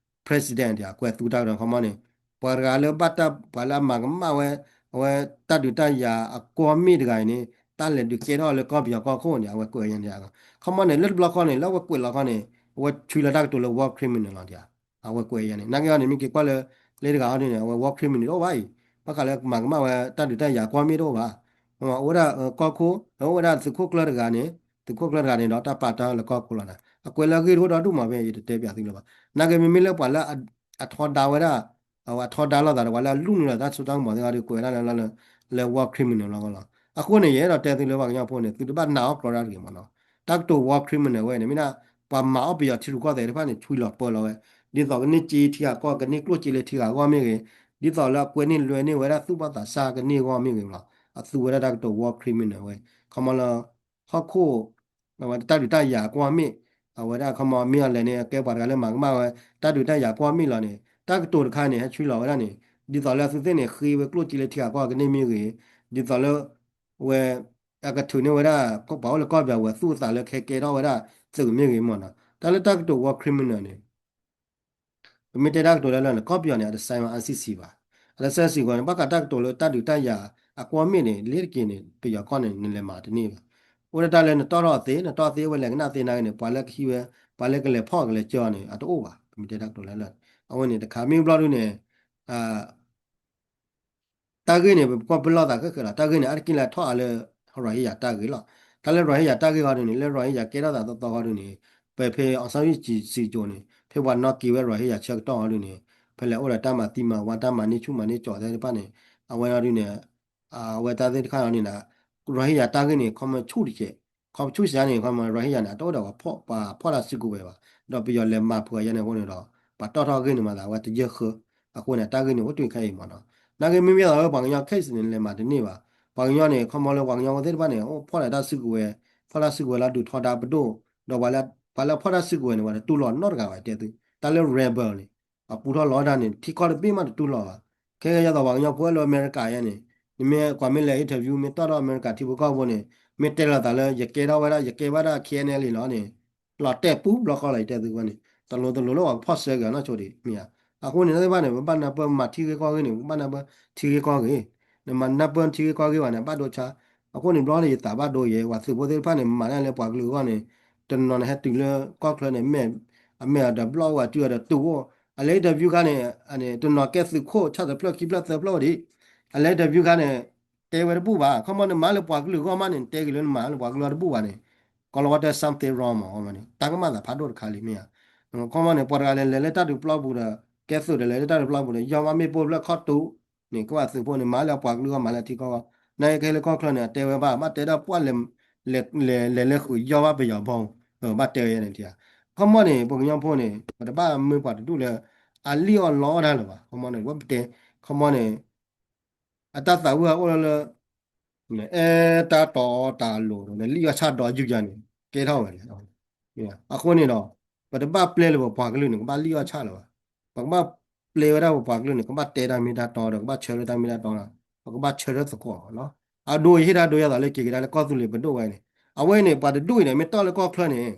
president တယၤ ကွဲးသူတၢ်ကတိၤခီမီန့ၣ် ပှၤတဂၤလၢဘၣ်တၢ် ပှၤလၢအမၤကမၣ်ဝဲ အဝဲတၢ်ဒုးတၢ်ယၤအကွီၢ်မ့ၢ်တဂၤအံၤန့ၣ် တၢ်လဲၤဒုးကဲထီၣ်လၢကီၢ်ပယီၤကီၢ်ခိၣ်န့ၣ် အဝဲကွဲးယၤန့ၣ် ခီမီန့ၣ် လၢတဘျီဃီန့ၣ် လၢအဝဲကွဲးလီၤခီန့ၣ် အဝဲဆွံလီၤတၢ်ကတိၤလၢ war criminal လီၤတယၤ အဝဲကွဲးယၤန့ၣ် နာ်က့အီၤန့ၣ် မ့ၢ်က့ၤကွၢ်လၢ လၢတဂၤအီၤဒ်န့ၣ် အဝဲ war criminal တအိၣ်ဘၣ်အံၤ ဘၣ်ဃးလၢမၤကမၣ်ဝဲတၢ်ဒုးတၢ်ယၤကွီၢ်မ့ၢ်တအိၣ်ဘၣ် အိၣ်ဝဲဒၣ်ကီၢ်ခိၣ် အိၣ်ဝဲဒၣ်သုးခိၣ်ကျၢၢ်တဂၤန့ၣ်, သုးခိၣ်ကျၢၢ်တဂၤန့ၣ်ဒီးတၢ်ပာ်တၢ်လၢကီၢ်ခိၣ်လီၤန့ၣ် အကွဲးလၢအဂ့ၢ်တအိၣ်ဒီဒူၣ်မးဖဲ ယတတဲပၠးသုလၢၤဘၣ်. နာ်က့မ့မ့ၢ်လၢပှၤလၢ အထီဒါဝဲဒၣ် အဝဲအထီဒါလိာ်သးဒီးပှၤလၢအလူၢ်နုာ်လီၤတၢ်စိတၢ်ကမီၤသ့ၣ်တဖၣ်ဒီး ကွဲးဝဲဒၣ်လၢ လၢ war criminal လီၤလီၤ. အဃိန့ၣ် ယအဲၣ်ဒိးတဲသုလၢပှၤကညီဖိန့ၣ် သုတဘၣ်နာ်အီၣ်ကြီတၢ်တဂ့ၤမးနီၤ. တၢ်ကတိၤ war criminal ဝဲန့ၣ် မ့ၢ်ဒၣ် ပှၤမၤအီၣ်ပယီၤထံရူၢ်ကီၢ်သဲးသ့ၣ်တဖၣ်န့ၣ် ဆွံလီၤပၢလီၤဝဲ, ဒ်သိးကန့ၢ်စ့ထံဂၤကီၢ် ကန့ၢ်ကျိၣ်စ့လၢထံဂၤအဂီၢ်မ့ၢ်ဂ့ၤ, ဒ်သိးလၢအကွဲးန့ၢ်လွဲန့ၢ်ဝဲဒၣ်သူၣ်ဘီၣ်သးစၢ်ကန့ၢ်အဂီၢ်မ့ၢ်ဂ့ၤလီၤ. အသူဝဲဒၣ်တၢ်ကတိၤ war criminal ဝဲ ခီမီလၢ ဟီၣ်ခိၣ် အဝဲတၢ်ဒုးတၢ်ယၤကွၢ်မ့ၢ် အဝဲဒၣ်ခီမီမ့ၢ်အီၤလဲၣ်န့ၣ် အကဲပှၤတဂၤလၢမၤကမၣ်ဝဲ တၢ်ဒုးတၢ်ယၤကွၢ်မ့ၢ်လီၤန့ၣ် တၢ်ကတိၤတခါန့ၣ် ဟဲဆွံလီၤဝဲဒၣ်န့ၣ် ဒ်သိးလၢအသုသ့ၣ်န့ၣ် ဃ့ဝဲကျိၣ်စ့လၢထံဂၤကီၢ်ကန့ၢ်မ့ၢ်ဂ့ၤ, ဒ်သိးလၢ ဝဲ အကထုးန့ၢ်ဝဲဒၣ် ပှၤအိၣ်လၢကီၢ်ပယီၤဝဲသူၣ်အသးလၢကဟဲကဲထီၣ်ဝဲဒၣ် သုးမ့ၢ်ဂ့ၤမ့ၢ်နီၤ. တၢ်လၢတၢ်ကတိၤ war criminal န့ၣ် ပမ့ၢ်တဲတၢ်ကတိၤလၢလၢ်န့ၣ် ကီၢ်ပယီၤန့ၣ် အတဆိုင် ICC ဘၣ်. အတဆိုင် စ့ၢ်ကီးန့ၣ် ဘၣ်ဃးတၢ်ကတိၤလၢတၢ်ဒုးတၢ်ယၤအကွီၢ်မ့ၢ်န့ၣ် လ့တက့ၤန့ၣ် ပယီၤကီၢ်န့ၣ် နလဲၤမၤတန့ၢ်ဘၣ်. အိၣ်ဒၣ်တၢ်လၢနတီၢ်ထီၣ်သ့ နတီၢ်သ့ဝဲလဲၤကနၣ်သ့နာ်က့န့ၣ် ပှၤလၢကဟံးဝဲ ပှၤလၢကလဲၤဖီၣ်ကလဲၤကၢန့ၣ် အတအိၣ်ဘၣ်. ပမ့ၢ်တဲတၢ်ကတိၤလၢလၢ်န့ၣ် အဝဲန့ၣ်တခါမ့ၢ်ဘျီဒုန့ၣ် တၢ်ဂ့ၢ်န့ၣ် ပကီၢ်ပလီၢ်သးခဲၣ်ခဲၣ်လီၤ. တၢ်ဂ့ၢ်န့ၣ် အါတက့ၢ်လၢအထီၣ်အါလၢ Rohingya တၢ်ဂ့ၢ်လီၤ. တၢ်လၢ Rohingya တၢ်ဂ့ၢ်ဃီဒုန့ၣ် လၢ Rohingya ကဲထီၣ်သးသီသီဃီဒုန့ၣ် ပဖဲ အောင်ဆန်းစုကြည် စံးကၠိန့ၣ် ဖဲပှၤနီၣ်က့ၤဝဲ Rohingya ဆၢကတီၢ်ဃီဒုန့ၣ် ဖဲလဲၣ်အိၣ်ဒီးတၢ်မၤသံမၤဝါ တၢ်မၤန့ၢ်ဆူၣ်မၤန့ၢ်ကၠီၤသ့ၣ်တဖၣ်န့ၣ် အဝဲဃီဒုန့ၣ် အဝဲတၢ်သ့ၣ်တဖၣ်ဃီန့ၣ် Rohingya တၢ်ဂ့ၢ်န့ၣ် ခီမီဆူၣ်တကဲး ခီဖျိဆံးန့ၣ် ခီမီ Rohingya န့ၣ် အတအိၣ်ဒီးပှၤဖီၣ်တၢ်စုကဝဲၤဘၣ်. ဒီးပယီၤလဲၤမၤဖုးအယဲန့ၣ်အဃိန့ၣ်ဒီး ပှၤတီၢ်ထီၣ်ဂ့ၢ်န့ၣ်မၤသး အဝဲတယၢၢ်ဃၢ အဃိန့ၣ် တၢ်ဂ့ၢ်န့ၣ် အိၣ်တုၤခဲအံၤမးနီၤ. နာ်က့မ့မ့ၢ်သိးလၢပှၤကညီ case န့ၣ် လဲၤမၤတန့ၢ်ဘၣ်. ပှၤကညီန့ၣ် ခီမီလၢပှၤကညီဖိသ့ၣ်တဖၣ်န့ၣ် အိၣ်ဖီၣ်ဒီးတၢ်စုကဝဲၤ ဖီၣ်တၢ်စုကဝဲၤလီၤဒုးထီဒါပဒိၣ် ဒီးပှၤလၢဖီၣ်တၢ်စုကဝဲၤန့ၣ် ပှၤတတူၢ်လိာ်နီတဂၤဘၣ်တဲသု. တၢ်လၢ rebel န့ၣ် ပှၤပူထီၣ်လီၤတၢ်န့ၣ် ထံကီၢ်တဘ့ၣ်မးတတူၢ်လိာ်ဘၣ်. ခဲကဲယသိးပှၤကညီဖိလၢအမဲရကၤယဲန့ၣ် နမ့ၢ်ကွၢ်မ့ၢ်လဲၤ interview မ့ၢ်တီၢ်ထီၣ်အမဲရကၤထံဖိကီၢ်ဖိန့ၣ် မ့ၢ်တဲလိာ်သးလၢ ယကဲထီၣ်ဝဲဒၣ် ယကဲဝဲဒၣ် K N L A လီၤန့ၣ် လီၤတဲာ်ပူၤဘျီဃီလီၤ ယတဲသုဝဲန့ၣ် တလိၤတလိၤလၢပှၤကဖီၣ်ဆၢက့ၤအီၤနီၢ်ဆိဒံး မ့ၢ်ဧါ. အဃိန့ၣ် တၢ်သ့ၣ်တဖၣ်န့ၣ် ပဘၣ်နၢ်ပၢၢ်မၤထံဂ့ၢ်ကီၢ်ဂ့ၢ်န့ၣ် ပဘၣ်နၢ်ပၢၢ်ထံဂ့ၢ်ကီၢ်ဂ့ၢ် နမၤနၢ်ပၢၢ်ထံဂ့ၢ်ကီၢ်ဂ့ၢ်ဘၣ်န့ၣ် ဘၣ်ဒိဆါ. အဃိန့ၣ် ဘျီန့ၣ် ယသးဘၣ်ဒိယဲ ပှၤသုးဖိသ့ၣ်တဖၣ်န့ၣ် မၤတၢ်လၢပှၤကလုာ်အဂီၢ်န့ၣ် တနီၤန့ၣ်ဟဲတုၤလၢကီၢ်ချၢန့ၣ် မဲာ် အမဲာ်အဒီးဘျီၣ်ဝဲ အစုအဒီးတူၢ်အိၣ် အလဲၤ interview ခါန့ၣ် တနီၤကဲသုးခိၣ် ဆၣ်တဖျၢၣ်ခံဖျၢၣ်သၢဖျၢၣ်ဒံး အလဲၤ interview ခါန့ၣ် တဲဝဲတဘူၣ်ဘၣ်. ခီမီ နမၤလၢပှၤကလုာ်အဂီၢ်မးန့ၣ် နတဲက့ၤလၢနမၤလၢပှၤကလုာ်အဂီၢ်တဘူၣ်ဘၣ်န့ၣ် ကီၤလၤဝါတဲ something wrong မး ခီမီန့ၣ် တၢ်ကမၣ်သးဖးဒိၣ်တခါလံ မ့ၢ်ဧါ. ခီမီန့ၣ် ပှၤတဂၤလဲၤလဲၤလၢတၢ်ဒုးပျီပူၤဒီး ကဲသုးဒီး လဲၤလၢတၢ်ဒုးပျီပူၤဒီး ယီၢ်မးမ့ၣ်ပိၢ်ဖျၢၣ်ခီၣ်တူာ်န့ၣ် ကဘၣ်သုးဖိန့ၣ် မၤလၢပှၤကလုာ်အဂီၢ် မၤလၢထံကီၢ်အဂီၢ် နာ်က့ခဲလၢာ်ကီၢ်ချၢန့ၣ် အတဲဝဲဘၣ် ဘၣ်တဲဒၣ်ပှၢ်လဲၤ လဲၤလဲၤလဲၤဃုာ်ယီၢ်ဘၣ်ပယီၤဘီ ဘၣ်တဲဝဲယဲန့ၣ် ခီမီန့ၣ် ပှၤကညီဖိန့ၣ် ပတဘၣ်မၢပှၤတဒူၣ်လၢ အလံၣ်အီၣ်လီအီၣ်တၢ်လၢၤဘၣ်. ခီမီန့ၣ် ဝဲပတဲ ခီမီန့ၣ် အတၢ်သးဝံၣ်အအိၣ်လၢ အဲၣ်တၢ်တီတၢ်လိၤဒီး လံၣ်အီၣ်ဆၣ်ဒီးယုၢ်ယၤန့ၣ် ကဲထီၣ်ဝဲလီၤ. အဃိန့ၣ်ဒီး ပတဘၣ်ပျဲလၢပပှၤကလုာ်န့ၣ် ကဘၣ်လံၣ်အီၣ်ဆၣ်လၢၤဘၣ်. ပကဘၣ်ပျဲဝဲဒၣ်ပပှၤကလုာ်န့ၣ် ကဘၣ်တဲတၢ်မ့ၢ်တၢ်တီဒီး ကဘၣ်ဆၢထၢၣ်တၢ်မ့ၢ်တၢ်တီဒီး ပကဘၣ်ဆၢထၢၣ်သကိးလီၤ. အဒိ ယဟ့ၣ်တၢ်ဒိ ယသးလၢက့ၤကဒါလၢကီၢ်သူလ့ၤပဒိၣ်ဝဲန့ၣ် အဝဲန့ၣ် ပှၤတဒူၣ်အံၤန့ၣ် မ့ၢ်တီၢ်လၢကီၢ်ချၢန့ၣ်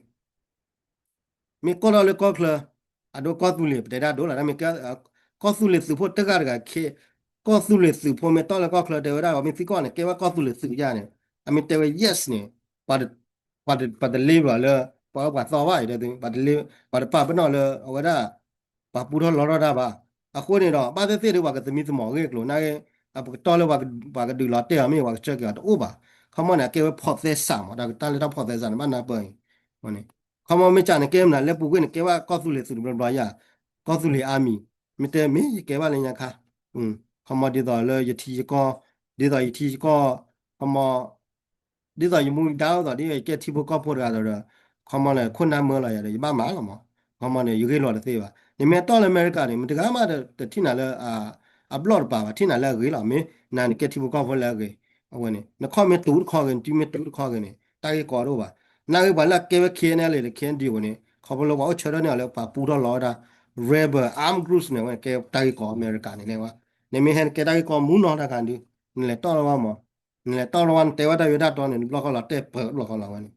မ့ၢ်ကီၢ်ထီၣ်လၢကီၢ်ချၢ အဒိကီၢ်သူလ့ၤ ပတဲဒၣ်ဒိလီၤ တၢ်မ့ၢ်ကဲ ကီၢ်သူလ့ၤသုးဖိတဂၤတဂၤခဲ ကီၢ်သူလ့ၤသုးဖိမ့ၢ်တီၢ်လၢကီၢ်ချၢ တဲဝဲဒၣ် မ့ၢ်သံကွၢ်န့ၣ် ကဲဝဲကီၢ်သူလ့ၤသုးယါန့ၣ် အမ့ၢ်တဲဝဲ yes န့ၣ် ပှၤတလ့ပှၤလၢ ပှၤအၢပှၤသီဘၣ်အံၤ ပှၤတပာ်ပနီၣ်လၢအဝဲဒၣ် ပှၤပူထီၣ်လီထီၣ်တၢ်ဘၣ်. အဃိန့ၣ်ဒီး ဘၣ်သ့ၣ်သ့ၣ်ဒီး ပှၤကသမံသမိးဂ့ၢ်အကျိၤ နာ်က့ အပကတီၢ်လၢပှၤကဒုးလီၤတဲာ်အီၤမ့ၢ် ပှၤကစၢၢ်က့ၤအီၤတအိၣ်ဘၣ်. ခီမီန့ၣ် အကဲဝဲ process မး တၢ်လၢတၢ် process န့ၣ် ဘၣ်နၢ်ပၢၢ်အံၤ ခီမီမ့ၢ်ကန့ၣ် ကဲမနုၤလဲၣ် ပူၤကွံာ်န့ၣ် ကဲဘၣ်ကီၢ်သူလ့ၤသုးတဘျီဘျီယါ ကီၢ်သူလ့ၤ army မ့ၢ်တဲမ့ၢ်ယကဲဘၣ်လၢညါခါ ခီမီဒ်သိးလၢယထံယကီၢ် ဒ်သိးယထံယကီၢ် ခီမီ ဒ်သိးယမူဒါအိၣ်သိးဒ်ယကဲထံဖိကီၢ်ဖိတဂၤဒီး ခီမီန့ၣ် ခိၣ်နၢ်မၢလီၤယၤဒီး ယဘၣ်မၤလီၤမး ခီမီန့ၣ် ယဂ့ၢ်လိာ်တသ့ဘၣ်. နမ့ၢ်တီၢ်လၢအမဲရကၤန့ၣ် မတဂၤမးတထံၣ်နၤလၢ အဘျီၣ်တပၤဘၣ် ထံၣ်နၤလၢအဂ့ၤလီၤ. မ့ၢ်နၤနကဲထံဖိကီၢ်ဖိလၢအဂ့ၤ အဝဲန့ၣ် နခီၣ်မ့ၢ်တူၤတခီဂ့ၤ နစုမ့ၢ်တူၤတခီဂ့ၤန့ၣ် တၢ်ဂ့ၢ်ကီတအိၣ်ဘၣ်. နာ်ဂ့ၤပှၤလၢအကဲဝဲ K N L A ဒီး K N D O န့ၣ် ခီဖျိလၢပှၤအိၣ်ဆၢထၢၣ်န့ၢ်အီၤလၢပှၤပူထီၣ်လီၤဝဲဒၣ် rebel armed groups န့ၣ် အဝဲကဲတၢ်ဂ့ၢ်ကီအမဲရကၤန့ၣ်လဲၣ်ဝဲ. နမ့ၢ်ဟဲနကဲတၢ်ဂ့ၢ်ကီမူနီၤတၢ်ခါဒု နလဲၤတီၢ်လၢဝဲမး နလဲၤတီၢ်လၢဝဲ နတဲဝဲတၢ်ယိၤတၢ်တီန့ၣ် နဘျီဃီလီၤတဲာ်ပၢၢ်ဘျီဃီလီ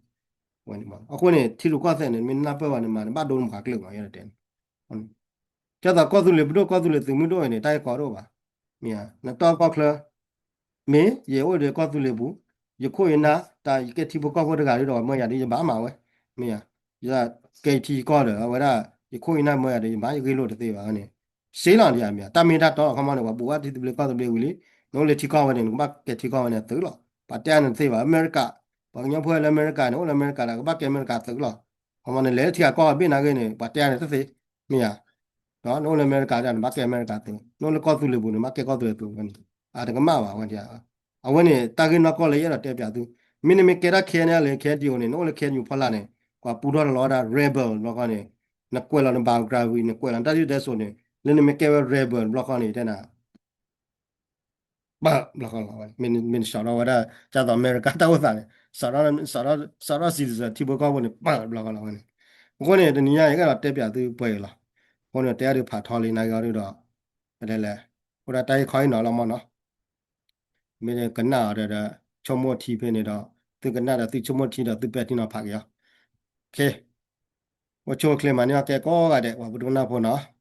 ၤဝဲန့ၣ် အဃိန့ၣ် ထံရူၢ်ကီၢ်သဲးန့ၣ် မ့ၢ်နၢ်ပၢၢ်ဘၣ်န့ၣ်မၤန့ၣ် ဘၣ်ဒိနပှၤကလုာ်မး ယဲဒၣ်တဲန့ၣ် ကဲသိးကီၢ်သူလ့ၤပဒိၣ် ကီၢ်သူလ့ၤသုးမုၢ်ဒိၣ်အံၤန့ၣ် တၢ်ဂ့ၢ်ကီတအိၣ်ဘၣ်. မ့ၢ်ဧါ နတီၢ်ကီၢ်ချၢ မ့ၢ်ယအိၣ်ဒီးကီၢ်သူလ့ၤပူၤ ယခိၣ်ယနၢ် တၢ်ယကဲထံဖိကီၢ်ဖိတဂၤဒီး မၢယၤဒ်ယဘၣ်မၤဝဲ မ့ၢ်ဧါ ယကဲယထံယကီၢ်ဒီး အဝဲဒၣ် ယခိၣ်ယနၢ်မၢယၤဒီး ယမၤယဂ့ၢ်လိာ်တသ့ဘၣ်န့ၣ် စ့လီၤဒ်အမ့ၢ် တၢ်မ့ၢ်တၢ်တီ ခီမီန့ၣ် ပှၤဘူးဝဲထံသဘျ့ကီၢ်သဘျ့ဝံၤလံ နအိၣ်လၢထံကီၢ်ဝဲန့ၣ် နကဘၣ်ကဲထံကီၢ်ဝဲန့ၣ်သုးလီၤ. ပှၤတဲအါန့ၣ်တသ့ဘၣ်. အမဲရကၤ, ပှၤကညီဖိလၢအမဲရကၤန့ၣ် အိၣ်လၢအမဲရကၤဒီး ကဘၣ်ကဲအမဲရကၤသုးလီၤ. အမ့ၢ်နလဲၤထံဂၤကီၢ်ဂၤဘ့ၣ်နာ်ဂ့ၤန့ၣ် ပှၤတဲအါန့ၣ်တသ့, မ့ၢ်ဧါ. နအိၣ်လၢအမဲရကၤဒီး နဘၣ်ကဲအမဲရကၤသုး, နအိၣ်လၢကီၢ်သူလ့ၤပူၤန့ၣ် ဘၣ်ကဲကီၢ်သူလ့ၤသုးဝဲန့ၣ် အတကမၣ်ဘၣ်ဝဲ. အဝဲန့ၣ် တၢ်ဂ့ၢ်နီၢ်ကီၢ်လၢယအဲၣ်ဒိးတဲပၠးသု, မ့ၢ်နမ့ၢ်ကဲတၢ် K N L လၢ K N D O န့ၣ် နအိၣ်လၢ K N U ဖီလာ်န့ၣ် ပှၤပူထီၣ်တလီၤဝဲဒၣ် rebel ဘျီဃီန့ၣ်, နကွဲးလီၤန biography နကွဲးလီၤနတၢ်စံၣ်စိၤတဲစိၤန့ၣ် လၢနမ့ၢ်ကဲဝဲ rebel ဘျီဃီန့ၣ် တဲနၤ ပၢၢ်ဘျီဃီလီၤဝဲန့ၣ်, မ့ၢ်နစးထီၣ်ဝဲဒၣ် ကၢ်သိးအမဲရကၤတၢ်အိၣ်သးန့ၣ် စးထီၣ် citizen ထံဖိကီၢ်ဖိန့ၣ် ပၢၢ်ဘျီဃီလီၤဝဲန့ၣ်. အဃိန့ၣ် တနံၤညါယကအဲၣ်ဒိးတဲပၠးသုပှဲၤအံၤလီၤ. အဃိန့ၣ် တဲအါဒုးဖးထီလံနာ်ဂ့ၤအီၤဒုးဒီး ပတဲလဲၣ်, အိၣ်ဒၣ်တၢ်ဟ့ၣ်ခီဟ့ၣ်နီၤလီၤမ့ၢ်နီၤ. မ့ၢ်ကနၣ်အီၤဒီး ဆိကမိၣ်ထံဖဲန့ၣ်ဒီး သုကနၣ်ဒီးသုဆိကမိၣ်ထံဒီးသုပဲာ်ထံနီၤဖးက့ၤအီၤ. အိၣ်ဆူၣ်အိၣ်ချ့မၤန့ၢ်အီၣ်ကဲကိးဂၤဒဲး ပှၤဖုတကနၣ်ဖိနီၤ.